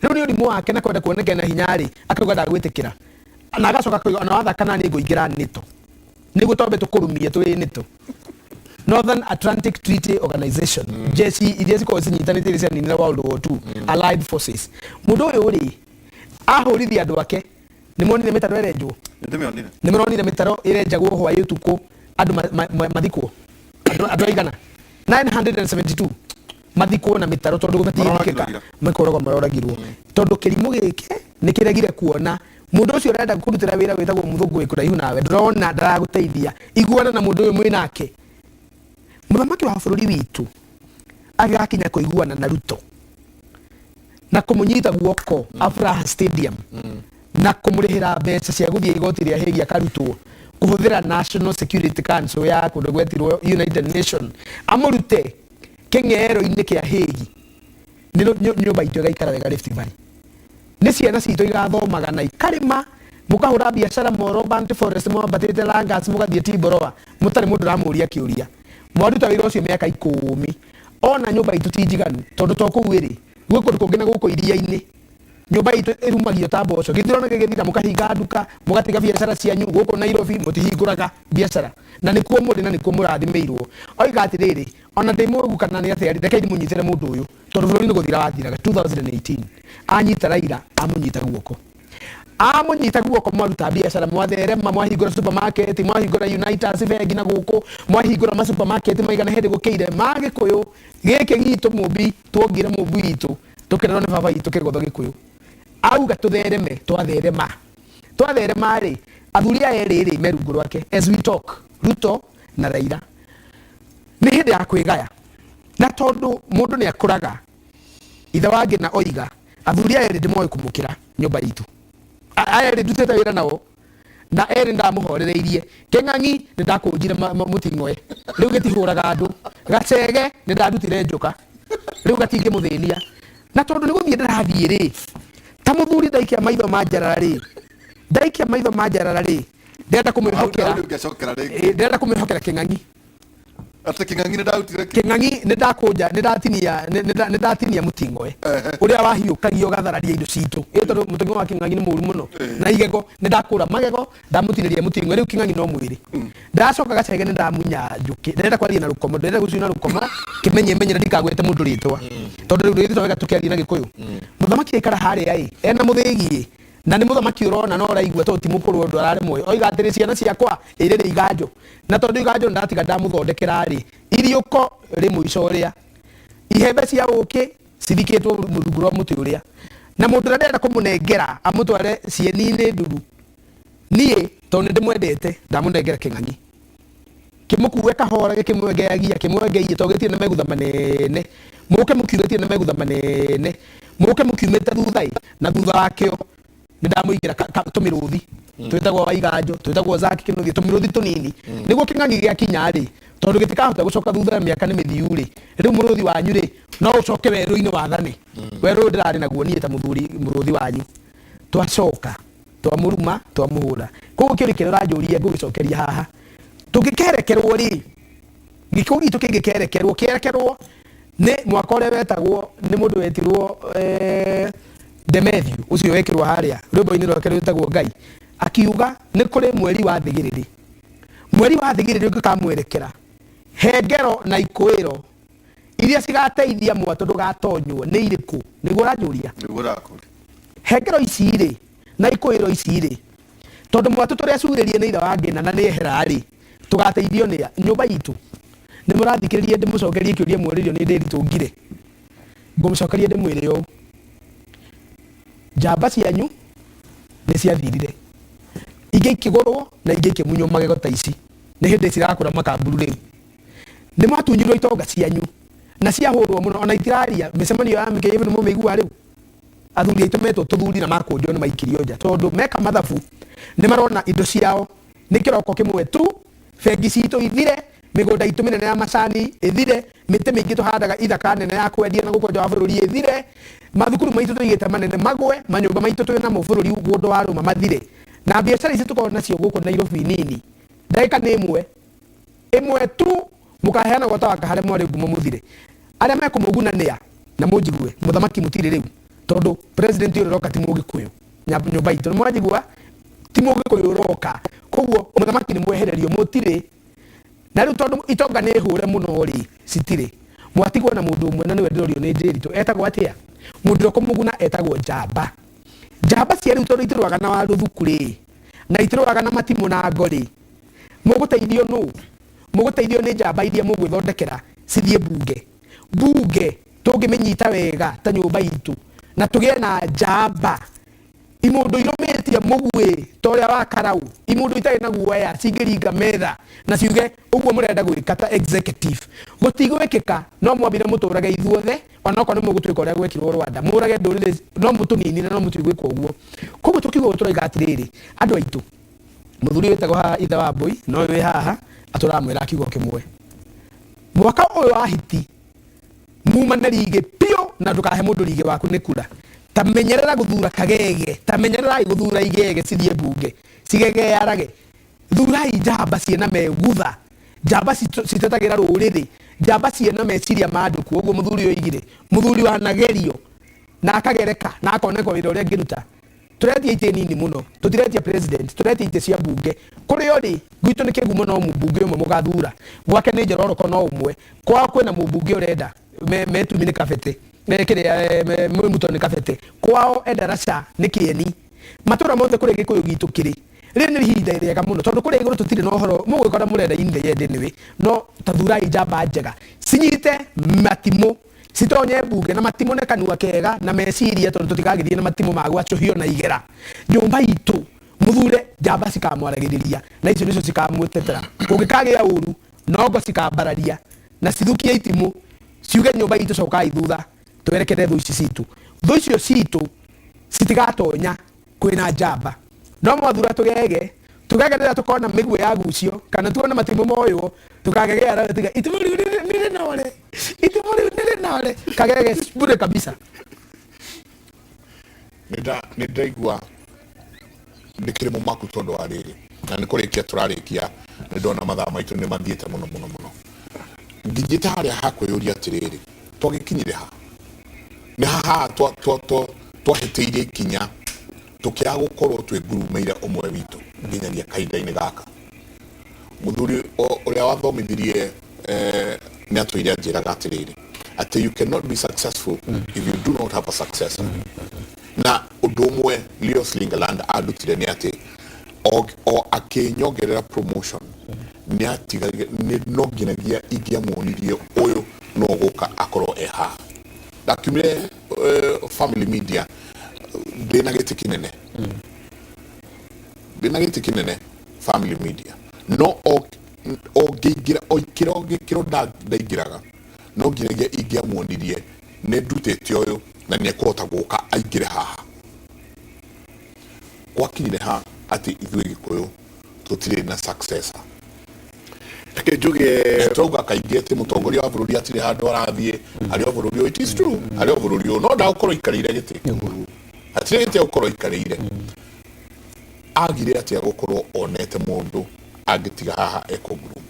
Rĩu nĩ ũrimũ wake na kwenda kuoneka na hinya rĩ, akauga ndagwĩtĩkĩra, na agacoka akauga ona wathaka na niĩ ngũingĩra NATO nĩguo twambe tũkũrumie twĩ NATO. Northern Atlantic Treaty Organization, jeshi iria cikoragwo cinyitanĩte iria cianinire World War II, Allied Forces. Mũndũ ũyũ rĩ, ahũrithia andũ ake, nĩ monire mĩtaro ĩrenjwo, nĩ mũronire mĩtaro ĩrenjagwo hwaĩ ũtukũ andũ mathikwo, andũ aigana 972 mathikwo na mĩtaro tondũ gũbatiĩ makoragwo maroragirwo tondũ kĩrimũ gĩkĩ nĩ kĩregire kuona mũndũ ũcio ũrenda kũrutĩra wĩra wĩtagwo mũthũngũ wĩ kũraihu nawe, ndũrona ndaragũteithia, iguana na mũndũ ũyũ mwĩ nake. Mũthamaki wa bũrũri witũ agĩgakinya kũiguana na Ruto na kũmũnyita guoko Afraha Stadium na kũmũrĩhĩra mbeca cia gũthiĩ igoti rĩa Hague akarutwo kũhũthĩra National Security Council ya kũndũ gwetirwo United Nation amũrute kĩng'ero-inĩ kĩa Hague, nĩ nyũmba itũ ĩgaikara wega Rift Valley, nĩ ciana citũ igathomaga na ikarĩma, mũkahũra biacara Moro Bantu Forest mwambatĩte Langas mũgathiĩ Timboroa mũtarĩ mũndũ ũramũria kĩũria. Mwaruta wĩra ũcio mĩaka 10, ona nyũmba itũ ti njiganu tondũ to kũu ĩrĩ gwĩ kũndũ kũngĩ na gũkũ iria-inĩ nyũmba itũ ĩrumagio ta mboco, gĩthurano gĩgĩthira mũkahinga nduka mũgatiga biacara cianyu gũkũ Nairobi mũtihingũraga biacara na nĩkuo mũrĩ na nĩkuo mũrathimĩirwo. Oiga atĩrĩrĩ, ona ndĩ mũrũgu kana nĩ atĩa, reke ndĩmũnyitĩre mũndũ ũyũ tondũ bũrũri nĩ gũthira wathiraga. 2018 anyita Raila amũnyita guoko, amũnyita guoko mwaruta biacara mwatherema, mwahingũra supermarket, mwahingũra Unitas bengi na gũkũ, mwahingũra ma supermarket maigana hĩndĩ gũkĩire ma gĩkũyũ gĩkĩ gitũ mũmbi tuongire mũmbi witũ tũkĩrerwo nĩ baba witũ kĩgotho gĩkũyũ, auga tũthereme, twatherema, twatherema rĩ, athuri aya erĩ rĩ me rungu rwake as we talk, Ruto na Raila, nĩ hĩndĩ ya kwĩgaya, na tondũ mũndũ nĩ akũraga ithe wa Ngĩna oiga athuri aya erĩ ndĩmoĩ kũmũkĩra nyũmba itũ, aya erĩ ndutĩte wĩra nao na erĩ ndamũhorereirie. Kĩng'ang'i nĩ ndakũnjire mũting'oe, rĩu gĩtihũraga andũ. Gacege nĩ ndarutire njoka, rĩu gatingĩmũthĩnia. Na tondũ nĩ gũthiĩ ndĩrathiĩ rĩ, ta mũthuri ndaikia maitho ma njarara rĩ, ndaikia maitho ma njarara rĩ, ndĩrenda kũmwĩhokera, ndĩrenda kũmwĩhokera Kĩng'ang'i. Atĩ kĩng'ang'i nĩ ndarutire Kĩng'ang'i nĩ ndakũnja, nĩ ndatinia, nĩ ndatinia mũting'oe ũrĩa wahiũkagio ũgathararia indo citũ. Ĩ tondũ mũting'oe wa kĩng'ang'i nĩ mũru mũno na igego, nĩ ndakũra magego, ndamũtinĩria mũting'oe, rĩu kĩng'ang'i no mwĩrĩ. Ndacoka gacege nĩ ndamunya njũkĩ, ndĩrenda kwaria na rũkomo, ndĩrenda gũcina rũkomo kĩmenye menye na ndikagwete mũndũ rĩtwa, tondũ rĩu rĩtwa wega tũkĩaria na Gĩkũyũ. Mũthamaki aikara harĩa ĩ ena mũthĩgi ĩ, na nĩ mũthamaki ũrona na ũraigua tondũ ti mũkũrũ ũndũ araremwo ĩ, oiga atĩrĩ, ciana ciakwa ĩrĩrĩ iganjo, na tondũ iganjo nĩ ndatiga ndamũthondekera rĩ, iriũko rĩ mũico ũrĩa ihembe cia ũkĩ cithikĩtwo rungu rwa mũtĩ ũrĩa, na mũndũ ũrĩa ndĩrenda kũmũnengera amũtware cieni-inĩ nduru, niĩ tondũ nĩ ndĩmwendete ndamũnengera kĩng'ang'i kĩmũkue kahora, gĩkĩmwengeagia kĩmwengeirie, tondũ gĩtirĩ na megutha manene, mũke mũkiumĩtie na megutha manene, mũke mũkiumĩte thutha ĩ, na thutha wakĩo nĩ ndamũigĩra tũmĩrũthi twĩtagwo Waiganjo, twĩtagwo Zaki Kĩnuthia, tũmĩrũthi tũnini, nĩguo kĩng'ang'i gĩakinya rĩ, tondũ gĩtikahota gũcoka thutha mĩaka nĩ mĩthiu rĩ, rĩu mũrũthi wanyu rĩ no ũcoke werũ-inĩ wathane. Werũ ũyũ ndĩrarĩ naguo niĩ ta mũthuri mũrũthi wanyu, twacoka twamũruma twamũhũra. Koguo kĩũria kĩrĩa ũranjũria ngũgĩcokeria haha, tũngĩkerekerwo rĩ, gĩkũ gitũ kĩngĩkerekerwo, kĩerekerwo nĩ mwaka ũrĩa wetagwo nĩ mũndũ wetirwo Demethiu, ũcio wekĩrwo harĩa rwĩmbo-inĩ rwake rwĩtagwo Ngai, akiuga nĩ kũrĩ mweri wa thigĩrĩrĩ. Mweri wa thigĩrĩrĩ ũngĩkamwerekera hengero na ikũĩro iria cigateithia mwatũ ndũgatonywo nĩ irĩkũ? Nĩguo ũranjũria? Nĩguo ndakũria. Hengero ici rĩ na ikũĩro ici rĩ, tondũ mwatũ tũrĩa curĩrie nĩ ithe wa ngĩna na nĩ ehera rĩ, tũgateithio nĩ a? Nyũmba itũ nĩ mũrathikĩrĩria ndĩmũcokerie kĩũria mworĩrio nĩ Ndĩritũ Ngire, ngũmũcokeria ndĩmwĩre ũũ, njamba cianyu nĩ ciathirire, ingĩ ikĩgũrwo na ingĩ ikĩmunywo magego ta ici, nĩ hĩndĩ cirakũra makamburu rĩu. Nĩ mwatunyirwo itonga cianyu na ciahũrwo mũno, ona itiraria mĩcemanio ya MKF nĩ mũmĩiguaga rĩu. Athuri aitũ metwo tũthuri na makũnjwo nĩ maikirio nja, tondũ meka mathabu nĩ marona indo ciao nĩ kĩroko kĩmwe tu, bengi citũ ithire, mĩgũnda itũ mĩnene ya macani ĩthire, mĩtĩ mĩingĩ tũhandaga ithaka nene ya kwendia na gũkũ nja wa bũrũri ĩthire, mathukuru maitũ tũigĩte manene magwe, manyũmba maitũ twĩ namo bũrũri ũndũ wa rũma mathire, na biacara ici tũkoragwo nacio gũkũ Nairobi nini, ndagĩka nĩ ĩmwe ĩmwe tu mũkaheana gwata wa kaharĩa mwarĩ ngumo mũthire. Arĩa mekũmũguna nĩa? Na mũnjigue, mũthamaki mũtirĩ rĩu, tondũ president ũrĩa ũroka ti mũgĩkũyũ. Nyũmba itũ nĩ mwanjigua, ti mũgĩkũyũ ũroka, koguo mũthamaki nĩ mwehererio, mũtirĩ. Na rĩu tondũ itonga nĩ hũre mũno rĩ, citirĩ. Mwatigwo na mũndũ ũmwe na nĩwe ndĩrorio nĩ Ndĩritũ, etagwo atĩa? Mũndũ ũrĩa ũkũmũguna etagwo njamba. Njamba cia rĩu tondũ itirũaga na warũthuku rĩ, na itirũaga na matimũ na ngo rĩ, mũgũteithio nũ? Mũgũteithio nĩ njamba iria mũgwĩthondekera cithiĩ mbunge. Mbunge tũngĩmĩnyita wega ta nyũmba itũ na tũgĩe na njamba, imũndũ irũmĩtie mũguĩ ta ũrĩa wa karau, imũndũ itarĩ na guoya cingĩringa metha na ciuge ũguo mũrenda gwĩka ta executive gũtigwĩkĩka, no mwambire mũtũrage ithuothe, onokorwo nĩ mũgũtwĩka ũrĩa gwekirwo Rwanda, mũrage ndũrĩrĩ, no mũtũninire, no mũtigwĩka ũguo. Koguo tũkiuga ũguo tũroiga atĩrĩrĩ, andũ aitũ, mũthuri wĩtagwo haha ithe wa mbũi no wĩ haha atũramwĩra kiugo kĩmwe, mwaka ũyũ wa hiti mumane rigĩ piũ, na ndũkahe mũndũ rigĩ waku nĩ kura. Ta menyerera gũthura kagege, ta menyererai gũthura igege cithiĩ mbunge cigegearage. Thurai njamba ciĩna megutha, njamba citetagĩra rũrĩrĩ, njamba ciĩna meciria ma andũ. Kuo ũguo mũthuri oigire, mũthuri wanagerio na akagereka na akoneka wĩra ũrĩa angĩruta. Tũretia itĩ nini mũno, tũtiretia president, tũretia itĩ cia mbunge. Kũrĩa ũrĩ gwitũ nĩ kĩgumo, no mũmbunge ũmwe mũgathura, gwake nĩ njororoko no ũmwe, kwao kwĩna mũmbunge ũrenda metumi nĩ kabete, kĩrĩa Mwĩmuto nĩ kabete, kwao Endarasha nĩ kĩeni. Matũra mothe kũrĩa gĩkũyũ gitũ kĩrĩ, rĩrĩ nĩ ihinda rĩega mũno, tondũ kũrĩa igũrũ tũtirĩ na ũhoro mũgwĩkora mũrenda in the end anyway. No tathurai njamba njega cinyite matimũ, citonye mbunge na matimũ nĩ kanua kega na meciria, tondũ tũtigagĩthiĩ na matimũ ma gwacũhio na igera. Nyũmba itũ mũthure njamba cikamwaragĩrĩria, na icio nĩcio cikamũtetera. Kũngĩkagĩa ũru, nongo cikambararia na cithukie itimũ, ciuge nyũmba itũ cokai thutha, twerekere thũ ici citũ. Thũ icio citũ citigatonya kwĩna njamba. No mwathura tũgege, tũgege rĩrĩa tũkona mĩguĩ ya gucio kana tuone matimũ moywo, tũkagegeara tuge itimũ rĩu nĩ rĩnore, itimũ rĩu nĩ rĩnore. Kagege bure kabisa. Nĩ ndaigua ndĩkĩrĩ mũmaku tondũ wa rĩrĩ, na nĩ kũrĩkia tũrarĩkia, nĩ ndona mathaa maitũ nĩ mathiĩte mũno mũno mũno. Nginyĩte harĩa hakwĩyũria atĩrĩrĩ, twagĩkinyire ha? Nĩ haha twahĩtĩirie ikinya tũkĩaga gũkorwo twĩngurumĩire ũmwe witũ nginyagia kahinda-inĩ gaka. Mũthuri ũrĩa wathomithirie nĩ atũire anjĩraga atĩrĩrĩ, atĩ you cannot be successful if you do not have a successor. Na ũndũ ũmwe Leo Slingerland andutire nĩ atĩ o akĩnyongerera promotion nĩ atigagĩra no nginyagia ingĩamuonirie ũyũ no gũka akorwo e haha. Ndakiumire Family Media ndĩna gĩtĩ kĩnene, ndĩna gĩtĩ kĩnene Family Media, no o ngĩingĩra o ikĩro gĩkĩro ndaingĩraga no nginyagia ingĩamuonirie nĩ ndutĩte ũyũ na nĩ ekũhota gũka aingĩre haha. Gwakinyire ha atĩ ithuĩ Gĩkũyũ tũtirĩ na successor? Reke njuge, tũrauga kaingĩ atĩ mũtongoria wa bũrũri atirĩ handũ arathiĩ, arĩ o bũrũri ũyũ. It is true, arĩ o bũrũri ũyũ, no ndagũkorwo aikarĩire gĩtĩ, hatirĩ gĩtĩ egũkorwo aikarĩire. Agire atĩa gũkorwo onete mũndũ angĩtiga haha ekũnguru?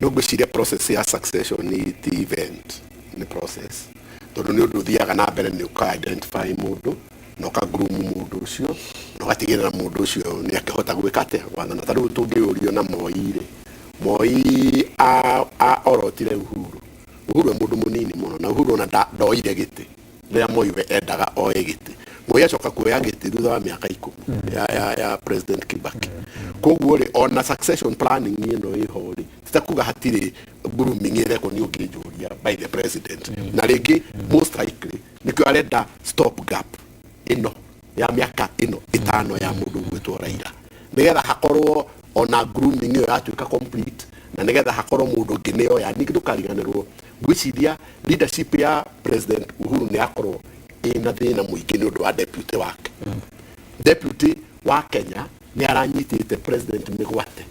No ngwĩciria process ya succession nĩ ti event, nĩ process, tondũ nĩ ũndũ ũthiaga na mbere. Nĩ ũka identify mũndũ na ũka groom mũndũ ũcio na ũgatigĩrĩra mũndũ ũcio nĩ akĩhota gwĩka atĩa, gwathana. Ta rĩu tũngĩũrio na Moi rĩ, Moi orotire Uhuru. Uhuru e mũndũ mũnini mũno, na Uhuru ona ndoire gĩtĩ rĩrĩa Moi we endaga oe gĩtĩ. Moi acoka kuoya gĩtĩ thutha wa mĩaka 10 ya President Kibaki. Koguo rĩ, ona succession planning ĩno ĩho rĩ, ti ta kuga hatirĩ grooming ĩrekwo. Nĩ ũngĩnjũria by the president, na rĩngĩ most likely nĩkĩo arenda stop gap ĩno ya mĩaka ĩno 5 ya mũndũ ũgwĩtwo Raila, nĩgetha hakorwo ona grooming ĩyo yatuĩka complete, na nĩgetha hakorwo mũndũ ũngĩ nĩ oya. Ningĩ ndũkariganĩrwo, ngwĩciria leadership ya President Uhuru nĩ yakorwo ĩna thĩna mũingĩ nĩ ũndũ wa deputy wake. Deputy wa Kenya nĩ aranyitĩte president mĩgwate,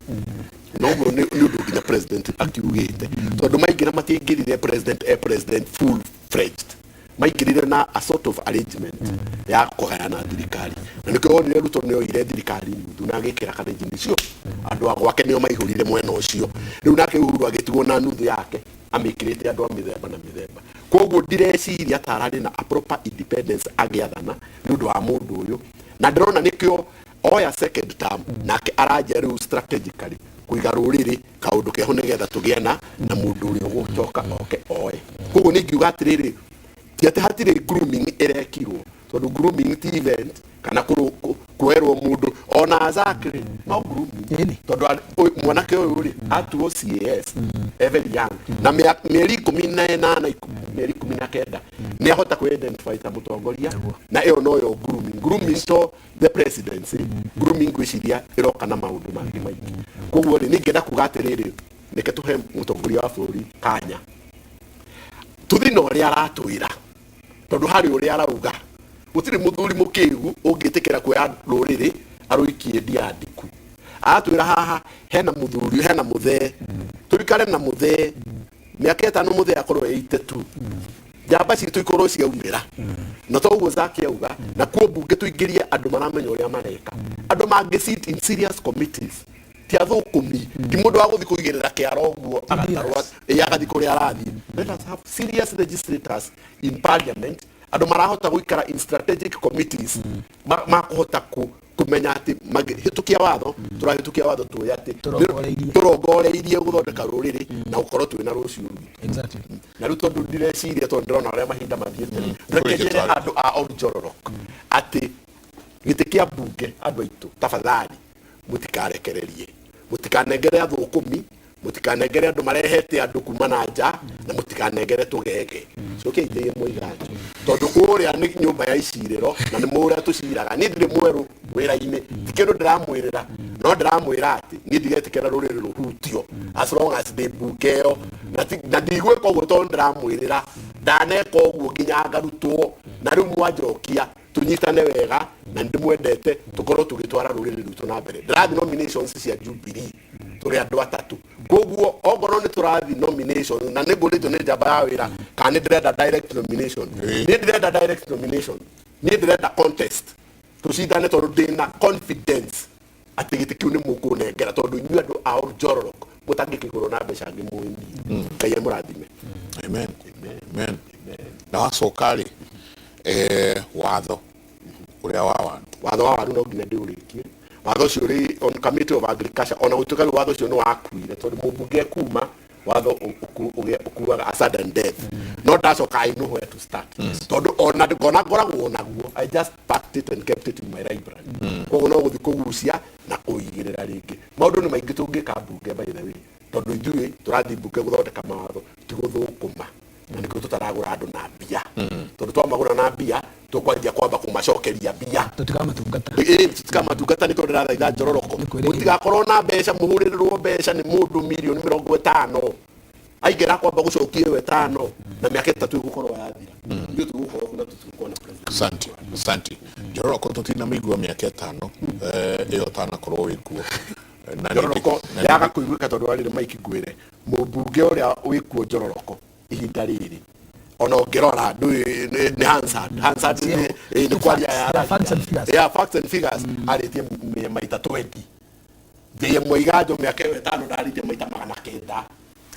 na ũguo nĩ ũndũ nginya president akiugĩte, tondũ maingĩra matiaingĩrire president e president full fledged, maingĩrire na a sort of arrangement ya kũgayana thirikari, na nĩkĩo wonire Ruto nĩ oire thirikari nuthu na agĩkĩra Kalenjin cio andũ a gwake nĩo maihũrire mwena ũcio. Rĩu nake Uhuru agĩtigwo na nuthu yake amĩkĩrĩte andũ a mĩthemba na mĩthemba. Koguo ndireciria ta ararĩ na a proper independence agĩathana nĩ ũndũ wa mũndũ ũyũ, na ndĩrona nĩkĩo oya second term nake aranjia rĩu strategically kũiga rũrĩrĩ kaũndũ keho nĩgetha tũgĩe na mũndũ ũrĩa ũgũcoka oke oe. Koguo nĩ ingiuga atĩrĩrĩ, ti atĩ hatirĩ grooming ĩrekirwo, tondũ grooming ti event kana kuoerwo mũndũ. Ona Azak rĩ, no grooming, tondũ mwanake ũyũ rĩ, atuo CAS e very young, na mĩeri 18, mĩeri 19 nĩ ahota kwĩ identify ta mũtongoria, na ĩyo noyo grooming. Grooming to the presidency, grooming ngwĩciria ĩroka na maũndũ mangĩ maingĩ. Koguo rĩ, ningĩenda kuga atĩrĩrĩ, reke tũhe mũtongoria wa bũrũri kanya tũthi na ũrĩa aratwĩra, tondũ harĩ ũrĩa arauga gũtirĩ mũthuri mũkĩgu ũngĩtĩkĩra kuoya rũrĩrĩ arũikie ndia ndiku. Aratwĩra haha hena mũthuri, hena mũthee, tũikare na mũthee mĩaka 5, mũthee akorwo 82, njamba citũ ikorwo ciaumĩra. Na toguo Zaki auga, na kuo mbunge tũingĩrie andũ maramenya ũrĩa mareka, andũ mangĩ sit in serious committees, ti athũkũmi, ti mũndũ wa gũthiĩ kũigĩrĩra kĩara ũguo agatarwo ĩ agathiĩ kũrĩa arathiĩ. Let us have serious legislators in parliament, andũ marahota gũikara in strategic committees, makũhota kũmenya atĩ magĩhĩtũkia watho, tũrahĩtũkia watho tũĩ atĩ Tũrongoreirie. Tũrongoreirie gũthondeka rũrĩrĩ na gũkorwo twĩna rũciũ rwitũ. Na rĩu tondũ ndireciria, tondũ ndĩrona ũrĩa mahinda mathiĩte, reke njĩre andũ a Oljororok atĩ gĩtĩ kĩa mbunge, andũ aitũ, tafadhali mũtikarekererie, mũtikanengere athũkũmi, mũtikanengere andũ marehete andũ kuma na nja, na mũtikanengere tũgege. Cokia itĩie mũiganjo, tondũ kũrĩa nĩ nyũmba ya icirĩro na nĩ mũrĩa tũciraga. Niĩ ndirĩ mwerũ wĩra-inĩ, ti kĩndũ ndĩramwĩrĩra, no ndĩramwĩra atĩ niĩ ndigetĩkĩra rũrĩrĩ rũhutio as long as ndĩ mbunge ĩyo, na ndigwĩka ũguo tondũ ndĩramwĩrĩra ndaneka ũguo nginya ngarutwo. Na rĩu mwanjokia tũnyitane wega na ndĩmwendete, tũkorwo tũgĩtwara rũrĩrĩ rwitũ na mbere. Ndĩrathiĩ nominations cia Jubilee, tũrĩ andũ atatũ, koguo ongorwo nĩ tũrathiĩ nomination na nĩ ngũrĩtio nĩ njamba ya wĩra kana nĩ ndĩrenda direct nomination. Niĩ ndĩrenda direct nomination, niĩ ndĩrenda contest, tũcindane, tondũ ndĩna confidence atĩ gĩtĩ kĩu nĩ mũkũnengera, tondũ inyuĩ andũ a Oljororok. Mũtangĩkĩgũrwo na mbeca ngĩmũĩ niĩ. Ngai amũrathime. Amen. Amen. Na wacoka rĩ, watho ũrĩa wa waru. Watho wa waru no nginya ndĩũrĩkie. Watho ũcio ũrĩ on committee of agriculture, ona gũtuĩka rĩu watho ũcio nĩ wakuire tondũ mũmbunge ekuma watho ũkuaga a sudden death, no ndacoka I know where to start, tondũ ona ngona ngoragwo naguo. I just packed it and kept it in my library. Koguo no gũthiĩ kũgucia na kũigĩrĩra rĩngĩ. Maũndũ nĩ maingĩ tũngĩka mbunge, by the way, tondũ ithuĩ tũrathiĩ mbunge gũthondeka mawatho, ti gũthũkũma, na nĩkĩo tũtaragũra andũ na mbia, tondũ twamagũra na mbia tũkwanjia kwamba kũmacokeria mbia. Tũtikamatungata. Ĩĩ, tũtikamatungata. Nĩkĩo ndĩrathaitha njororoko mũtigakorwo na mbeca, mũhũrĩrĩrwo mbeca nĩ mũndũ 50 milioni aingĩra kwamba gũcokia ĩyo 5 na mĩaka 3 ĩgũkorwo yathira, ithuĩ tũgũkorwo na tũtigũkorwo na president. Asante, asante. Njoroko, tũtinamĩigua mĩaka 5 ĩyo ũtanakorwo wĩ kuo. Na Njororoko yaga kũiguĩka tondũ warĩrĩ maiki ngwĩre mũmbunge ũrĩa wĩkuo Njororoko ihinda rĩrĩ, ona ũngĩrora ndũĩ nĩ Hansard. Hansard nĩ kwaria Yeah, facts and figures. Yeah, facts and figures. Arĩtie maita 20. JM Waiganjo mĩaka ĩyo 5 ndarĩtie maita 900.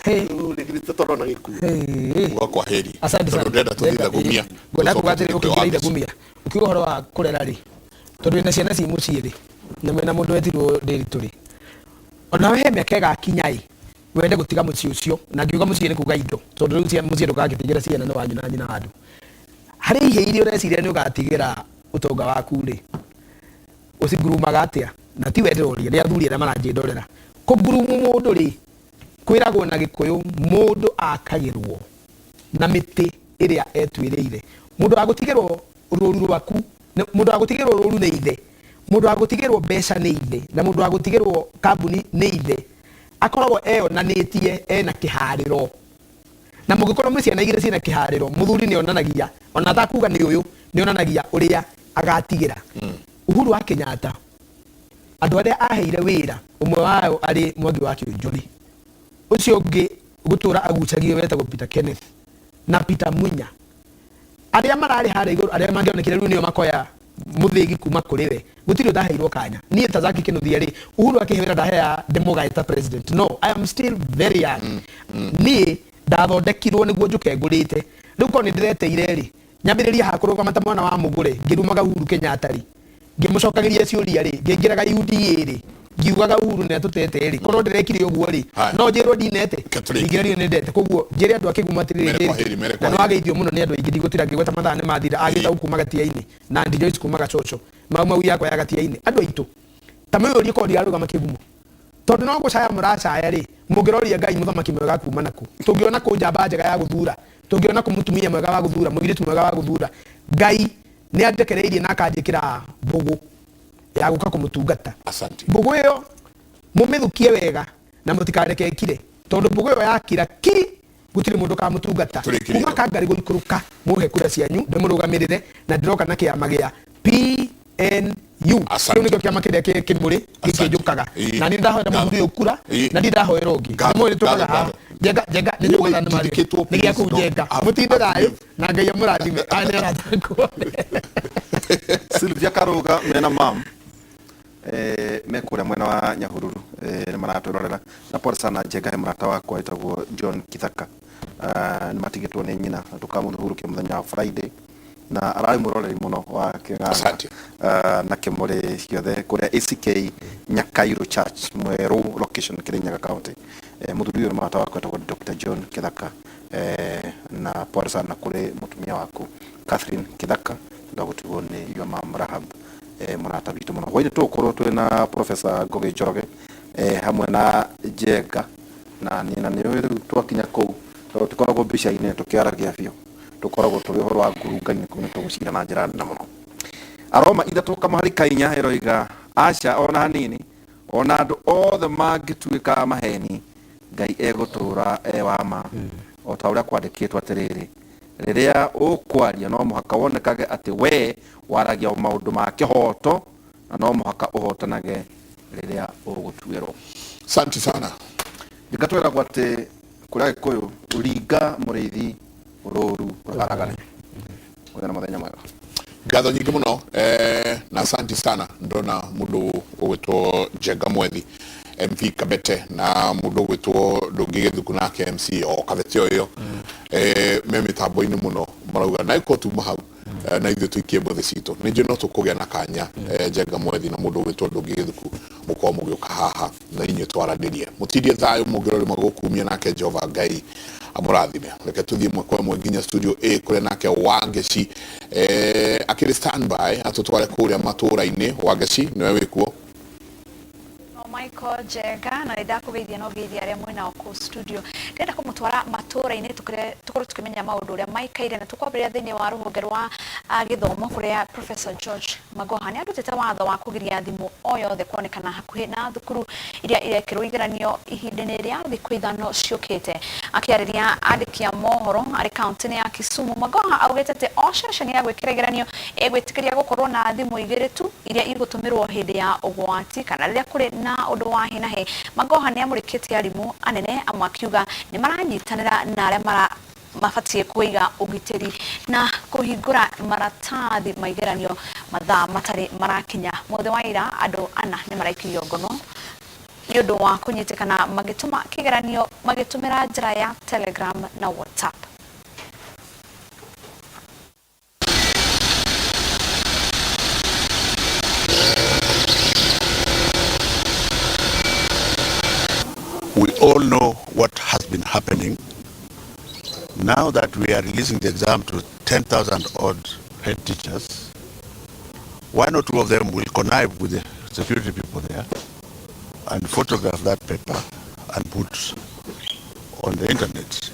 Rĩu rĩngĩ tũrona gĩkuũ. Uga kwa heri. Asante sana. Tondũ ndĩrenda tũthiĩ Thagumia. Ngwenda kuga atĩrĩ, Tũcoke ũkĩingĩra ithagumia ũkiuga ũhoro wa kũrera rĩ, tondũ wĩna ciana ci mũciĩ rĩ, na mwĩna mũndũ wetirwo Ndĩritũ rĩ, onawe he mĩaka ĩgakinya ĩ wende gũtiga mũciĩ ũcio, na ngiuga mũciĩ nĩ kuga indo, tondũ rĩu mũciĩ ndũgagĩtigĩra ciana nĩ wanyu na nyina wa andũ. Harĩ ihe iria ũreciria nĩ ũgatigĩra ũtonga waku rĩ, ũcingurumaga atĩa? Na ti we ndĩroria, nĩ athuri arĩa maranjĩndorera. Kũngurumu mũndũ rĩ, kwĩragwo na Gĩkũyũ mũndũ akagĩrwo na mĩtĩ ĩrĩa etuĩrĩire. Mũndũ wa gũtigĩrwo rũru rwaku, mũndũ wa gũtigĩrwo rũru nĩ ithe, mũndũ wa gũtigĩrwo mbeca nĩ ithe, na mũndũ wa gũtigĩrwo kambuni nĩ ithe, akoragwo eyonanĩtie ena kĩharĩro. Na mũngĩkorwo mwĩ ciana igĩrĩ ciĩna kĩharĩro, mũthuri nĩ onanagia, ona atakuga nĩ ũyũ, nĩ onanagia ũrĩa agatigĩra. Uhuru wa Kenyatta, andũ arĩa aheire wĩra, ũmwe wao arĩ Mwangi wa Kĩũnjũri, ũcio ũngĩ gũtũra agucagio wetagwo Peter Kenneth na Peter Munya, arĩa mararĩ harĩa igũrũ, arĩa mangĩonekire rĩu nĩo makoya mũthĩgi kuma kũrĩ we, gũtirĩ ũtaheirwo kanya. Niĩ ta Zaki Kĩnuthia rĩ, Uhuru akĩhe wĩra ndahea ndĩmũgae ta president? No, I am still very young. Niĩ ndathondekirwo nĩguo njũke ngũrĩte. Rĩu korwo nĩ ndĩreteire rĩ, nyambĩrĩrie haha kũrũgama ta mwana wa mũgũre ngĩrumaga Uhuru Kenyatta rĩ, ngĩmũcokagĩria ciũria rĩ, ngĩingĩraga UDA rĩ, ngiugaga Uhuru nĩ atũtete rĩ, korwo ndĩrekire ũguo rĩ, no njĩrwo ndinete, ndingĩrerio nĩ ndete. Koguo njĩre andũ a Kĩgumo atĩrĩrĩ, Mere kwa heri, mere kwa na nĩ heri. wageithio mũno nĩ andũ aingĩ, ndigũtira ngĩgweta, mathaa nĩ mathira. Agĩtau kuma Gatiainĩ na Aunty Joyce kuma Gacoco, mau mau yakwa ya Gatiainĩ. Andũ aitũ ta mwĩyũrie korwo ndirarũgama Kĩgumo, tondũ no gũcaya mũracaya rĩ, mũngĩroria Ngai mũthamaki mwega kuma naku? Tũngĩona kũ njamba njega ya gũthura? Tũngĩona kũ mũtumia mwega wa gũthura, mũirĩtu mwega wa gũthura? Ngai nĩ andekereirie na akanjĩkĩra mbũgũ ya gũka kũmũtungata. Asante. Mbũgũ ĩyo mũmĩthukie wega na mũtikareke ĩkire, tondũ mbũgũ ĩyo yakira ki, gũtirĩ mũndũ kamũtungata. Kuma Kangarĩ gũikũrũka, mũhe kura cianyu ndĩmũrũgamĩrĩre, na ndĩroka na kĩama gĩa PNU. Kĩu nĩkĩo kĩama kĩrĩa kĩmũrĩ gĩkĩnjũkaga, na niĩ ndahoera mũthuri ũyũ kura na ndirĩ ndahoera ũngĩ. Nĩmũĩ nĩ tũkaga haha Njenga, Njenga nĩ njũkaga nĩ marĩ nĩ gĩa kũu Njenga. Mũtinde thayũ na Ngai amũrathime. Aya nĩ arata akwa. Sylvia Karuga mena mam me kũrĩa mwena wa Nyahururu, nĩ maratwĩrorera. Na pole sana Njenga, he mũrata wakwa wĩtagwo John Kithaka. Ah, nĩ matigĩtwo nĩ nyina na tũkamũhurũkia mũthenya wa Friday, na ararĩ mwĩroreri mũno wa Kĩng'ang'a. Ah, na kĩmũrĩ ciothe kũrĩa ACK Nyakairũ Church, Mwerũ location, Kirinyaga County. Mũthuri ũyũ nĩ mũrata wakwa wĩtagwo Dr. John Kithaka. Na pole sana kũrĩ mũtumia waku Catherine Kithaka ndagũtigwo nĩ your mom Rahab, mũrata witũ mũno. Hwainĩ tũgũkorwo twĩ na Professor Ngũgĩ Njoroge, hamwe na Njenga na niĩ, na nĩ ũĩ rĩu twakinya kũu, tondũ tũkoragwo mbica-inĩ tũkĩaragia biũ, tũkoragwo tũrĩ ũhoro wa ngurunga-inĩ kũu, nĩ tũgũcira na njĩra nene mũno. Aroma 3 kamũhari ka 4 ĩroiga, aca ona hanini, ona andũ othe mangĩtuĩka maheni, Ngai egũtũũra e wa ma, o ta ũrĩa kwandĩkĩtwo atĩrĩrĩ, rĩrĩa ũkwaria no mũhaka wonekage atĩ we waragia maũndũ ma kĩhooto, na no mũhaka ũhotanage rĩrĩa ũgũtuĩrwo. Asante sana. Njenga, twĩragwo atĩ kũrĩa Gĩkũyũ, ringa mũrĩithi rũru rũharagane. Ũgĩe na mũthenya mwega. Ngatho nyingĩ mũno, na asante sana. Ndona mũndũ ũgwĩtwo Njenga Mwethi. MP Kabete na mũndũ ũgwĩtwo Ndũngĩ Gĩthuku nake MC o Kabete o ĩyo me mĩtambo-inĩ mũno marauga na ĩkorwo tuma hau na ithuĩ tũikie mbothi citũ. Nĩ njũĩ no tũkũgĩa na kanya Njenga Mwethi na mũndũ ũgwĩtwo Ndũngĩ Gĩthuku mũkorwo mũgĩũka haha na inyuĩ twaranĩrie. Mũtindie thayũ mũngĩrorĩ magũkumia nake Jehova Ngai amũrathime. Reke tũthiĩ ĩmwe kwa ĩmwe nginya studio A kũrĩa nake Wangeci akĩrĩ standby atũtware kũrĩa matũũra-inĩ. Wangeci nĩwe wĩkuo. Michael Njenga na ndakũgeithia no ngeithia arĩa mwĩnao kũu studio. Ndĩrenda kũmũtwara matũũra-inĩ tũkorwo tũkĩmenya maũndũ ũrĩa maikaire, na tũkwambĩrĩria thĩinĩ wa rũhonge rwa gĩthomo kũrĩa Professor George Magoha nĩ arutĩte watho wa kũgiria thimũ o yothe kuonekana hakuhĩ na thukuru iria irekĩrwo igeranio ihinda-inĩ rĩa thikũ 5 ciũkĩte. Akĩarĩria andĩki a mohoro arĩ kaunti-inĩ ya Kisumu, Magoha augĩte atĩ o ceceni ya gwĩkĩra igeranio ĩgwĩtĩkĩria gũkorwo na thimũ 2 tu iria igũtũmĩrwo hĩndĩ ya ũgwati kana rĩrĩa kũrĩ na ũndũ wa hi na hi. Magoha nĩ amũrĩkĩtie arimũ anene amwe akiuga nĩ maranyitanĩra na arĩa mabatiĩ kũiga ũgitĩri na kũhingũra maratathi ma igeranio mathaa matarĩ marakinya. Mũthĩ wa ira andũ 4 nĩ maraikirio ngono nĩ ũndũ wa kũnyitĩkana magĩtũma kĩgeranio magĩtũmĩra njĩra ya Telegram na WhatsApp. We all know what has been happening. Now that we are releasing the exam to 10,000 odd head teachers, 1 or 2 of them will connive with the security people there and photograph that paper and put on the internet.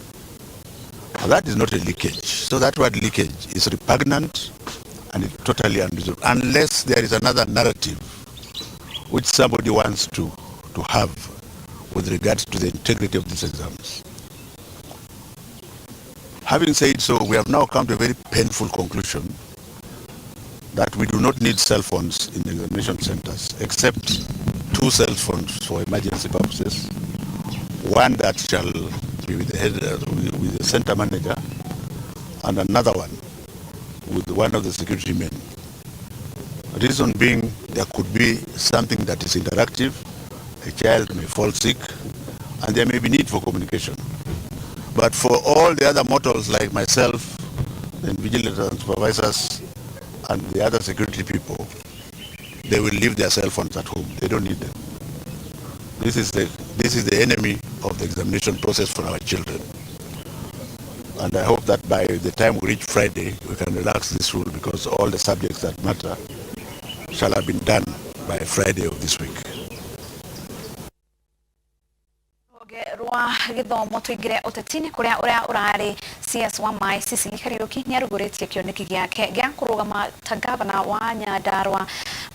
And that is not a leakage. So that word leakage is repugnant and it's totally unreasonable, unless there is another narrative which somebody wants to have with regards to the integrity of these exams. Having said so, we have now come to a very painful conclusion that we do not need cell phones in the examination centers, except 2 cell phones for emergency purposes, one that shall be with the head, with the center manager, and another one with one of the security men. Reason being, there could be something that is interactive. A child may fall sick, and there may be need for communication. But for all the other mortals like myself, the invigilators and supervisors, and the other security people, they will leave their cell phones at home. They don't need them. This is the enemy of the examination process for our children. And I hope that by the time we reach Friday, we can relax this rule, because all the subjects that matter shall have been done by Friday of this week. Rwa gĩthomo tũingĩre ũteti-inĩ kũrĩa ũrĩa ũrarĩ CS wa Maĩ Sicily Kariũki nĩarugũrĩtie kĩoneki gĩake gĩa kũrũgama ta gavana wa Nyandarua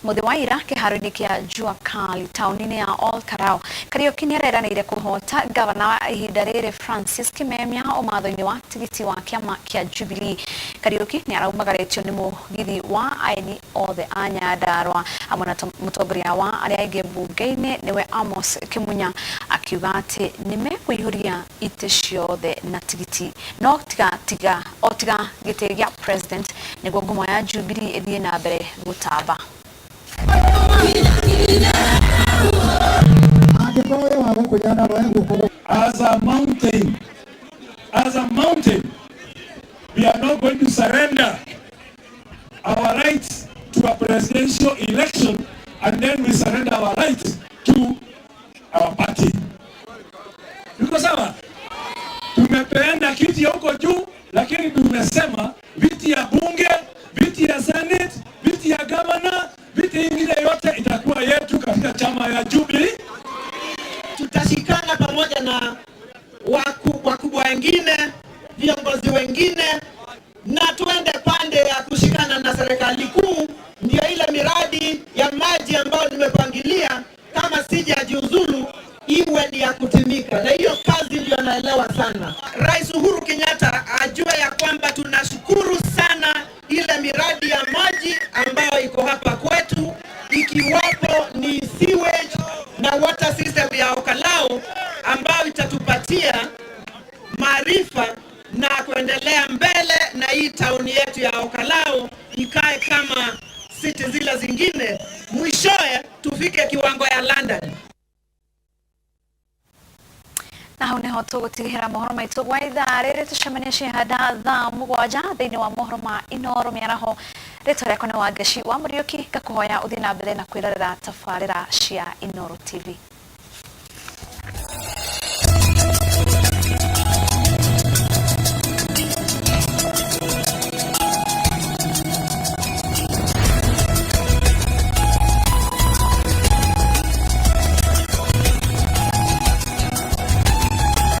mũthĩ wa ira kĩharo-inĩ kĩa Jua Kali taũni-inĩ ya Ol Kalou. Kariũki nĩareranĩire kũhota gavana wa ihinda rĩrĩ Francis Kimemia ũmatho-inĩ wa tigiti wa kĩama kĩa Jubilee. Kariũki nĩaraumagarĩtio nĩ mũgithi wa aini othe a Nyandarua hamwe na mũtongoria wa arĩa aingĩ mbunge-inĩ nĩwe Amos Kĩmunya akiuga atĩ nĩmekũihũria itĩ ciothe na tigiti no tiga gĩtĩ gĩa president nĩguo ngumo ya Jubilee ĩthiĩ na mbere gũtamba. As a mountain, we are not going to surrender our rights to a presidential election, and then we surrender our rights to our party. Yuko sawa? Tumepeana kiti ya huko juu, lakini tumesema viti ya bunge, viti ya senate, viti ya governor, viti ingine yote itakuwa yetu katika chama ya Jubilee. Tutashikana pamoja na wakubwa wengine, viongozi wengine, na tuende pande ya kushikana na serikali kuu. Ndio ile miradi ya maji ambayo nimepangilia kama sijajiuzulu iwe ni ya kutimika, na hiyo kazi ndio naelewa sana. Rais Uhuru Kenyatta ajue ya kwamba tunashukuru sana ile miradi ya maji ambayo iko hapa kwetu, ikiwapo ni sewage na water system ya Olkalou ambayo itatupatia maarifa na kuendelea mbele, na hii tauni yetu ya Olkalou ikae kama city zile zingine, mwishowe tufike kiwango ya London. Na hau niho tũgũtigĩra mohoro maitũ gwa ithaa rĩrĩ. Tũcemanie cihanda thaa 7 thĩinĩ wa mohoro ma Inoro mĩaraho. Rĩtwa rĩakwa nĩ Wangeci wa Mũriũki, ngakũhoya ũthiĩ na mbere na kwĩrorera tabarĩra cia Inoro TV.